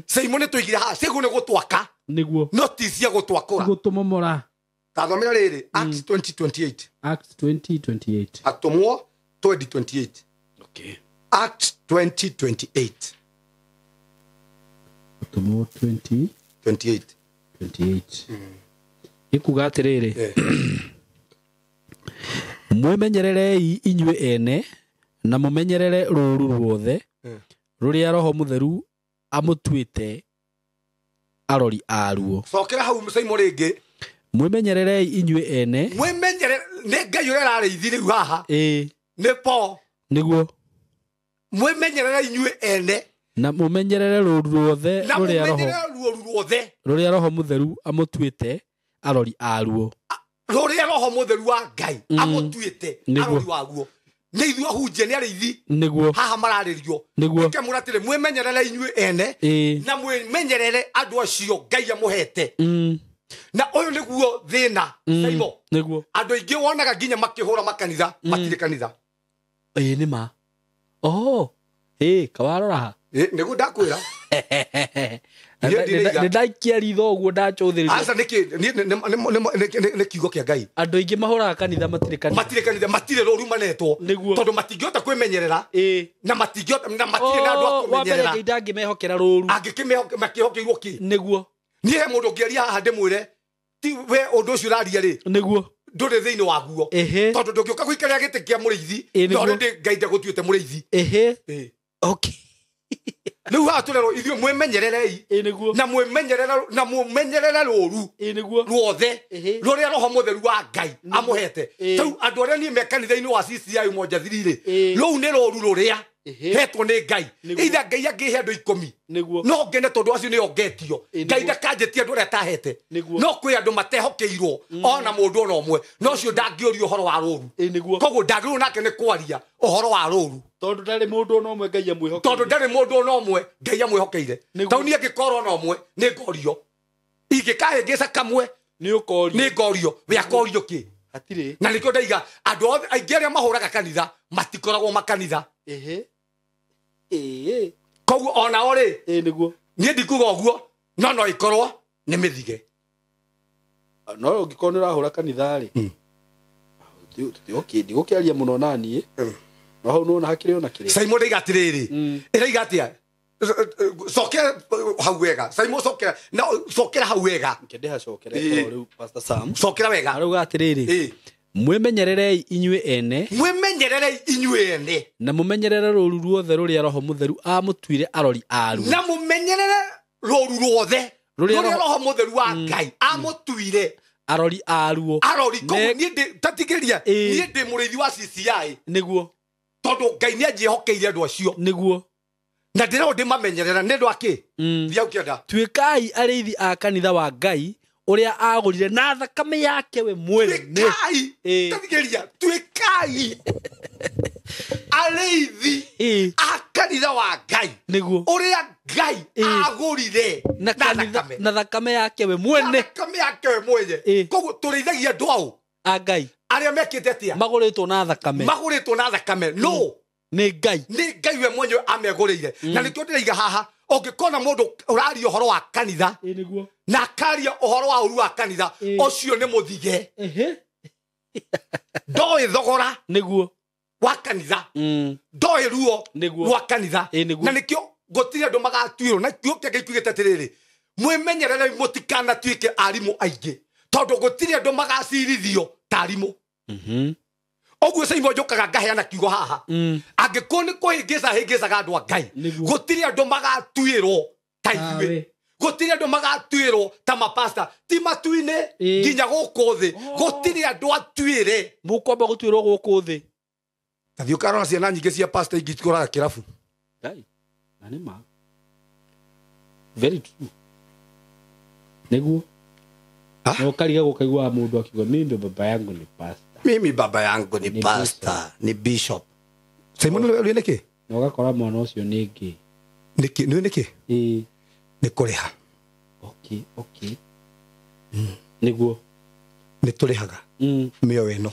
Simon nĩ tũigire haha ciagwo nĩ gũtwaka. Nĩguo. No ti cia gũtwakũra. Gũtũmomora. Tathomera rĩrĩ Acts 20:28. Acts 20:28. Atũmwo 20:28. Okay. Acts 20:28. Atũmwo 20:28. 28. Ikuga atĩrĩrĩ mwĩmenyererei inyuĩ ene na mũmenyerere rũũru ruothe rũrĩa Roho Mũtheru amũtuĩte arori aruo. Cokera hau Simon rĩngĩ. Mwĩmenyererei inyuĩ ene. Mwĩmenyerere nĩ Ngai ũrĩa ararĩithi rĩu haha. Ĩĩ. Nĩ Paul. Nĩguo. Mwĩmenyerere inyuĩ ene. Na mũmenyerere rũũru ruothe rũrĩa Roho. Na mũmenyerere rũũru ruothe. Rũrĩa Roho Mũtheru amũtuĩte arori aruo. Rũrĩa Roho Mũtheru wa Ngai amũtuĩte arori waguo. Nĩ ithuĩ ahunjia nĩ arĩithi. Nĩguo. Haha mararĩrio. Nĩguo. Kĩmũratĩrĩ mwĩmenyerere inyuĩ ene. Na mwĩmenyerere andũ acio Ngai amũhete. Na ũyũ nĩguo thĩna Simon. Nĩguo. Andũ aingĩ wonaga nginya makĩhũra makanitha matirĩ kanitha. Ĩĩ nĩ ma. Oh. Ĩĩ kawarora ha. Nĩguo ndakwĩra. Nĩ ndaikia ritho ũguo ndacũthĩrĩria. Aca nĩkĩ nĩ kiugo kĩa Ngai. Andũ aingĩ mahũraga kanitha matirĩ kanitha. Matirĩ kanitha matirĩ rũru manetwo. Tondũ matingĩhota kwĩmenyerera. Na matingĩhota na matirĩ na andũ a kũmenyerera. Wa mbere Ngai ndangĩmehokera rũru. Angĩkĩmehoka makĩhokeirwo kĩ? Nĩguo. Niĩ he mũndũ ũngĩaria haha ndĩmwĩre ti we ũndũ ũcio ũraria rĩ. Nĩguo. Ndũrĩ thĩinĩ waguo. Tondũ ndũngĩũka gũikarĩra gĩtĩ kĩa mũrĩithi na already Ngai ndagũtuĩte mũrĩithi. Okay. Rĩu haha tũrerwo ithuĩ mwĩmenyererei. Nĩguo. Na mwĩmenyerere na mũmenyerere rũru. Nĩguo. Ruothe. Rũrĩa Roho Mũtheru wa Ngai amũhete. Rĩu andũ arĩa niĩ me kanitha-inĩ wa CCI Umoja 3 rĩ, rũu nĩ rũru rũrĩa hetwo nĩ Ngai. Either Ngai angĩhe andũ 10. Nĩguo. No ngene tondũ acio nĩo ngetio. Ngai ndakanjĩtie andũ arĩa atahete. Nĩguo. No kwĩ andũ matehokeirwo ona mũndũ ona ũmwe. No ũcio ndangĩũrio ũhoro wa rũru. Nĩguo. Koguo ndagĩrĩirwo nake nĩ kwaria ũhoro wa rũru. Tondũ ndarĩ mũndũ ona ũmwe Ngai amwĩhokeire. Tondũ ndarĩ mũndũ ona ũmwe Ngai amwĩhokeire. Tondũ niĩ angĩkorwo ona ũmwe nĩ ngorio. Ingĩkahĩngĩca kamwe nĩ ũkorio. Nĩ ngorio. We akorio kĩ? Hatirĩ. Na nĩkĩo ndaiga andũ othe aingĩ arĩa mahũraga kanitha matikoragwo makanitha. Koguo onao rĩ, Nĩguo. niĩ ndikuga ũguo no no ĩkorwo nĩ mĩthige. No ũngĩkorwo nĩ ũrahũra kanitha rĩ, ndigũkĩaria mũno na niĩ. No hau nĩwona hakĩrĩ ona kĩrĩa. Simon ndaiga atĩrĩrĩ, ĩraiga atĩa? Cokera hau wega. Simon cokera, na cokera hau wega. Ngĩndĩhacokere rĩu Pastor Sam. Cokera wega. Arauga atĩrĩrĩ, mwĩmenyererei inyuĩ ene. Mwĩmenyererei inyuĩ ene. Na mũmenyerere rũru ruothe rũrĩa Roho Mũtheru amũtuire arori aruo. Na mũmenyerere rũru ruothe rũrĩa Roho Mũtheru wa Ngai amũtuire arori aruo. Arori. Koguo niĩ ndĩ tatigĩria niĩ ndĩ mũrĩithi wa CCI. Nĩguo. Tondũ Ngai nĩ anjĩhokeire andũ acio. Nĩguo. Na ndĩrerwo ndĩmamenyerera nĩ ũndũ wa kĩ? Thiĩ ũkĩenda. Tuĩkai arĩithi a kanitha wa Ngai ũrĩa agũrire na thakame yake we mwene. Tuĩkai. Tathikĩrĩria, tuĩkai arĩithi a kanitha wa Ngai. Nĩguo. Ũrĩa Ngai agũrire na thakame yake we mwene. Na thakame yake we mwene. Koguo tũrĩithagia andũ ao a Ngai arĩa mekĩte atĩa? Magũrĩtwo na thakame. Magũrĩtwo na thakame. No. Nĩ Ngai. Nĩ Ngai we mwenyewe amegũrĩire. Na nĩkĩo ndĩraiga haha ũngĩkona mũndũ ũraria ũhoro wa kanitha na akaria ũhoro wa ũru wa kanitha ũcio nĩ mũthige. Ndoĩ thogora nĩguo wa kanitha. Ndoĩ ruo rwa kanitha. Na nĩkĩo gũtirĩ andũ magatuĩrwo. Na kiugo kĩa Ngai kiugĩte atĩrĩrĩ, mwĩmenyerere mũtikanatuĩke arimũ aingĩ tondũ gũtirĩ andũ magacirithio ta arimũ. Ũguo Simon njũkaga ngaheana kiugo haha. Angĩkorwo nĩ kũhĩngĩca hĩngĩcaga andũ a Ngai, gũtirĩ andũ magatuĩrwo ta ithuĩ. Gũtirĩ andũ magatuĩrwo ta mapasta. Ti matu-inĩ nginya gũkũ thĩ. Gũtirĩ andũ atuĩre. Mũkwamba gũtuĩrwo gũkũ thĩ. Ta thiĩ ũkarora ciana nyingĩ cia pasta ingĩ cikũraga kĩrabu. Ngai, na nĩ ma. Very true. Nĩguo. Na ũkariga gũkaigua mũndũ akiuga mimi baba yangu ni pastor. Mimi baba yangu ni pastor, ni bishop. Simon nĩ nĩkĩ? Na ũgakora mwana ũcio nĩ ngĩ. Nĩkĩ? Nĩ nĩkĩ? Nĩ kũrĩha. Okay, okay. Nĩguo. Nĩ tũrĩhaga. Mĩoyo ĩno.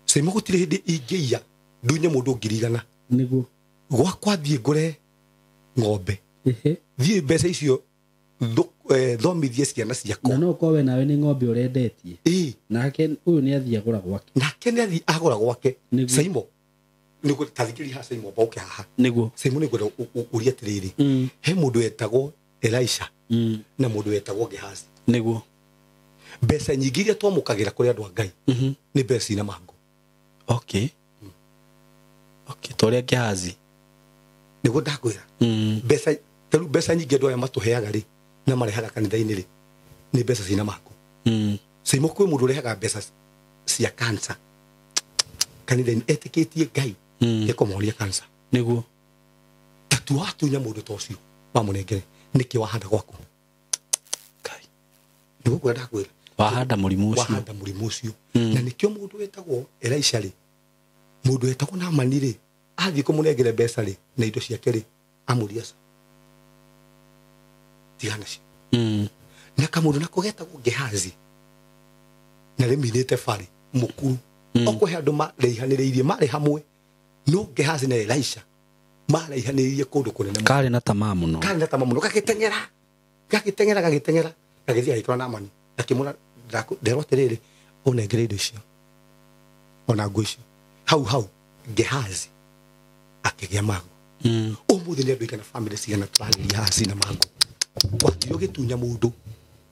Simon gũtirĩ hĩndĩ ingĩiya ndunye mũndũ 100,000. Nĩguo. Gwakwa thiĩ ngũre ng'ombe. Thiĩ mbeca icio thomithie ciana ciakwa. Na no ũkorwo we nawe nĩ ng'ombe ũrendetie. Nake ũyũ nĩ athiĩ agũra gwake. Nake nĩ athiĩ agũra gwake. Simon nĩguo tathikĩrĩria haha Simon boke haha. Nĩguo. Simon nĩngwenda ũrie atĩrĩrĩ, he mũndũ wetagwo Elisha na mũndũ wetagwo Gehazi. Nĩguo. Mbeca nyingĩ iria twamũkagĩra kũrĩ andũ a Ngai nĩ mbeca ina mangũ. Okay. Okay, torĩa Gehazi. Nĩguo ndakwĩra. Mbeca tarĩu mbeca nyingĩ andũ aya matũheaga rĩ na marehaga kanitha-inĩ rĩ nĩ mbeca cina mangũ. Caimo kwĩ mũndũ ũrehaga mbeca cia cancer kanitha-inĩ etĩkĩtie Ngai nĩekũmũhonia cancer. Nĩguo. Tatu watunya mũndũ ta ũcio wamũnengere nĩkĩ wahanda gwaku. Ngai. Nĩguo kwĩra ndakwĩra. Wahanda mũrimũ ũcio. Wahanda mũrimũ ũcio. Na nĩkĩo mũndũ wetagwo Elisha rĩ, mũndũ wetagwo Naamani rĩ, athiĩ kũmũnengere mbeca rĩ na indo ciake rĩ, amũria aca. Tigana nacio. Na kamũndũ nako getagwo Gehazi na rĩminĩte barĩ mũkuru. Okũhe andũ maraihanĩrĩirie marĩ hamwe, no Gehazi na Elisha maraihanĩrĩirie kũndũ kũnene mũno. Karĩ na tamaa mũno. Karĩ na tamaa mũno, gagĩteng'era gagĩteng'era gagĩteng'era gagĩthiĩ agĩkora Naamani akĩmwĩra nderwo atĩrĩrĩ ũnengere indo icio ona nguo icio. Hau hau Gehazi akĩgĩa mangũ. Ũmũthĩ nĩ andũ aigana bamĩrĩ cigana tũrarĩria haha cina mangũ. Wathiĩ ũgĩtunya mũndũ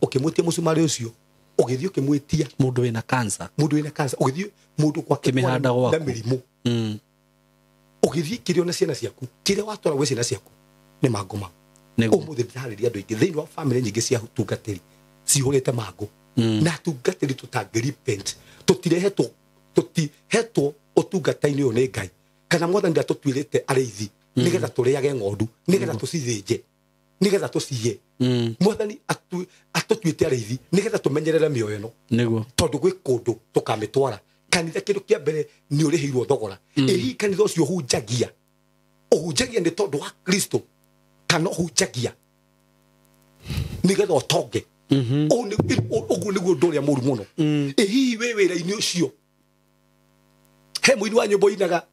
ũkĩmwĩtia mũcumarĩ ũcio, ũgĩthiĩ ũkĩmwĩtia mũndũ wĩna cancer, mũndũ wĩna cancer, ũgĩthiĩ mũndũ gwake Kĩmĩhanda gwaku. na mĩrimũ, ũgĩthiĩ kĩrĩa na ciana ciaku, kĩrĩa watwara gwĩ ciana ciaku nĩ mangũ mau. Ũmũthĩ ndĩrarĩria andũ aingĩ thĩinĩ wa bamĩrĩ nyingĩ cia tungatĩri cihũrĩte mangũ. Na tungatĩri tũtangĩ repent, tũtirehetwo tũtihetwo ũtungata-inĩ ũyũ nĩ Ngai kana mwathani ndatũtuĩrĩte arĩithi nĩgetha tũrĩage ng'ondu, nĩgetha tũcithĩnje, nĩgetha tũciye. Mwathani atũtuĩte arĩithi nĩgetha tũmenyerere mĩoyo ĩno. Nĩguo. Tondũ gwĩ kũndũ tũkamĩtwara. Kanitha kĩndũ kĩa mbere nĩ ũrĩhĩirwo thogora. Ĩ kanitha ũcio ũhunjagia, ũhunjagia nĩ tondũ wa Kristo kana ũhunjagia nĩgetha ũtonge. Ũguo nĩguo ũndũ ũrĩa mũru mũno. Ĩ hihi wĩ wĩra-inĩ ũcio he mũini wa nyĩmbo inaga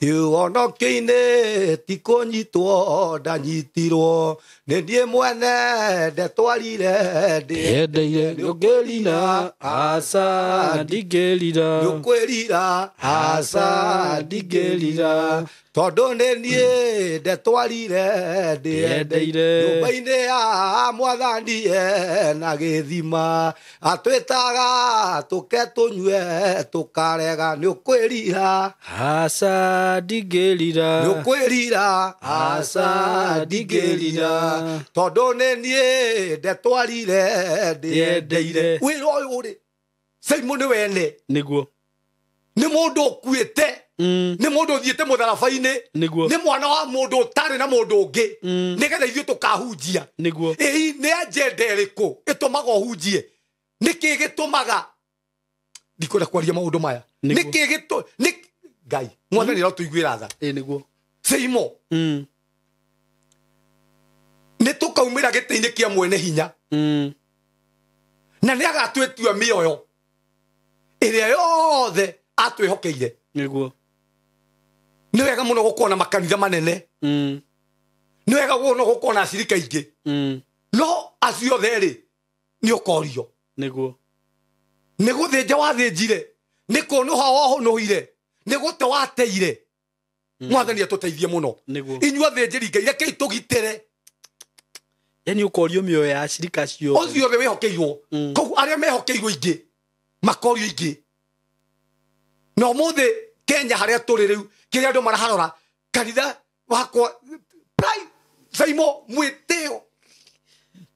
Iwonoki-inĩ ti kũnyitwo ndanyitirwo nĩ niĩ mwene ndetwarire Ndendeire nĩũngĩrira aca ndingĩrira nĩũkwĩrira aca ndingĩrira tondũ nĩ niĩ ndetwarire Ndendeire nyũmba-inĩ ya mwathani ena gĩthima atwĩtaga tũke tũnyue tũkarega nĩũkwĩrira aca ndingĩrira nĩũkwĩrira aca ndingĩrira tondũ nĩ niĩ ndetwarire Ndendeire. Wĩra ũyũ rĩ Simon nĩ wene nĩguo nĩ mũndũ ũkuĩte nĩ mũndũ ũthiĩte mũtharaba-inĩ nĩguo nĩ mwana wa mũndũ ũtarĩ na mũndũ ũngĩ nĩgetha ithuĩ tũkahunjia nĩguo ĩĩ nĩ agenda ĩrĩkũ ĩtũmaga ũhunjie nĩkĩ gĩtũmaga ndikwenda kwaria maũndũ maya nĩkĩ gĩtũ nĩ Ngai mwathani arotũiguĩra tha ĩĩ nĩguo Seimo nĩ tũkaumĩra gĩtĩ-inĩ kĩa mwene hinya na nĩ agatwĩtua mĩoyo ĩrĩa yothe atwĩhokeire nĩguo nĩ wega mũno gũkorwo na makanitha manene nĩ wega mũno gũkorwo na acirika aingĩ no acio othe rĩ nĩ ũkorio nĩguo nĩ gũthĩnja wathĩnjire nĩ kũnũha wohũnũhire nĩ gũte wateire mwathani atũteithie mũno nĩguo inyuĩ athĩnjĩri Ngai rekei tũgitĩre yani ũkorio mĩoyo ya acirika acio ũcio othe wĩhokeirwo koguo arĩa mehokeirwo ingĩ makorio ingĩ na ũmũthĩ Kenya harĩa tũrĩ rĩu kĩrĩa andũ maraharora kanitha wakwa pride Saimo mwĩtĩo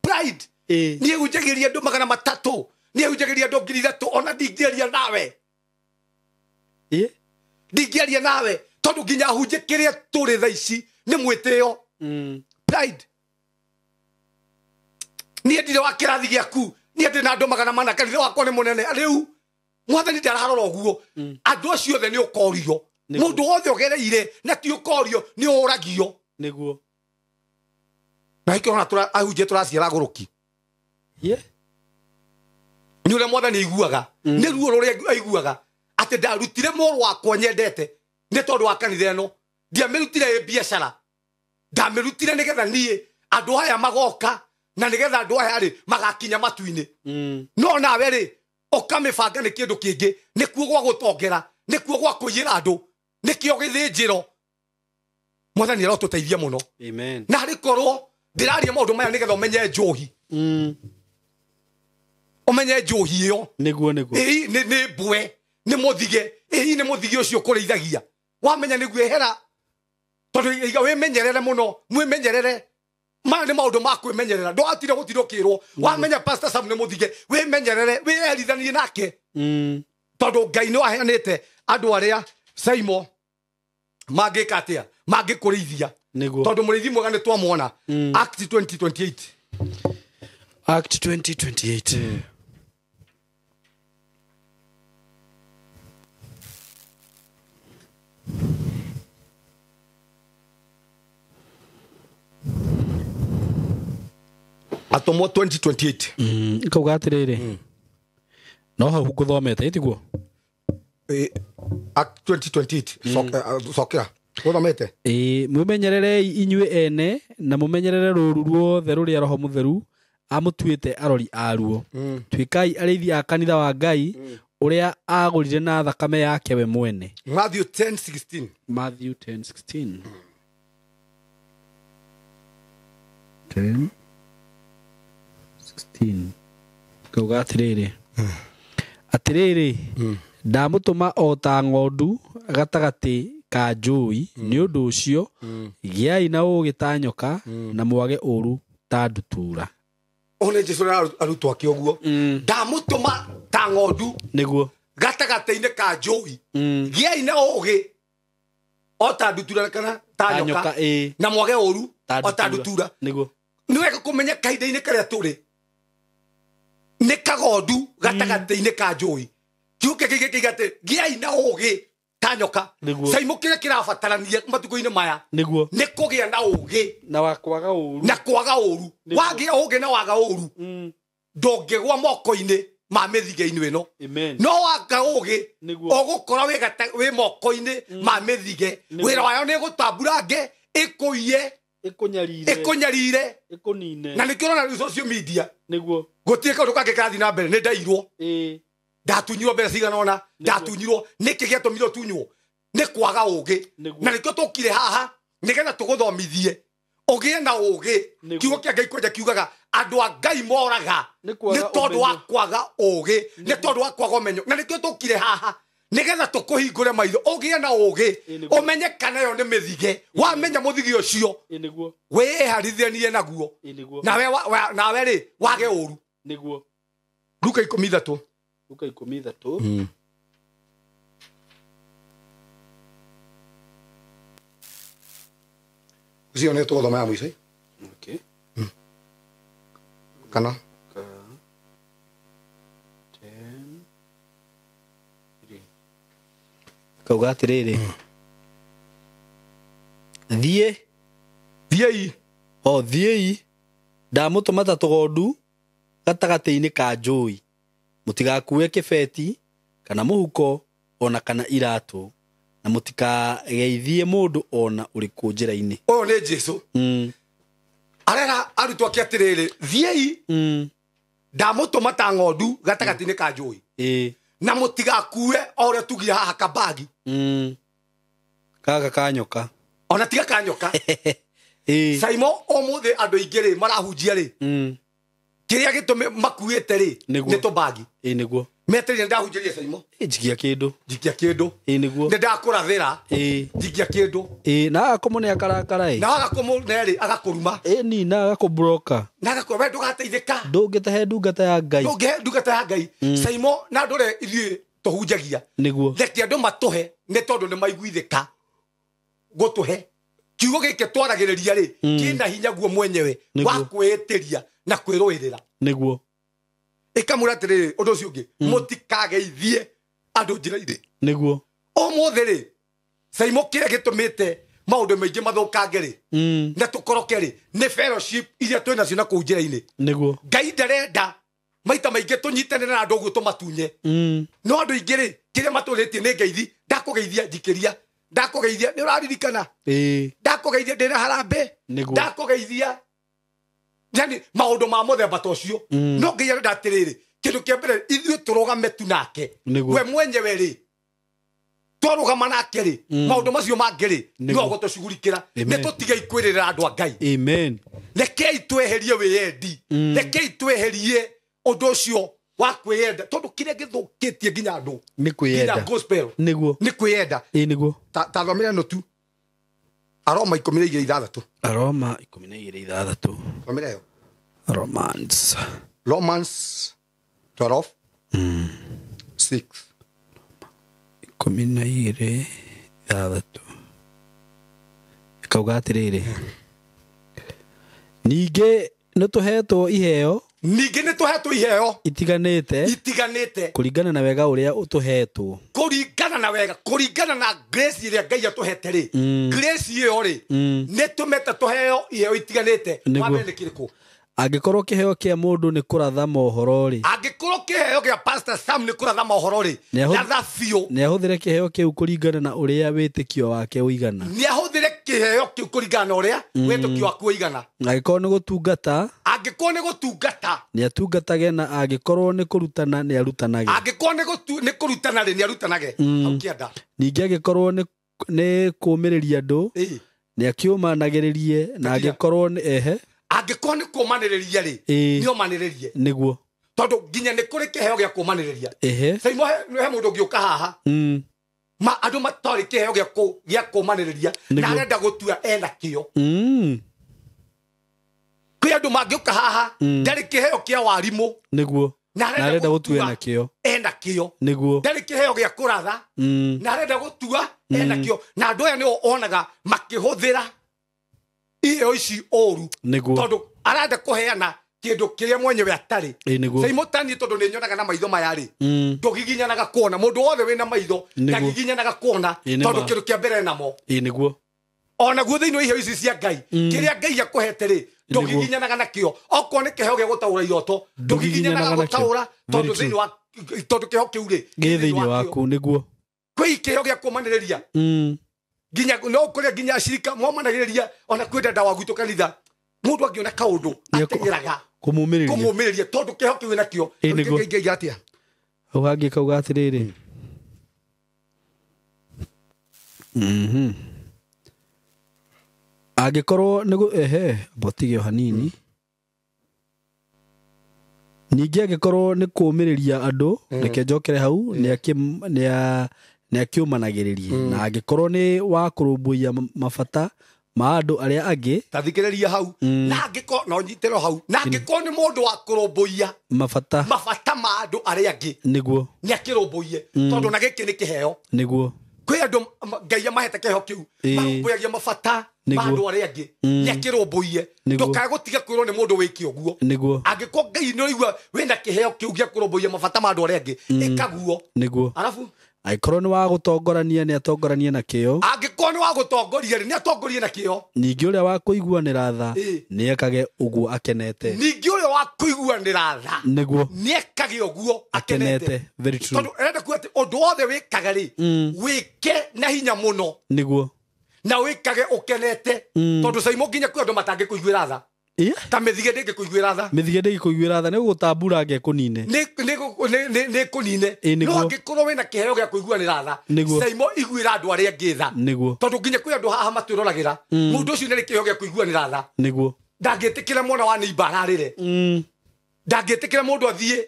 pride niĩ hunjagĩria andũ 300 niĩ hunjagĩria andũ 3,000 ona ndingĩaria nawe ndingĩaria nawe tondũ nginya hunje kĩrĩa tũrĩ thaa ici nĩ mwĩtĩo pride niĩ ndirĩ wa kĩrathi gĩaku niĩ ndĩ na andũ 400 kanitha wakwa nĩ mũnene rĩu mwathani ndararora ũguo andũ acio othe nĩ ũkorio mũndũ wothe ũgereire na ti ũkorio nĩ ũragio nĩguo na ikĩona ahunjia tũraciara agũrũki nĩ ũrĩa mwathani aiguaga nĩ ruo rũrĩa aiguaga atĩ ndarutire mũrũ wakwa nyendete nĩ tondũ wa kanitha ĩno ndiamĩrutire ĩ biacara ndamĩrutire nĩgetha niĩ andũ aya magoka na nĩgetha andũ aya rĩ magakinya matu-inĩ no nawe rĩ ũkamĩbanga nĩ kĩndũ kĩngĩ nĩkuo gwa gũtongera nĩkuo gwa kũiyĩra andũ nĩkĩo gĩthĩnjĩro mwathani arotũteithia mũno amen na harĩ korwo ndĩraria maũndũ maya nĩgetha ũmenye njohi ũmenye njohi ĩyo nĩguo nĩguo ĩĩ nĩ mbwe nĩ mũthige ĩĩ nĩ mũthige ũcio ũkũrĩithagia wamenya nĩguo ehera Tondu iga wimenyerere muno, mwimenyerere. Maya nĩ maũndũ ma kwĩmenyerera. Ndũgatinde gũtinda ũkĩrwo. Wamenya Pastor Sam nĩ mũthige, wĩmenyerere, wĩerithanie nake. Tondũ Ngai nĩ aheanĩte andũ arĩa Saimo mangĩka atĩa, mangĩkũrĩithia. Tondũ mũrĩithi mwega nĩ twamwona. Act 20:28. Act 20:28. Atũmwo 20:28. Kauga atĩrĩrĩ. No hau ngũthomete ĩtiguo? Act 20:28. Cokera. Gũthomete? Mwĩmenyererei inyuĩ ene na mũmenyerere rũũru ruothe rũrĩa Roho Mũtheru amũtuĩte arori aruo. Tuĩkai arĩithi a kanitha wa Ngai ũrĩa agũrire na thakame yake we mwene. Matthew 10:16. Matthew 10:16. 10:16. Kauga atĩrĩrĩ. Atĩrĩrĩ, ndamũtũma o ta ng'ondu gatagatĩ ka njũũi, nĩ ũndũ ũcio gĩai na ũũgĩ ta nyoka na mwage ũũru ta ndutura. Ũyũ nĩ Jesũ arutwo ake ũguo. Ndamũtũma ta ng'ondu nĩguo gatagatĩ-inĩ ka njũũi, gĩai na ũũgĩ o ta ndutura kana ta nyoka, na mwage ũũru o ta ndutura. Nĩguo. Nĩ wega kũmenya kahinda-inĩ karĩa tũrĩ nĩ kagondu gatagatĩ-inĩ ka njũũi. Kiugo gĩkĩ gĩkiuga atĩ gĩai na ũũgĩ ta nyoka. Saimo kĩrĩa kĩrabatarania matukũ-inĩ maya nĩguo nĩ kũgĩa na ũũgĩ na wa kwaga ũũru. Na kwaga ũũru. Wagĩa ũũgĩ na waga ũũru, ndũngĩgwa moko-inĩ ma mĩthige-inĩ ĩno. No waga ũũgĩ ũgũkora wĩ moko-inĩ ma mĩthige. Wĩra wayo nĩ gũtamburange, ĩkũiye, ĩkũnyarire, ĩkũnine. Na nĩkĩo ũrona rĩu social media nĩguo gũtirĩ kaũndũ kangĩ karathiĩ na mbere. Nĩ ndairwo, ndatunyirwo mbeca cigana ũna, ndatunyirwo. Nĩkĩ gĩatũmire ũtunywo? Nĩ kwaga ũũgĩ. Na nĩkĩo tũkire haha nĩgetha tũgũthomithie ũgĩe na ũũgĩ. Kiugo kĩa Ngai kwanja kiugaga andũ a Ngai moraga nĩ tondũ wa kwaga ũũgĩ, nĩ tondũ wa kwaga ũmenyo. Na nĩkĩo tũkire haha nĩgetha tũkũhingũre maitho ũgĩe na ũũgĩ, ũmenye kana ĩyo nĩ mĩthige. Wamenya mũthige ũcio wĩharithanie naguo, nawe rĩ wage ũũru. Nĩguo. Luka 13. Luka 13. Ũcio nĩ tũgũthoma ya mũico. Okay. Kana 10 Kauga atĩrĩrĩ. Thiĩ. Thiĩi. O thiĩi. Ndamũtũma ta tũgondu gatagatĩ-inĩ ka njũũi. Mũtigakue kĩbeti kana mũhuko ona kana iratũ, na mũtikageithie mũndũ ona ũrĩkũ njĩra-inĩ. Ũyũ nĩ Jesũ. Arera arutwo ake atĩrĩrĩ, thiĩi, ndamũtũma ta ng'ondu gatagatĩ-inĩ ka njũũi. Na mũtigakue o ũrĩa tugire haha kabagi. Gaka ka nyoka. Ona tiga ka nyoka. Saimo ũmũthĩ andũ aingĩ rĩ marahunjia rĩ, kĩrĩa gĩtũmi makuĩte rĩ nĩ tũbagi. Nĩguo. Metereire ndahunjĩria Saimo. Njikia kĩndũ. Njikia kĩndũ. Nĩguo. Nĩ ndakũrathĩra. Njikia kĩndũ. Na agakũmũne akarakara. Na agakũmũne rĩ agakũruma. Ni na agakũbroka. Na agakũra we ndũgateithĩka. Ndũngĩtahe ndungata ya Ngai. Ndũngĩhe ndungata ya Ngai. Saimo na andũ ũrĩa ithuĩ tũhunjagia. Nĩguo. Reke andũ matũhe nĩ tondũ nĩ maiguithĩka gũtũhe. Kiugo gĩkĩ twaragĩrĩria rĩ kĩna hinya guo mwenyewe wa kwĩĩtĩria na kwĩrũĩrĩra. Nĩguo. Ĩkamwĩra atĩrĩrĩ, ũndũ ũcio ũngĩ, mũtikageithie andũ njĩra-inĩ. Nĩguo. Ũmũthĩ rĩ, Saimo kĩrĩa gĩtũmĩte maũndũ maingĩ mathũkange rĩ, na tũkoroke rĩ, nĩ fellowship iria twĩ nacio na kũu njĩra-inĩ. Nĩguo. Ngai ndarenda maita maingĩ tũnyitane na andũ ũguo tũmatunye. No andũ aingĩ rĩ, kĩrĩa matũrĩtie nĩ ngeithi, ndakũgeithia njikĩria, ndakũgeithia nĩ ũraririkana, ndakũgeithia ndĩna harambee, ndakũgeithia. Yani maũndũ ma mũthemba ta ũcio. No Ngai arenda atĩrĩrĩ, kĩndũ kĩa mbere ithuĩ tũrũgame tu nake. We mwenyewe rĩ, twarũgama nake rĩ, maũndũ macio mangĩ rĩ, no gũtũcugurikĩra. Nĩ tũtige kwĩrĩrĩra andũ a Ngai. Amen. Rekei tweherie wĩyendi. Rekei tweherie ũndũ ũcio wa kwĩyenda, tondũ kĩrĩa gĩthũkĩtie nginya andũ nĩ kwĩyenda. Nginya gospel Nĩguo. nĩ kwĩyenda. Nĩguo. Ta thomera ĩno tu. Aroma 12:6. Aroma 12:6. Thomera ĩyo. Romans. Romans 12 6. 12:6. Ikauga atĩrĩrĩ, ningĩ nĩtũhetwo iheo, ningĩ nĩtũhetwo iheo itiganĩte, itiganĩte kũringana na wega ũrĩa ũtũhetwo, kũringana na wega, kũringana na grace ĩrĩa Ngai atũhete rĩ, grace ĩyo rĩ nĩtũmete tũheo iheo itiganĩte. Wa mbere nĩ kĩrĩkũ? Angĩkorwo kĩheo kĩa mũndũ nĩ kũratha mohoro rĩ, angĩkorwo kĩheo kĩa Pastor Sam nĩ kũratha mohoro rĩ, ratha biũ, nĩahũthĩre kĩheo kĩu kũringana na ũrĩa wĩtĩkio wake ũigana, nĩahũthĩre kĩheo kĩu kũringana na ũrĩa wĩtĩkio waku ũigana. Angĩkorwo nĩ gũtungata, angĩkorwo nĩ gũtungata, nĩatungatage, na angĩkorwo nĩ kũrutana, nĩarutanage, angĩkorwo nĩ kũrutana rĩ, nĩarutanage. Hau kĩanda. Ningĩ angĩkorwo nĩ kũũmĩrĩria andũ, nĩakĩũmanagĩrĩrie, na angĩkorwo nĩ ehe, angĩkorwo nĩ kũũmanĩrĩria rĩ, nĩomanĩrĩrie, nĩguo, tondũ nginya nĩ kũrĩ kĩheo gĩa kũũmanĩrĩria. Saimo he mũndũ ũngĩũka haha, ma andũ matarĩ kĩheo gĩa kũũmanĩrĩria, na arenda gũtua ena kĩo. Kwĩ andũ mangĩũka haha, ndarĩ kĩheo kĩa warimũ, nĩguo, na arenda gũtua ena kĩo, ena kĩo, nĩguo, ndarĩ kĩheo gĩa kũratha, na arenda gũtua ena kĩo. Na andũ aya nĩo onaga makĩhũthĩra iheo ici ũru, tondũ arenda kũheana kĩndũ kĩrĩa mwenyewe atarĩ. Saimo tani tondũ nĩ nyonaga na maitho maya rĩ, ndũgiginyanaga kuona mũndũ wothe wĩna maitho ndagiginyanaga kuona, tondũ kĩndũ kĩa mbere namo. Nĩguo. Ona guo thĩinĩ wa iheo ici cia Ngai, kĩrĩa Ngai akũhete rĩ, ndũgiginyanaga nakĩo. Okorwo nĩ kĩheo gĩa gũtaũra iroto, ndũgiginyanaga gũtaũra, tondũ thĩinĩ wa, tondũ kĩheo kĩu rĩ gĩ thĩinĩ waku. Nĩguo. Kwĩ kĩheo gĩa kũmanĩrĩria, nginya no kũrĩa nginya acirika momanagĩrĩria, ona kwĩ dada wa gwitũ kanitha, mũndũ angĩona kaũndũ ateng'eraga kũmũmĩrĩria, tondũ kĩheo kĩu nakĩo. Ngai atĩa? Hau hangĩ kauga atĩrĩrĩ, angĩkorwo nĩ ehe botige hanini, ningĩ angĩkorwo nĩ kũũmĩrĩria andũ, reke njokere hau, nĩakĩũmanagĩrĩrie, na angĩkorwo nĩ wa kũrũmbũiya mabata ma andũ arĩa angĩ, tathikĩrĩria hau, na angĩkorwo no nyitĩrwo hau, na angĩkorwo nĩ mũndũ wa kũrũmbũiya mabata ma andũ arĩa angĩ, nĩguo, nĩakĩrũmbũiye, tondũ na gĩkĩ nĩ kĩheo. Nĩguo. Kwĩ andũ Ngai amahete kĩheo kĩu, marũmbũyagia mabata ma andũ arĩa angĩ, nĩakĩrũmbũiye. Ndũkae gũtiga kwĩrwo nĩ mũndũ wĩke ũguo. Nĩguo. Angĩkorwo Ngai nĩ ũraigua wĩna kĩheo kĩu gĩa kũrũmbũiya mabata ma andũ arĩa angĩ, ĩka guo. Nĩguo. Arabu angĩkorwo nĩ wa gũtongorania, nĩatongoranĩe na kĩo. Angĩkorwo nĩ wa gũtongoria rĩ, nĩatongorie na kĩo. Ningĩ ũrĩa wa kũiguanĩra tha, nĩekage ũguo akenete. Ningĩ ũrĩa wa kũiguanĩra tha, nĩguo, nĩekage ũguo akenete. Very true. Tondũ arenda kuga atĩ ũndũ wothe wĩkaga rĩ, wĩke na hinya mũno, nĩguo, na wĩkage ũkenete, tondũ Saimo nginya kwĩ andũ matangĩkũiguĩra tha. Ta mĩthige ndĩngĩkũiguĩra tha, mĩthige ndĩngĩkũiguĩra tha, nĩ gũgũtambura ngekũnine, nĩ kũnine. No angĩkorwo wĩna kĩheo gĩa kũiguanĩra tha, Saimo iguĩra andũ arĩa angĩ tha, nĩguo, tondũ nginya kwĩ andũ haha matwĩroragĩra, mũndũ ũcio nĩarĩ kĩheo gĩa kũiguanĩra tha, nĩguo, ndangĩtĩkĩra mwana wa neighbor ararĩre, ndangĩtĩkĩra mũndũ athiĩ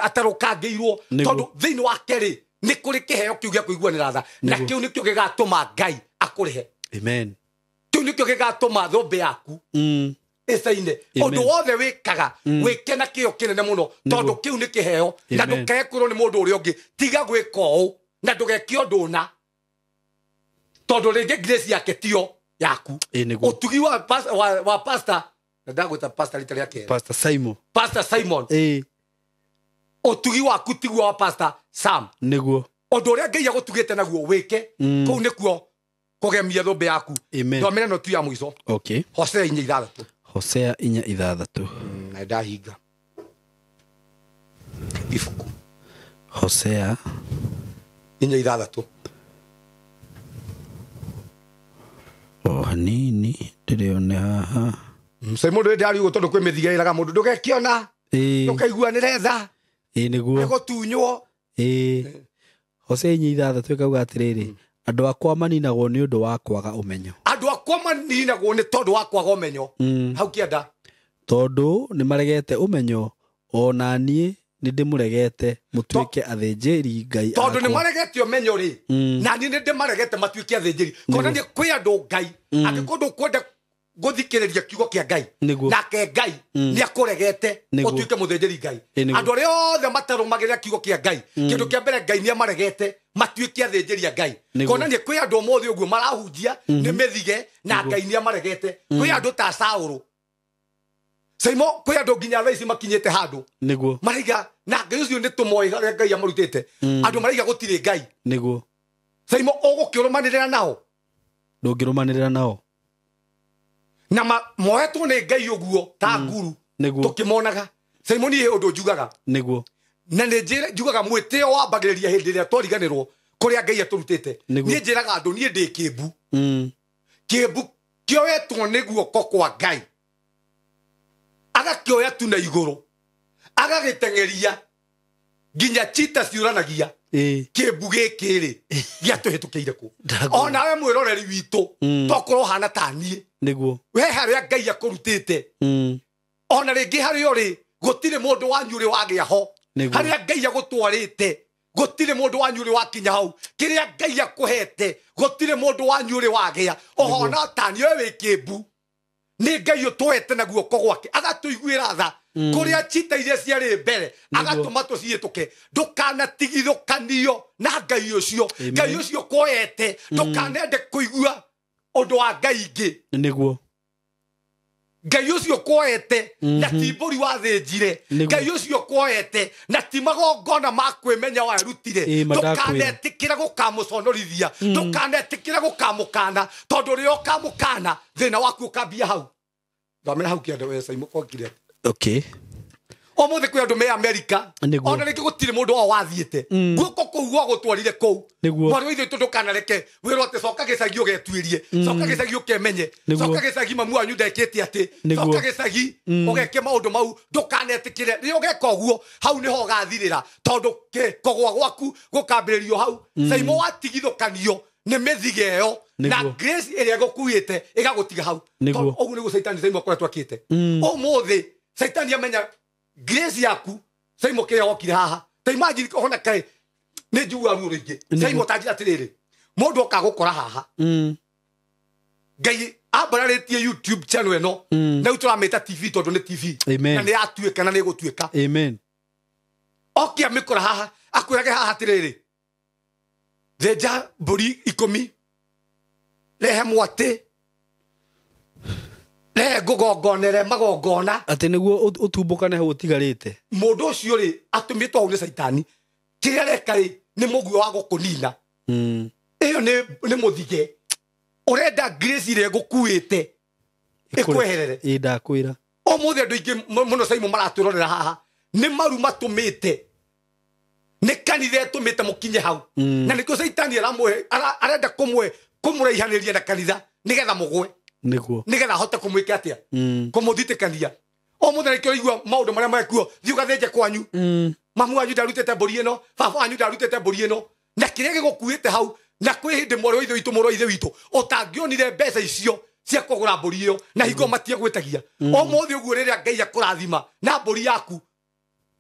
atarũkangĩirwo, tondũ thĩinĩ wake rĩ nĩ kũrĩ kĩheo kĩu gĩa kũiguanĩra tha, na kĩu nĩkĩo gĩgatũma Ngai akũrĩhe. Amen. Kĩu nĩkĩo gĩgatũma thũmbĩ yaku ĩcaine. Ũndũ wothe wĩkaga, wĩke na kĩo kĩnene mũno, tondũ kĩu nĩ kĩheo, na ndũkae kwĩrwo nĩ mũndũ ũrĩa ũngĩ tiga gwĩka ũũ na ndũgeke ũndũ ũna, tondũ rĩngĩ grace yake tio yaku. Ũtugi wa pastor, na ndagwĩta pastor rita rĩa kerĩ, Pastor Simon, Pastor Simon, ũtugi waku tiguo wa Pastor Sam, nĩguo, ũndũ ũrĩa Ngai agũtugĩte naguo wĩke, kũu nĩkuo kũgemia thũmbĩ yaku. Thomera no tu ya mũico. Okay. Hosea 4:6. Hosea 4:6. Na ndahinga ibuku. Hosea 4:6. O hanini ndĩrĩone haha. Saimo ndĩ ndari ũguo tondũ kwĩ mĩthige ĩraga mũndũ ndũgekĩona, ndũkaiguanĩre tha, nĩguo, nĩgũtunywo. Hosea 4:6 ĩkauga atĩrĩrĩ, andũ akwa maninagwo nĩ ũndũ wa kwaga ũmenyo. Andũ akwa maninagwo nĩ tondũ wa kwaga ũmenyo. Hau kĩanda. Tondũ nĩ maregete ũmenyo, ona niĩ Nĩ ndĩmũregete mũtuĩke athĩnjĩri Ngai tondũ nĩ akwa. maregete ũmenyo rĩ, na niĩ nĩ ndĩmaregete matuĩke athĩnjĩri. Konania kwĩ andũ Ngai angĩkorwo ndũkwenda gũthikĩrĩria kiugo kĩa Ngai, Nĩguo. nake Ngai nĩ akũregete Nĩguo. ũtuĩke mũthĩnjĩri Ngai. Ĩ, nĩguo. Andũ arĩa othe matarũmagĩrĩra kiugo kĩa Ngai, kĩndũ kĩa mbere Ngai nĩ amaregete matuĩke athĩnjĩri a Ngai. Nĩguo. Konania kwĩ andũ ũmũthĩ ũguo marahunjia nĩ mĩthige na Ngai nĩ amaregete. Kwĩ andũ ta Saũlũ, Saimo, kwĩ andũ nginya thaa ici makinyĩte handũ Nĩguo. maraiga na Ngai ũcio nĩ tũmoĩ harĩa Ngai amarutĩte. Andũ maraiga gũtirĩ Ngai. Nĩguo. Saimo, ũgũkĩrũmanĩrĩra nao? Ndũngĩrũmanĩrĩra nao. Na moetwo nĩ Ngai ũguo ta nguru. Nĩguo. Tũkĩmonaga. Saimo, niĩ ũndũ njugaga, Nĩguo. na nĩ njugaga mwĩtĩo wambagĩrĩria hĩndĩ ĩrĩa twariganĩrwo kũrĩa Ngai atũrutĩte. Nĩguo. Niĩ njĩraga andũ niĩ ndĩ kĩmbu. Kĩmbu kĩoetwo nĩ guoko kwa Ngai, agakĩoya tu na igũrũ, agagĩteng'eria nginya chita ciũranagia kĩmbu gĩkĩ rĩ gĩatũhĩtũkĩire kũ. Ndaguo. Onawe mwĩroreri witũ, tokorwo ũhana ta niĩ, Nĩguo. we harĩa Ngai akũrutĩte, ona rĩngĩ harĩa ũrĩ gũtirĩ mũndũ wanyu ũrĩ wagĩa ho. Nĩguo. Harĩa Ngai agũtwarĩte gũtirĩ mũndũ wanyu ũrĩ wakinya hau. Kĩrĩa Ngai akũhete gũtirĩ mũndũ wanyu ũrĩ wagĩa. Ũhona ta niĩ, we wĩ kĩmbu, nĩ Ngai ũtwete na guoko gwake, agatũiguĩra tha kũrĩa chita iria ciarĩ mbere, agatũma tũciĩtũke. Ndũkanatigithũkanio na Ngai ũcio. Amen. Ngai ũcio kwoete, ndũkanende kũigua ũndũ wa Ngai ingĩ. Nĩguo. Ngai ũcio kwoete na ti mbũri wathĩnjire. Nĩguo. Ngai ũcio kwoete na ti magongona ma kwĩmenya warutire. Ĩ, mandakwĩra. Ndũkanetĩkĩre gũkamũconorithia, ndũkanetĩkĩre gũkamũkana, tondũ rĩrĩa ũkamũkana thĩna waku ũkambia hau. Thomera hau kĩanda we Saimo kokire. Okay. Ũmũthĩ kwĩ andũ me Amerika, Nĩguo. ona rĩngĩ gũtirĩ mũndũ wao wathiĩte. Guoko kũu gwagũtwarire kũu. Nĩguo. Mwarĩ wa ithe witũ, ndũkanareke wĩrwo atĩ coka gĩcagi ũgetuĩrie, coka gĩcagi ũkemenye, Nĩguo. coka gĩcagi mamu wanyu ndekĩte atĩ, Nĩguo. coka gĩcagi ũgeke maũndũ mau. Ndũkanetĩkĩre. Rĩrĩa ũgeka ũguo, hau nĩho ũgathirĩra, tondũ kũgũa gwaku gũkambĩrĩrio hau. Saimo, watigithũkanio nĩ mĩthige ĩyo na Nĩguo. grace ĩrĩa ĩgũkuĩte ĩgagũtiga hau. Nĩguo. Tondũ ũguo nĩguo Caitani, Saimo, akoretwo akĩte. Ũmũthĩ Caitani amenya grace yaku, Saimo, kĩrĩa wokire haha, ta imagine ona kaĩ nĩ njiguaga ruo rũingĩ. Nĩguo. Saimo, ta njĩra atĩrĩrĩ, mũndũ oka gũkora haha, Ngai ambararĩtie YouTube channel ĩno, na rĩu tũramĩta TV tondũ nĩ TV. Amen. Na nĩ yatuĩka na nĩ ĩgũtuĩka. Amen. Oke amĩkora haha, akwĩrage haha atĩrĩrĩ, thĩnja mbũri 10, rehe mwatĩ, rehe ngũgongonere magongona. Atĩ nĩguo ũtumbũkane hau ũtigarĩte. Mũndũ ũcio rĩ atũmĩtwo hau nĩ Caitani. Kĩrĩa areka rĩ nĩ mũguo wa gũkũnina. Ĩyo nĩ mũthige ũrenda grace ĩrĩa ĩgũkuĩte ĩkweherere. Ĩ, ndakwĩra. Ũmũthĩ andũ aingĩ mũno, Saimo, maratwĩrorera haha nĩ maru matũmĩte, nĩ kanitha ĩtũmĩte mũkinye hau. Na nĩkĩo Caitani arenda kũmũraihanĩria na kanitha nĩgetha mũgwe. Nĩguo. Nĩgetha ahote kũmwĩka atĩa? Kũmũthitĩkania. Ũmũthĩ nĩkĩo ũraigua maũndũ marĩa mekuo, thiĩ ũgathĩnje kwanyu, mamu wanyu ndarutĩte mbũri ĩno, baba wanyu ndarutĩte mbũri ĩno, na kĩrĩa gĩgũkuĩte hau. Na kwĩ hĩndĩ mwarĩ wa ithe witũ, mũrũ wa ithe witũ, ũtangĩonire mbeca icio cia kũgũra mbũri ĩyo, na hingo matiegwĩtagia. Ũmũthĩ ũguo rĩrĩa Ngai akũrathima na mbũri yaku,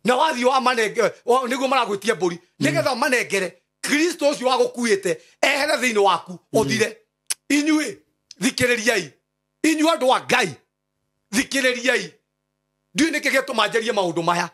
na wathiĩ wamanenge, nĩguo maragwĩtia mbũri nĩgetha ũmanengere, Kristo ũcio wagũkuĩte ehere thĩinĩ waku ũthire. Inyuĩ thikĩrĩriai, inyuĩ andũ a Ngai thikĩrĩriai. Ndiũĩ nĩkĩ gĩatũma njarie maũndũ maya,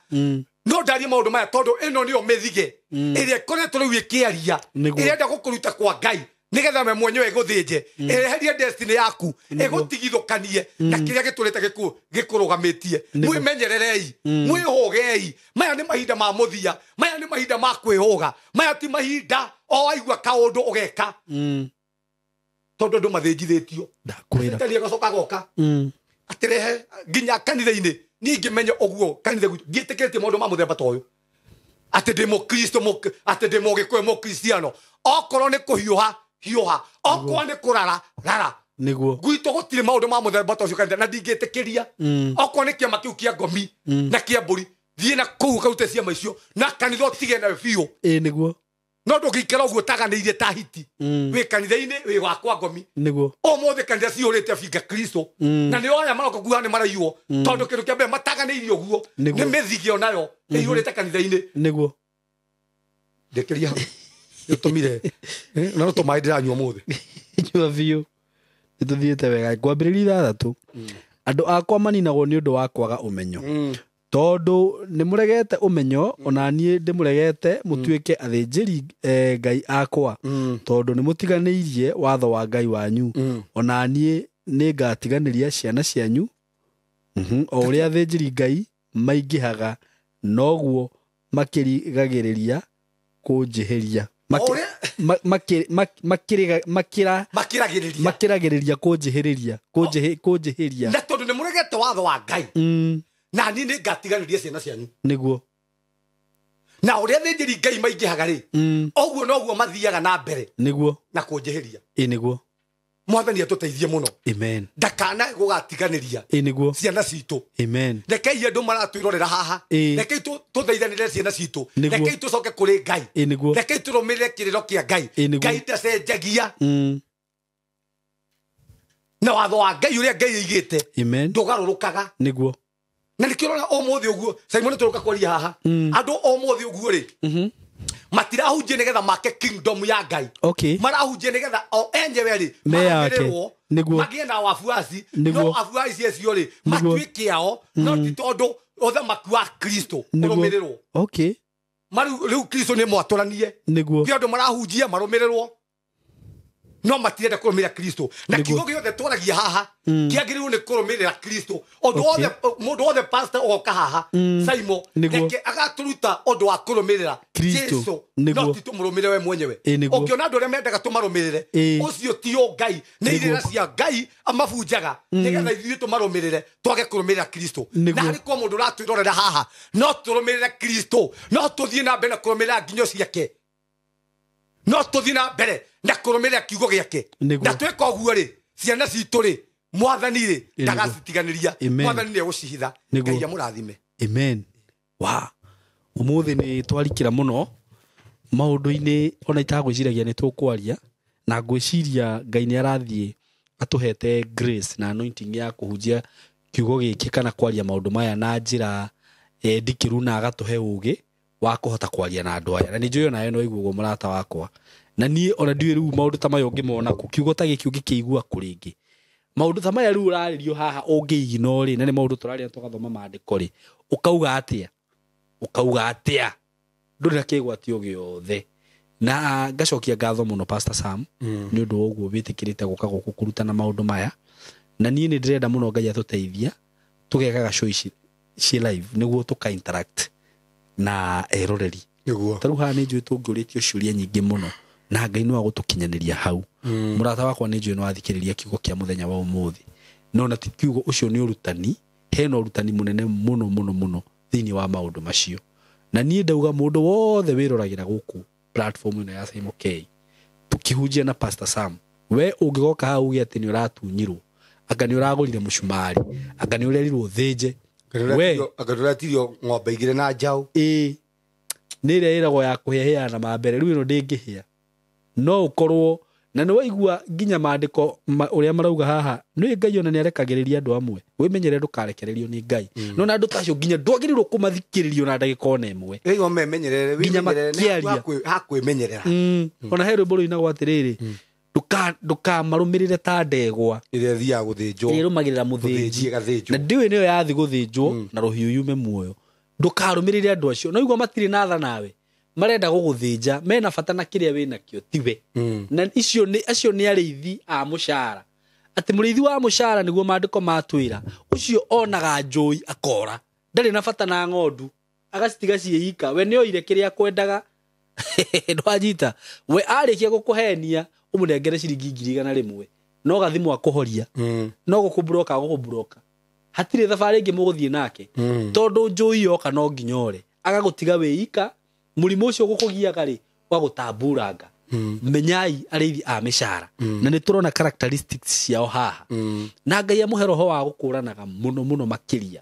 no ndarie maũndũ maya tondũ ĩno nĩyo mĩthige ĩrĩa ĩkoretwo rĩu ĩkĩaria, Nĩguo. ĩrenda gũkũruta kwa Ngai nĩgetha we mwenyewe ĩgũthĩnje, ĩreherie destiny yaku, ĩgũtigithũkanie na kĩrĩa gĩtũrĩte gĩkũrũgamĩtie. Nĩguo. Mwĩmenyererei, mwĩhũgei. Maya nĩ mahinda ma mũthia, maya nĩ mahinda ma kwĩhũga, maya ti mahinda o waigua kaũndũ ũgeka, tondũ andũ mathĩnjithĩtio. Ndakwĩra. Caitani agacoka agoka atĩrehe nginya kanitha-inĩ. Niĩ ingĩmenya ũguo kanitha gwitũ ndiĩtĩkĩrĩtie maũndũ ma mũthemba ta ũyũ, atĩ ndĩ mũkristo, atĩ ndĩ mũgĩkũyũ mũkristiano. Okorwo nĩ kũhiũha hiũha, okorwo nĩ kũrara rara. Nĩguo. Gwitũ gũtirĩ maũndũ ma mũthemba ta ũcio kanitha, na ndingĩtĩkĩria. Okorwo nĩ kĩama kĩu kĩa ngomi na kĩa mbũri, thiĩ na kũu ũkarute ciama icio, na kanitha ũtige nayo biũ. Ĩ, nĩguo. No ndũngĩikara ũguo ũtaganĩirie ta hiti. Wĩ kanitha-inĩ wĩ wakwa ngomi. Nĩguo. Ũmũthĩ kanitha cihũrĩte binga Kristo. Na nĩo aya maroka kuga nĩ maraiywo. Tondũ kĩndũ kĩa mbere mataganĩirie ũguo nĩ mĩthigĩ onayo ĩihũrĩte kanitha-inĩ. Nĩguo. Ndĩkĩria hau. Nĩũtũmire. Na no tũmaĩ ndĩranyua ũmũthĩ. Nyua biũ. Nĩtũthiĩte wega. Ngwambĩrĩria 6. Andũ akwa maninagwo nĩ ũndũ wa kwaga ũmenyo. Tondũ nĩ mũregete ũmenyo, ona niĩ ndĩmũregete mũtuĩke athĩnjĩri Ngai akwa. Tondũ nĩ mũtiganĩirie watho wa Ngai wanyu. Ona niĩ nĩngatiganĩria ciana cianyu. O ũrĩa athĩnjĩri Ngai maingĩhaga noguo makĩrigagĩrĩria kũnjĩhĩria. Makĩragĩrĩria kũnjĩhĩria. Kũnjĩhĩria. Na tondũ nĩ mũregete watho wa Ngai. Na niĩ nĩngatiganĩria ciana cianyu. Nĩguo. Na ũrĩa athĩnjĩri Ngai maingĩhaga rĩ, ũguo noguo mathiaga na mbere. Nĩguo. Na kũnjĩhĩria. Ĩ nĩguo. Mwathani atũteithie mũno. Amen. Ndakana gũgatiganĩria. Ĩ nĩguo. Ciana citũ. Amen. Rekei andũ maratwĩrorera haha. Rekei tũthaithanĩre ciana citũ. Rekei tũcoke kũrĩ Ngai. Ĩ nĩguo. Rekei tũrũmĩrĩre kĩrĩro kĩa Ngai. Ngai ndacenjagia. Na watho wa Ngai ũrĩa Ngai aigĩte. Amen. Ndũgarũrũkaga. Nĩguo. Na nĩkĩo ũrona ũmũthĩ ũguo Simon tũrũka kwaria haha. Andũ ũmũthĩ ũguo rĩ. Matirahunjia nĩgetha make kingdom ya Ngai. Okay. Marahunjia nĩgetha o enyewe rĩ meyake. Nĩguo. Magĩe na wafuasi. No afuasi acio rĩ matuĩke ao, no ti tondũ ũthamaki wa Kristo ũrũmĩrĩrwo. Okay. Rĩu Kristo nĩ mwatũranie. Nĩguo. Kĩ andũ marahunjia marũmĩrĩrwo. No matirenda kũrũmĩrĩra Kristo. Na kiugo gĩothe twaragia haha kĩagĩrĩirwo nĩ kũrũmĩrĩra Kristo. Ũndũ wothe mũndũ wothe pastor ogoka haha Simon reke agatũruta ũndũ wa kũrũmĩrĩra Kristo. No ti tũmũrũmĩrĩre we mwenyewe. Ũngĩona andũ arĩa mendaga tũmarũmĩrĩre, ũcio ti o Ngai, nĩ irĩra cia Ngai amabunjaga nĩgetha ithuĩ tũmarũmĩrĩre twage kũrũmĩrĩra Kristo. Na harĩ kwa mũndũ ũratwĩrorera haha, no tũrũmĩrĩre Kristo, no tũthiĩ na mbere na kũrũmĩrĩra nginyo ciake. No tũthiĩ na mbere na kũrũmĩrĩra kiugo gĩake. Na tweka ũguo rĩ, ciana citũ rĩ, Mwathani rĩ ndagacitiganĩria. Mwathani nĩ egũcihitha. Ngai amũrathime. Amen. Wa ũmũthĩ nĩ twarikĩra mũno maũndũ-inĩ ona itagwĩciragia nĩ tũkwaria, na ngwĩciria Ngai nĩ arathiĩ atũhete grace na anointing ya kũhunjia kiugo gĩkĩ kana kwaria maũndũ maya na njĩra ndikĩru, na agatũhe ũgĩ wa kũhota kwaria na andũ aya. Na nĩ njũĩ onawe no ũiguo ũguo mũrata wakwa. Na niĩ ona ndiũĩ rĩu maũndũ ta maya ũngĩmona kũ, kiugo ta gĩkĩ ũngĩkĩigua kũ rĩngĩ. Maũndũ ta maya rĩu ũrarĩrio haha ũngĩignore rĩ, na nĩ maũndũ tũraria tũgathoma maandĩko rĩ, ũkauga atĩa? Ũkauga atĩa? Ndũrĩ na kĩgwatio gĩothe. Na ngacokia ngatho mũno Pastor Sam nĩ ũndũ wa ũguo wĩtĩkĩrĩte gũka gũkũ kũrutana maũndũ maya. Na niĩ nĩ ndĩrenda mũno Ngai atũteithia tũgekaga show ici ci live nĩguo tũka interact na eroreri. Nĩguo. Ta rĩu haha nĩ njũĩ tũngĩũrĩtio ciũria nyingĩ mũno na Ngai no agũtũkinyanĩria hau. Mũrata wakwa nĩ njũĩ no athikĩrĩria kiugo kĩa mũthenya wa ũmũthĩ. No na ti kiugo ũcio nĩ ũrutani, hena ũrutani mũnene mũno mũno mũno thĩinĩ wa maũndũ macio. Na niĩ ndauga mũndũ wothe wĩroragĩra gũkũ platform ĩno ya Simon K tũkĩhunjia na Pastor Sam, we ũngĩgoka hau uge atĩ nĩ ũratunyirwo, anga nĩ ũragũrire mũcumarĩ, anga nĩ ũrerirwo thĩnje, we anga ndũretirio ng'ombe igĩrĩ na njaũ. Ĩĩ, nĩ ĩrĩa ĩragwo ya kũhĩahĩa na mambere, rĩu ĩno ndĩngĩhĩa. No ũkorwo na nĩ waigua nginya maandĩko ũrĩa marauga haha, nĩ Ngai ona nĩ arekagĩrĩria andũ amwe. Wĩmenyere ndũkarekererio nĩ Ngai. No na andũ ta acio nginya ndwagĩrĩirwo kũmathikĩrĩrio na ndagĩka ona ĩmwe. Ĩyo memenyerere, wĩmenyerere, nĩ hakwĩmenyerera. Ona he rwĩmbo rũinagwo atĩrĩrĩ, ndũkamarũmĩrĩre ta ndegwa ĩrĩa ĩthiaga gũthĩnjwo, ĩrĩa ĩrũmagĩrĩra mũthĩnji. Na ndiũĩ nĩyo yathi gũthĩnjwo na rũhiũ yume muoyo. Ndũkarũmĩrĩre andũ acio. No igua matirĩ na tha nawe, marenda gũgũthĩnja, mena bata na kĩrĩa wĩnakĩo tiwe. Na icio nĩ acio nĩ arĩithi a mũcara. Atĩ mũrĩithi wa mũcara nĩguo maandĩko matwĩra, ũcio onaga njũi akora, ndarĩ na bata na ng'ondu, agacitiga ciĩika. We nĩ oire kĩrĩa akwendaga. Ndwanyita. We arĩkia gũkũhenia ũmũnengere ciringi 100,000, no gathimũ akũhoria, no gũkũburoka gũkũburoka. Hatirĩ thabarĩ ĩngĩ mũgũthiĩ nake, tondũ njũi yoka no nginya ore, agagũtiga wĩika. Mũrimũ ũcio gũkũgiaga rĩ, ũgagũtamburanga. Menyai arĩithi a mĩcara. Na nĩ tũrona characteristics ciao haha. Na Ngai amũhe roho wa gũkũranaga mũno mũno makĩria.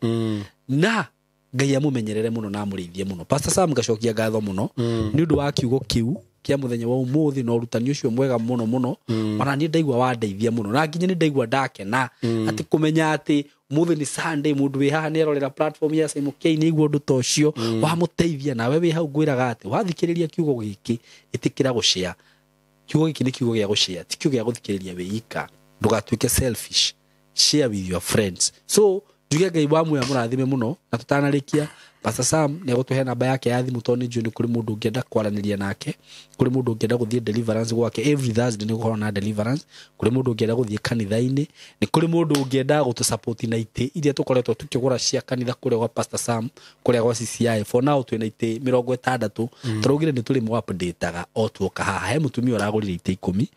Na Ngai amũmenyerere mũno na amũrĩithie mũno. Pastor Sam ngacokia ngatho mũno nĩ ũndũ wa kiugo kĩu Kĩa mũthenya wa ũmũthĩ na ũrutani ũcio mwega mũno mũno. Ona niĩ ndaigua wandeithia mũno, na nginya nĩ ndaigua ndakena atĩ kũmenya atĩ ũmũthĩ nĩ Sunday, mũndũ wĩ haha nĩarorera platform ya Simon K nĩaigua ũndũ ta ũcio wamũteithia. Nawe wĩ hau ngwĩraga atĩ wathikĩrĩria kiugo gĩkĩ, ĩtĩkĩra gũshare. Kiugo gĩkĩ nĩ kiugo gĩa gũshare, ti kiugo gĩa gũthikĩrĩria wĩ ika. Ndũgatuĩke selfish, share with your friends. So njuge Ngai wa muoyo mũrathime mũno. Na tũtanarĩkia, Pastor Sam nĩ egũtũhe namba yake ya thimũ, tondũ nĩ njũĩ nĩ kũrĩ mũndũ ũngĩenda kwaranĩria nake, kũrĩ mũndũ ũngĩenda gũthiĩ deliverance gwake. Every Thursday nĩ gũkorwo na deliverance. Kũrĩ mũndũ ũngĩenda gũthiĩ kanitha-inĩ, nĩ kũrĩ mũndũ ũngĩenda gũtũsupport na itĩ iria tũkoretwo tũkĩgũra cia kanitha kũrĩa gwa Pastor Sam, kũrĩa gwa CCI. For now twĩna itĩ 60. Tũraugire nĩ tũrĩ update-aga o tuoka haha. He mũtumia ũragũrire itĩ 10,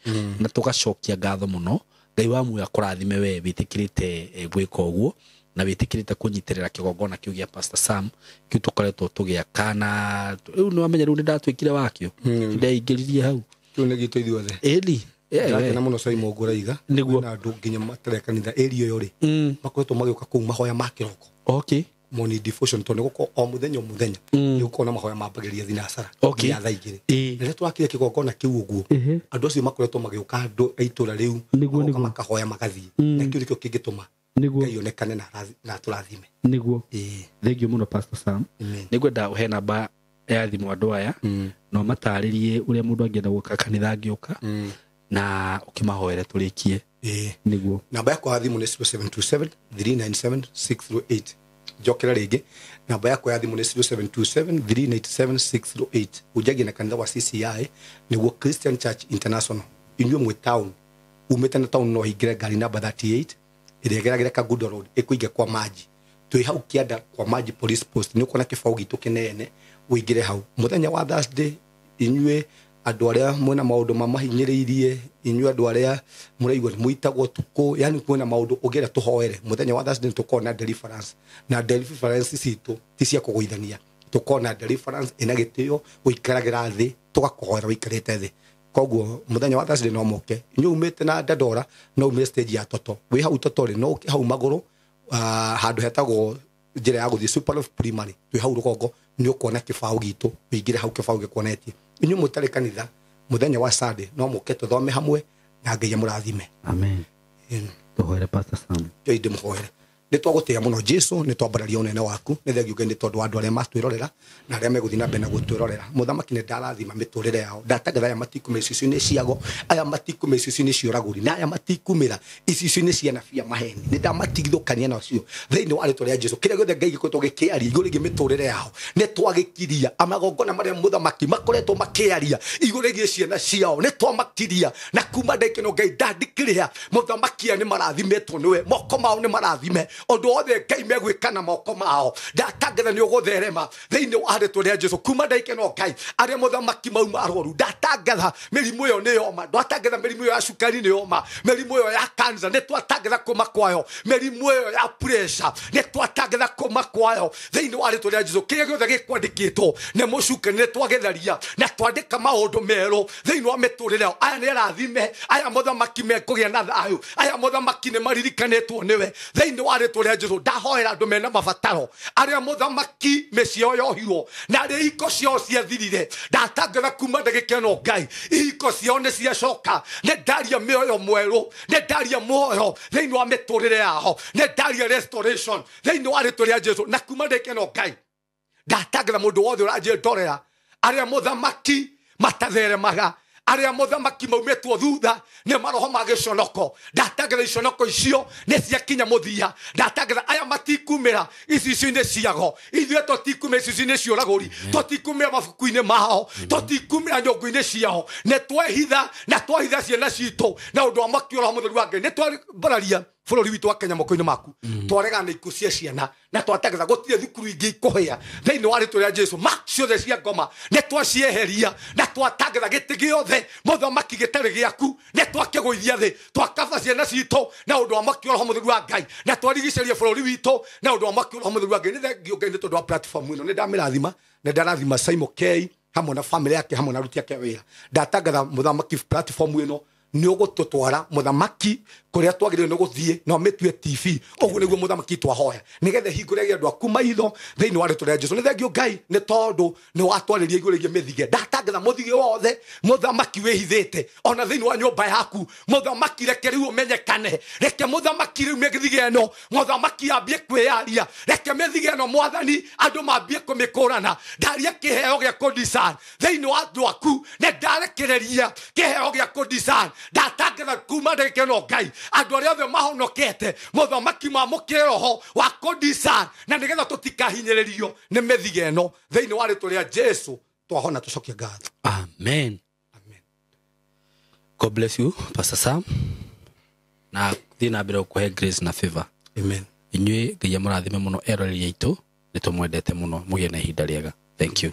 na tũgacokia ngatho mũno. Ngai wa muoyo akũrathime we wĩtĩkĩrĩte gwĩka ũguo na wĩtĩkĩrĩte kũnyitĩrĩra kĩgongona kĩu gĩa Pastor Sam kĩu tũkoretwo tũgĩaka. Na rĩu nĩ wamenya rĩu nĩ ndatuĩkire wakĩo, ndeingĩririe hau. Kĩu nĩ gitũ ithuothe. Ĩni. Ndakena mũno Simon Ngũraiga. Nĩguo. Na andũ nginya matarĩ kanitha area ĩyo rĩ, makoretwo magĩũka kũu mahoya ma kĩroko, morning devotion, tondũ nĩ gũkorwo o mũthenya o mũthenya nĩ gũkorwo na mahoya mambagĩrĩria thinacara nginya thaa 2. Na rĩrĩa tũrakire kĩgongona kĩu ũguo, andũ acio makoretwo magĩũka, andũ a itũra rĩu magoka makahoya magathiĩ, na kĩu nĩkĩo kĩngĩtũma Ngai onekane na atũrathime. Nĩguo. Thank you mũno, Pastor Sam. Amen. Nĩ ngwenda ũhe namba ya thimũ andũ aya na ũmatarĩrie ũrĩa mũndũ angĩenda gũka kanitha angĩũka, na ũkĩmahoere tũrĩkie. Nĩguo. Namba yakwa ya thimũ nĩ 0727 397 608. Njokera rĩngĩ, namba yakwa ya thimũ nĩ 0727 397 608. Unjagia na kanitha wa CCI, nĩguo Christian Church International. Inyuĩ mwĩ town, umĩte na town, no hingĩre ngari namba 38 ĩrĩa ĩgeragĩra Kangundo Road ĩkũinge kwa Maji. Twĩ hau kĩanda kwa Maji Police Post, nĩ ũkuona kĩbaũ gitũ kĩnene, ũingĩre hau. Mũthenya wa Thursday, inyuĩ andũ arĩa mwĩna maũndũ mamahinyĩrĩirie, inyuĩ andũ arĩa mũraigua nĩ mũitagwo tukũ, yani kwĩna maũndũ ũngĩenda tũhoere, mũthenya wa Thursday nĩ tũkorwo na deliverance. Na deliverance citũ ti cia kũgũithania, tũkorwo na deliverance ĩna gĩtĩo, ũikaragĩra thĩ tũgakũhoera ũikarĩte thĩ. Koguo mũthenya wa Thursday no moke. Inyuĩ umĩte na Dandora, no umĩre stage ya Toto. Wĩ hau Toto rĩ, no ũke hau magũrũ, handũ hetagwo njĩra ya gũthiĩ Super Primary, twĩ hau rũgongo, nĩ ũkuona kĩbaũ gitũ, ũingĩre hau kĩbaũ gĩkuonetie. Inyuĩ mũtarĩ kanitha, mũthenya wa Sunday no mũke tũthome hamwe, na Ngai amũrathime. Amen. Tũhoere, Pastor Sam. Ngai ndĩmũhoere. Nĩ twagũtĩĩa mũno Jesu, nĩ twambararia ũnene waku. Nĩ thengio Ngai nĩ tondũ wa andũ arĩa matwĩrorera na arĩa megũthiĩ na mbere na gũtwĩrorera. Mũthamaki, nĩ ndarathima mĩtũrĩre yao. Ndatangatha aya matikumĩra icicio-inĩ ciago, aya matikumĩra icicio-inĩ cia ũragũri, na aya matikumĩra icicio-inĩ cia anabii a maheni. Nĩ ndamatigithũkania nacio thĩinĩ wa rĩtwa rĩa Jesu. Kĩrĩa gĩothe Ngai gĩkoretwo gĩkĩaria igũrũ rĩgiĩ mĩtũrĩre yao, nĩ twagĩkiria. Magongona marĩa mũthamaki makoretwo makĩaria igũrũ rĩgiĩ ciana ciao, nĩ twamakiria. Na kuma ndagĩka ĩno Ngai ndandikĩrĩa, mũthamaki, aya nĩ marathimĩtwo nĩwe, moko mao nĩ marathime, ũndũ wothe Ngai megwĩka na moko mao ndatangatha nĩ ũgũtherema thĩinĩ wa rĩtwa rĩa Jesu. Kuma ndagĩka ĩno Ngai, arĩa mũthamaki mauma arwaru, ndatangatha mĩrimũ ĩyo nĩ yoma. Ndatangatha mĩrimũ ĩyo ya cukari nĩ yoma, mĩrimũ ĩyo ya cancer nĩ twatangatha kuma kwayo, mĩrimũ ĩyo ya pressure nĩ twatangatha kuma kwayo thĩinĩ wa rĩtwa rĩa Jesu. Kĩrĩa gĩothe gĩkwandĩkĩtwo nĩ mũcukani nĩ twagĩtharia na twandĩka maũndũ merũ thĩinĩ wa mĩtũrĩre yao. Aya nĩ arathime, aya mũthamaki mekũgĩa na thayũ, aya mũthamaki nĩ maririkanĩtwo nĩwe thĩinĩ wa rĩtwa rĩa Jesu. Ndahoera andũ mena mabataro, arĩa mũthamaki mĩciĩ yao yohirwo na arĩa ihiko ciao ciathirire, ndatangatha kuma ndagĩka ĩno Ngai ihiko ciao nĩ ciacoka. Nĩ ndaria mĩoyo mwerũ, nĩ ndaria muoyo thĩinĩ wa mĩtũrĩre yao, nĩ ndaria restoration thĩinĩ wa rĩtwa rĩa Jesu. Na kuma ndagĩka ĩno Ngai ndatangatha mũndũ wothe ũranjĩ ndorera, arĩa mũthamaki matatheremaga, arĩa mũthamaki maumĩtwo thutha nĩ maroho ma gĩconoko, ndatangatha iconoko icio nĩ ciakinya mũthia. Ndatangatha aya matikumĩra icicio-inĩ ciago. Ithuĩ tũtikumĩra icicio-inĩ cia ũragũri, tũtikumĩra mabuku-inĩ mao, tũtikumĩra nyũngũ-inĩ ciao. Nĩ twehitha na twahitha ciana citũ na ũndũ wa mwaki ũroho mũtheru wa Ngai. Nĩ twambararia bũrũri witũ wa Kenya moko-inĩ maku, twaregana na ikuũ cia ciana na twatangatha gũtirĩ thukuru ingĩ ikũhĩa thĩinĩ wa rĩtwa rĩa Jesu. Ma ciothe cia ngoma nĩ twacieheria na twatangatha gĩtĩ gĩothe mũthamaki gĩtarĩ gĩaku nĩ twakĩgũithia thĩ. Twakaba ciana citũ na ũndũ wa mwaki wa roho mũtheru wa Ngai, na twarigicĩria bũrũri witũ na ũndũ wa mwaki wa roho mũtheru wa Ngai. Nĩ thengio Ngai nĩ tondũ wa platform ĩno. Nĩ ndamĩrathima, nĩ ndarathima Simon K hamwe na family yake, hamwe na aruti ake a wĩra. Ndatangatha mũthamaki platform ĩno Nĩ ũgũtũtwara, mũthamaki, kũrĩa twagĩrĩirwo nĩ gũthiĩ, na ũmĩtue TV. Ũguo nĩguo, mũthamaki, twahoya nĩgetha hingũrĩrie andũ aku maitho thĩinĩ wa rĩtwa rĩa Jesu. Nĩ thengiũ, Ngai, nĩ tondũ nĩ watwarĩria igũrũ rĩgiĩ mĩthige. Ndatangatha mũthige wothe, mũthamaki, wĩhithĩte ona thĩinĩ wa nyũmba yaku, mũthamaki, reke rĩu ũmenyekane. Reke, mũthamaki, rĩu mĩthige ĩno, mũthamaki, ambie kwĩyaria. Reke mĩthige ĩno, mwathani, andũ mambie kũmĩkũrana. Ndaria kĩheo gĩa kũdesign thĩinĩ wa andũ aku. Nĩ ndarekereria kĩheo gĩa kũdesign. Ndatangatha kuma ndagĩka ĩno, Ngai, andũ arĩa othe mahonokete, mũthamaki, mamũkĩre roho wa kũdesign, na nĩgetha tũtikahinyĩrĩrio nĩ mĩthige ĩno. Thĩinĩ wa rĩtwa rĩa Jesu twahona, tũcokie ngatho. Amen. Amen. God bless you, Pastor Sam, na thiĩ na mbere gũkũhe grace na favor. Amen. Inyuĩ Ngai amũrathime mũno, eroreri aitũ, nĩ tũmwendete mũno. Mũgĩe na ihinda rĩega. Thank you.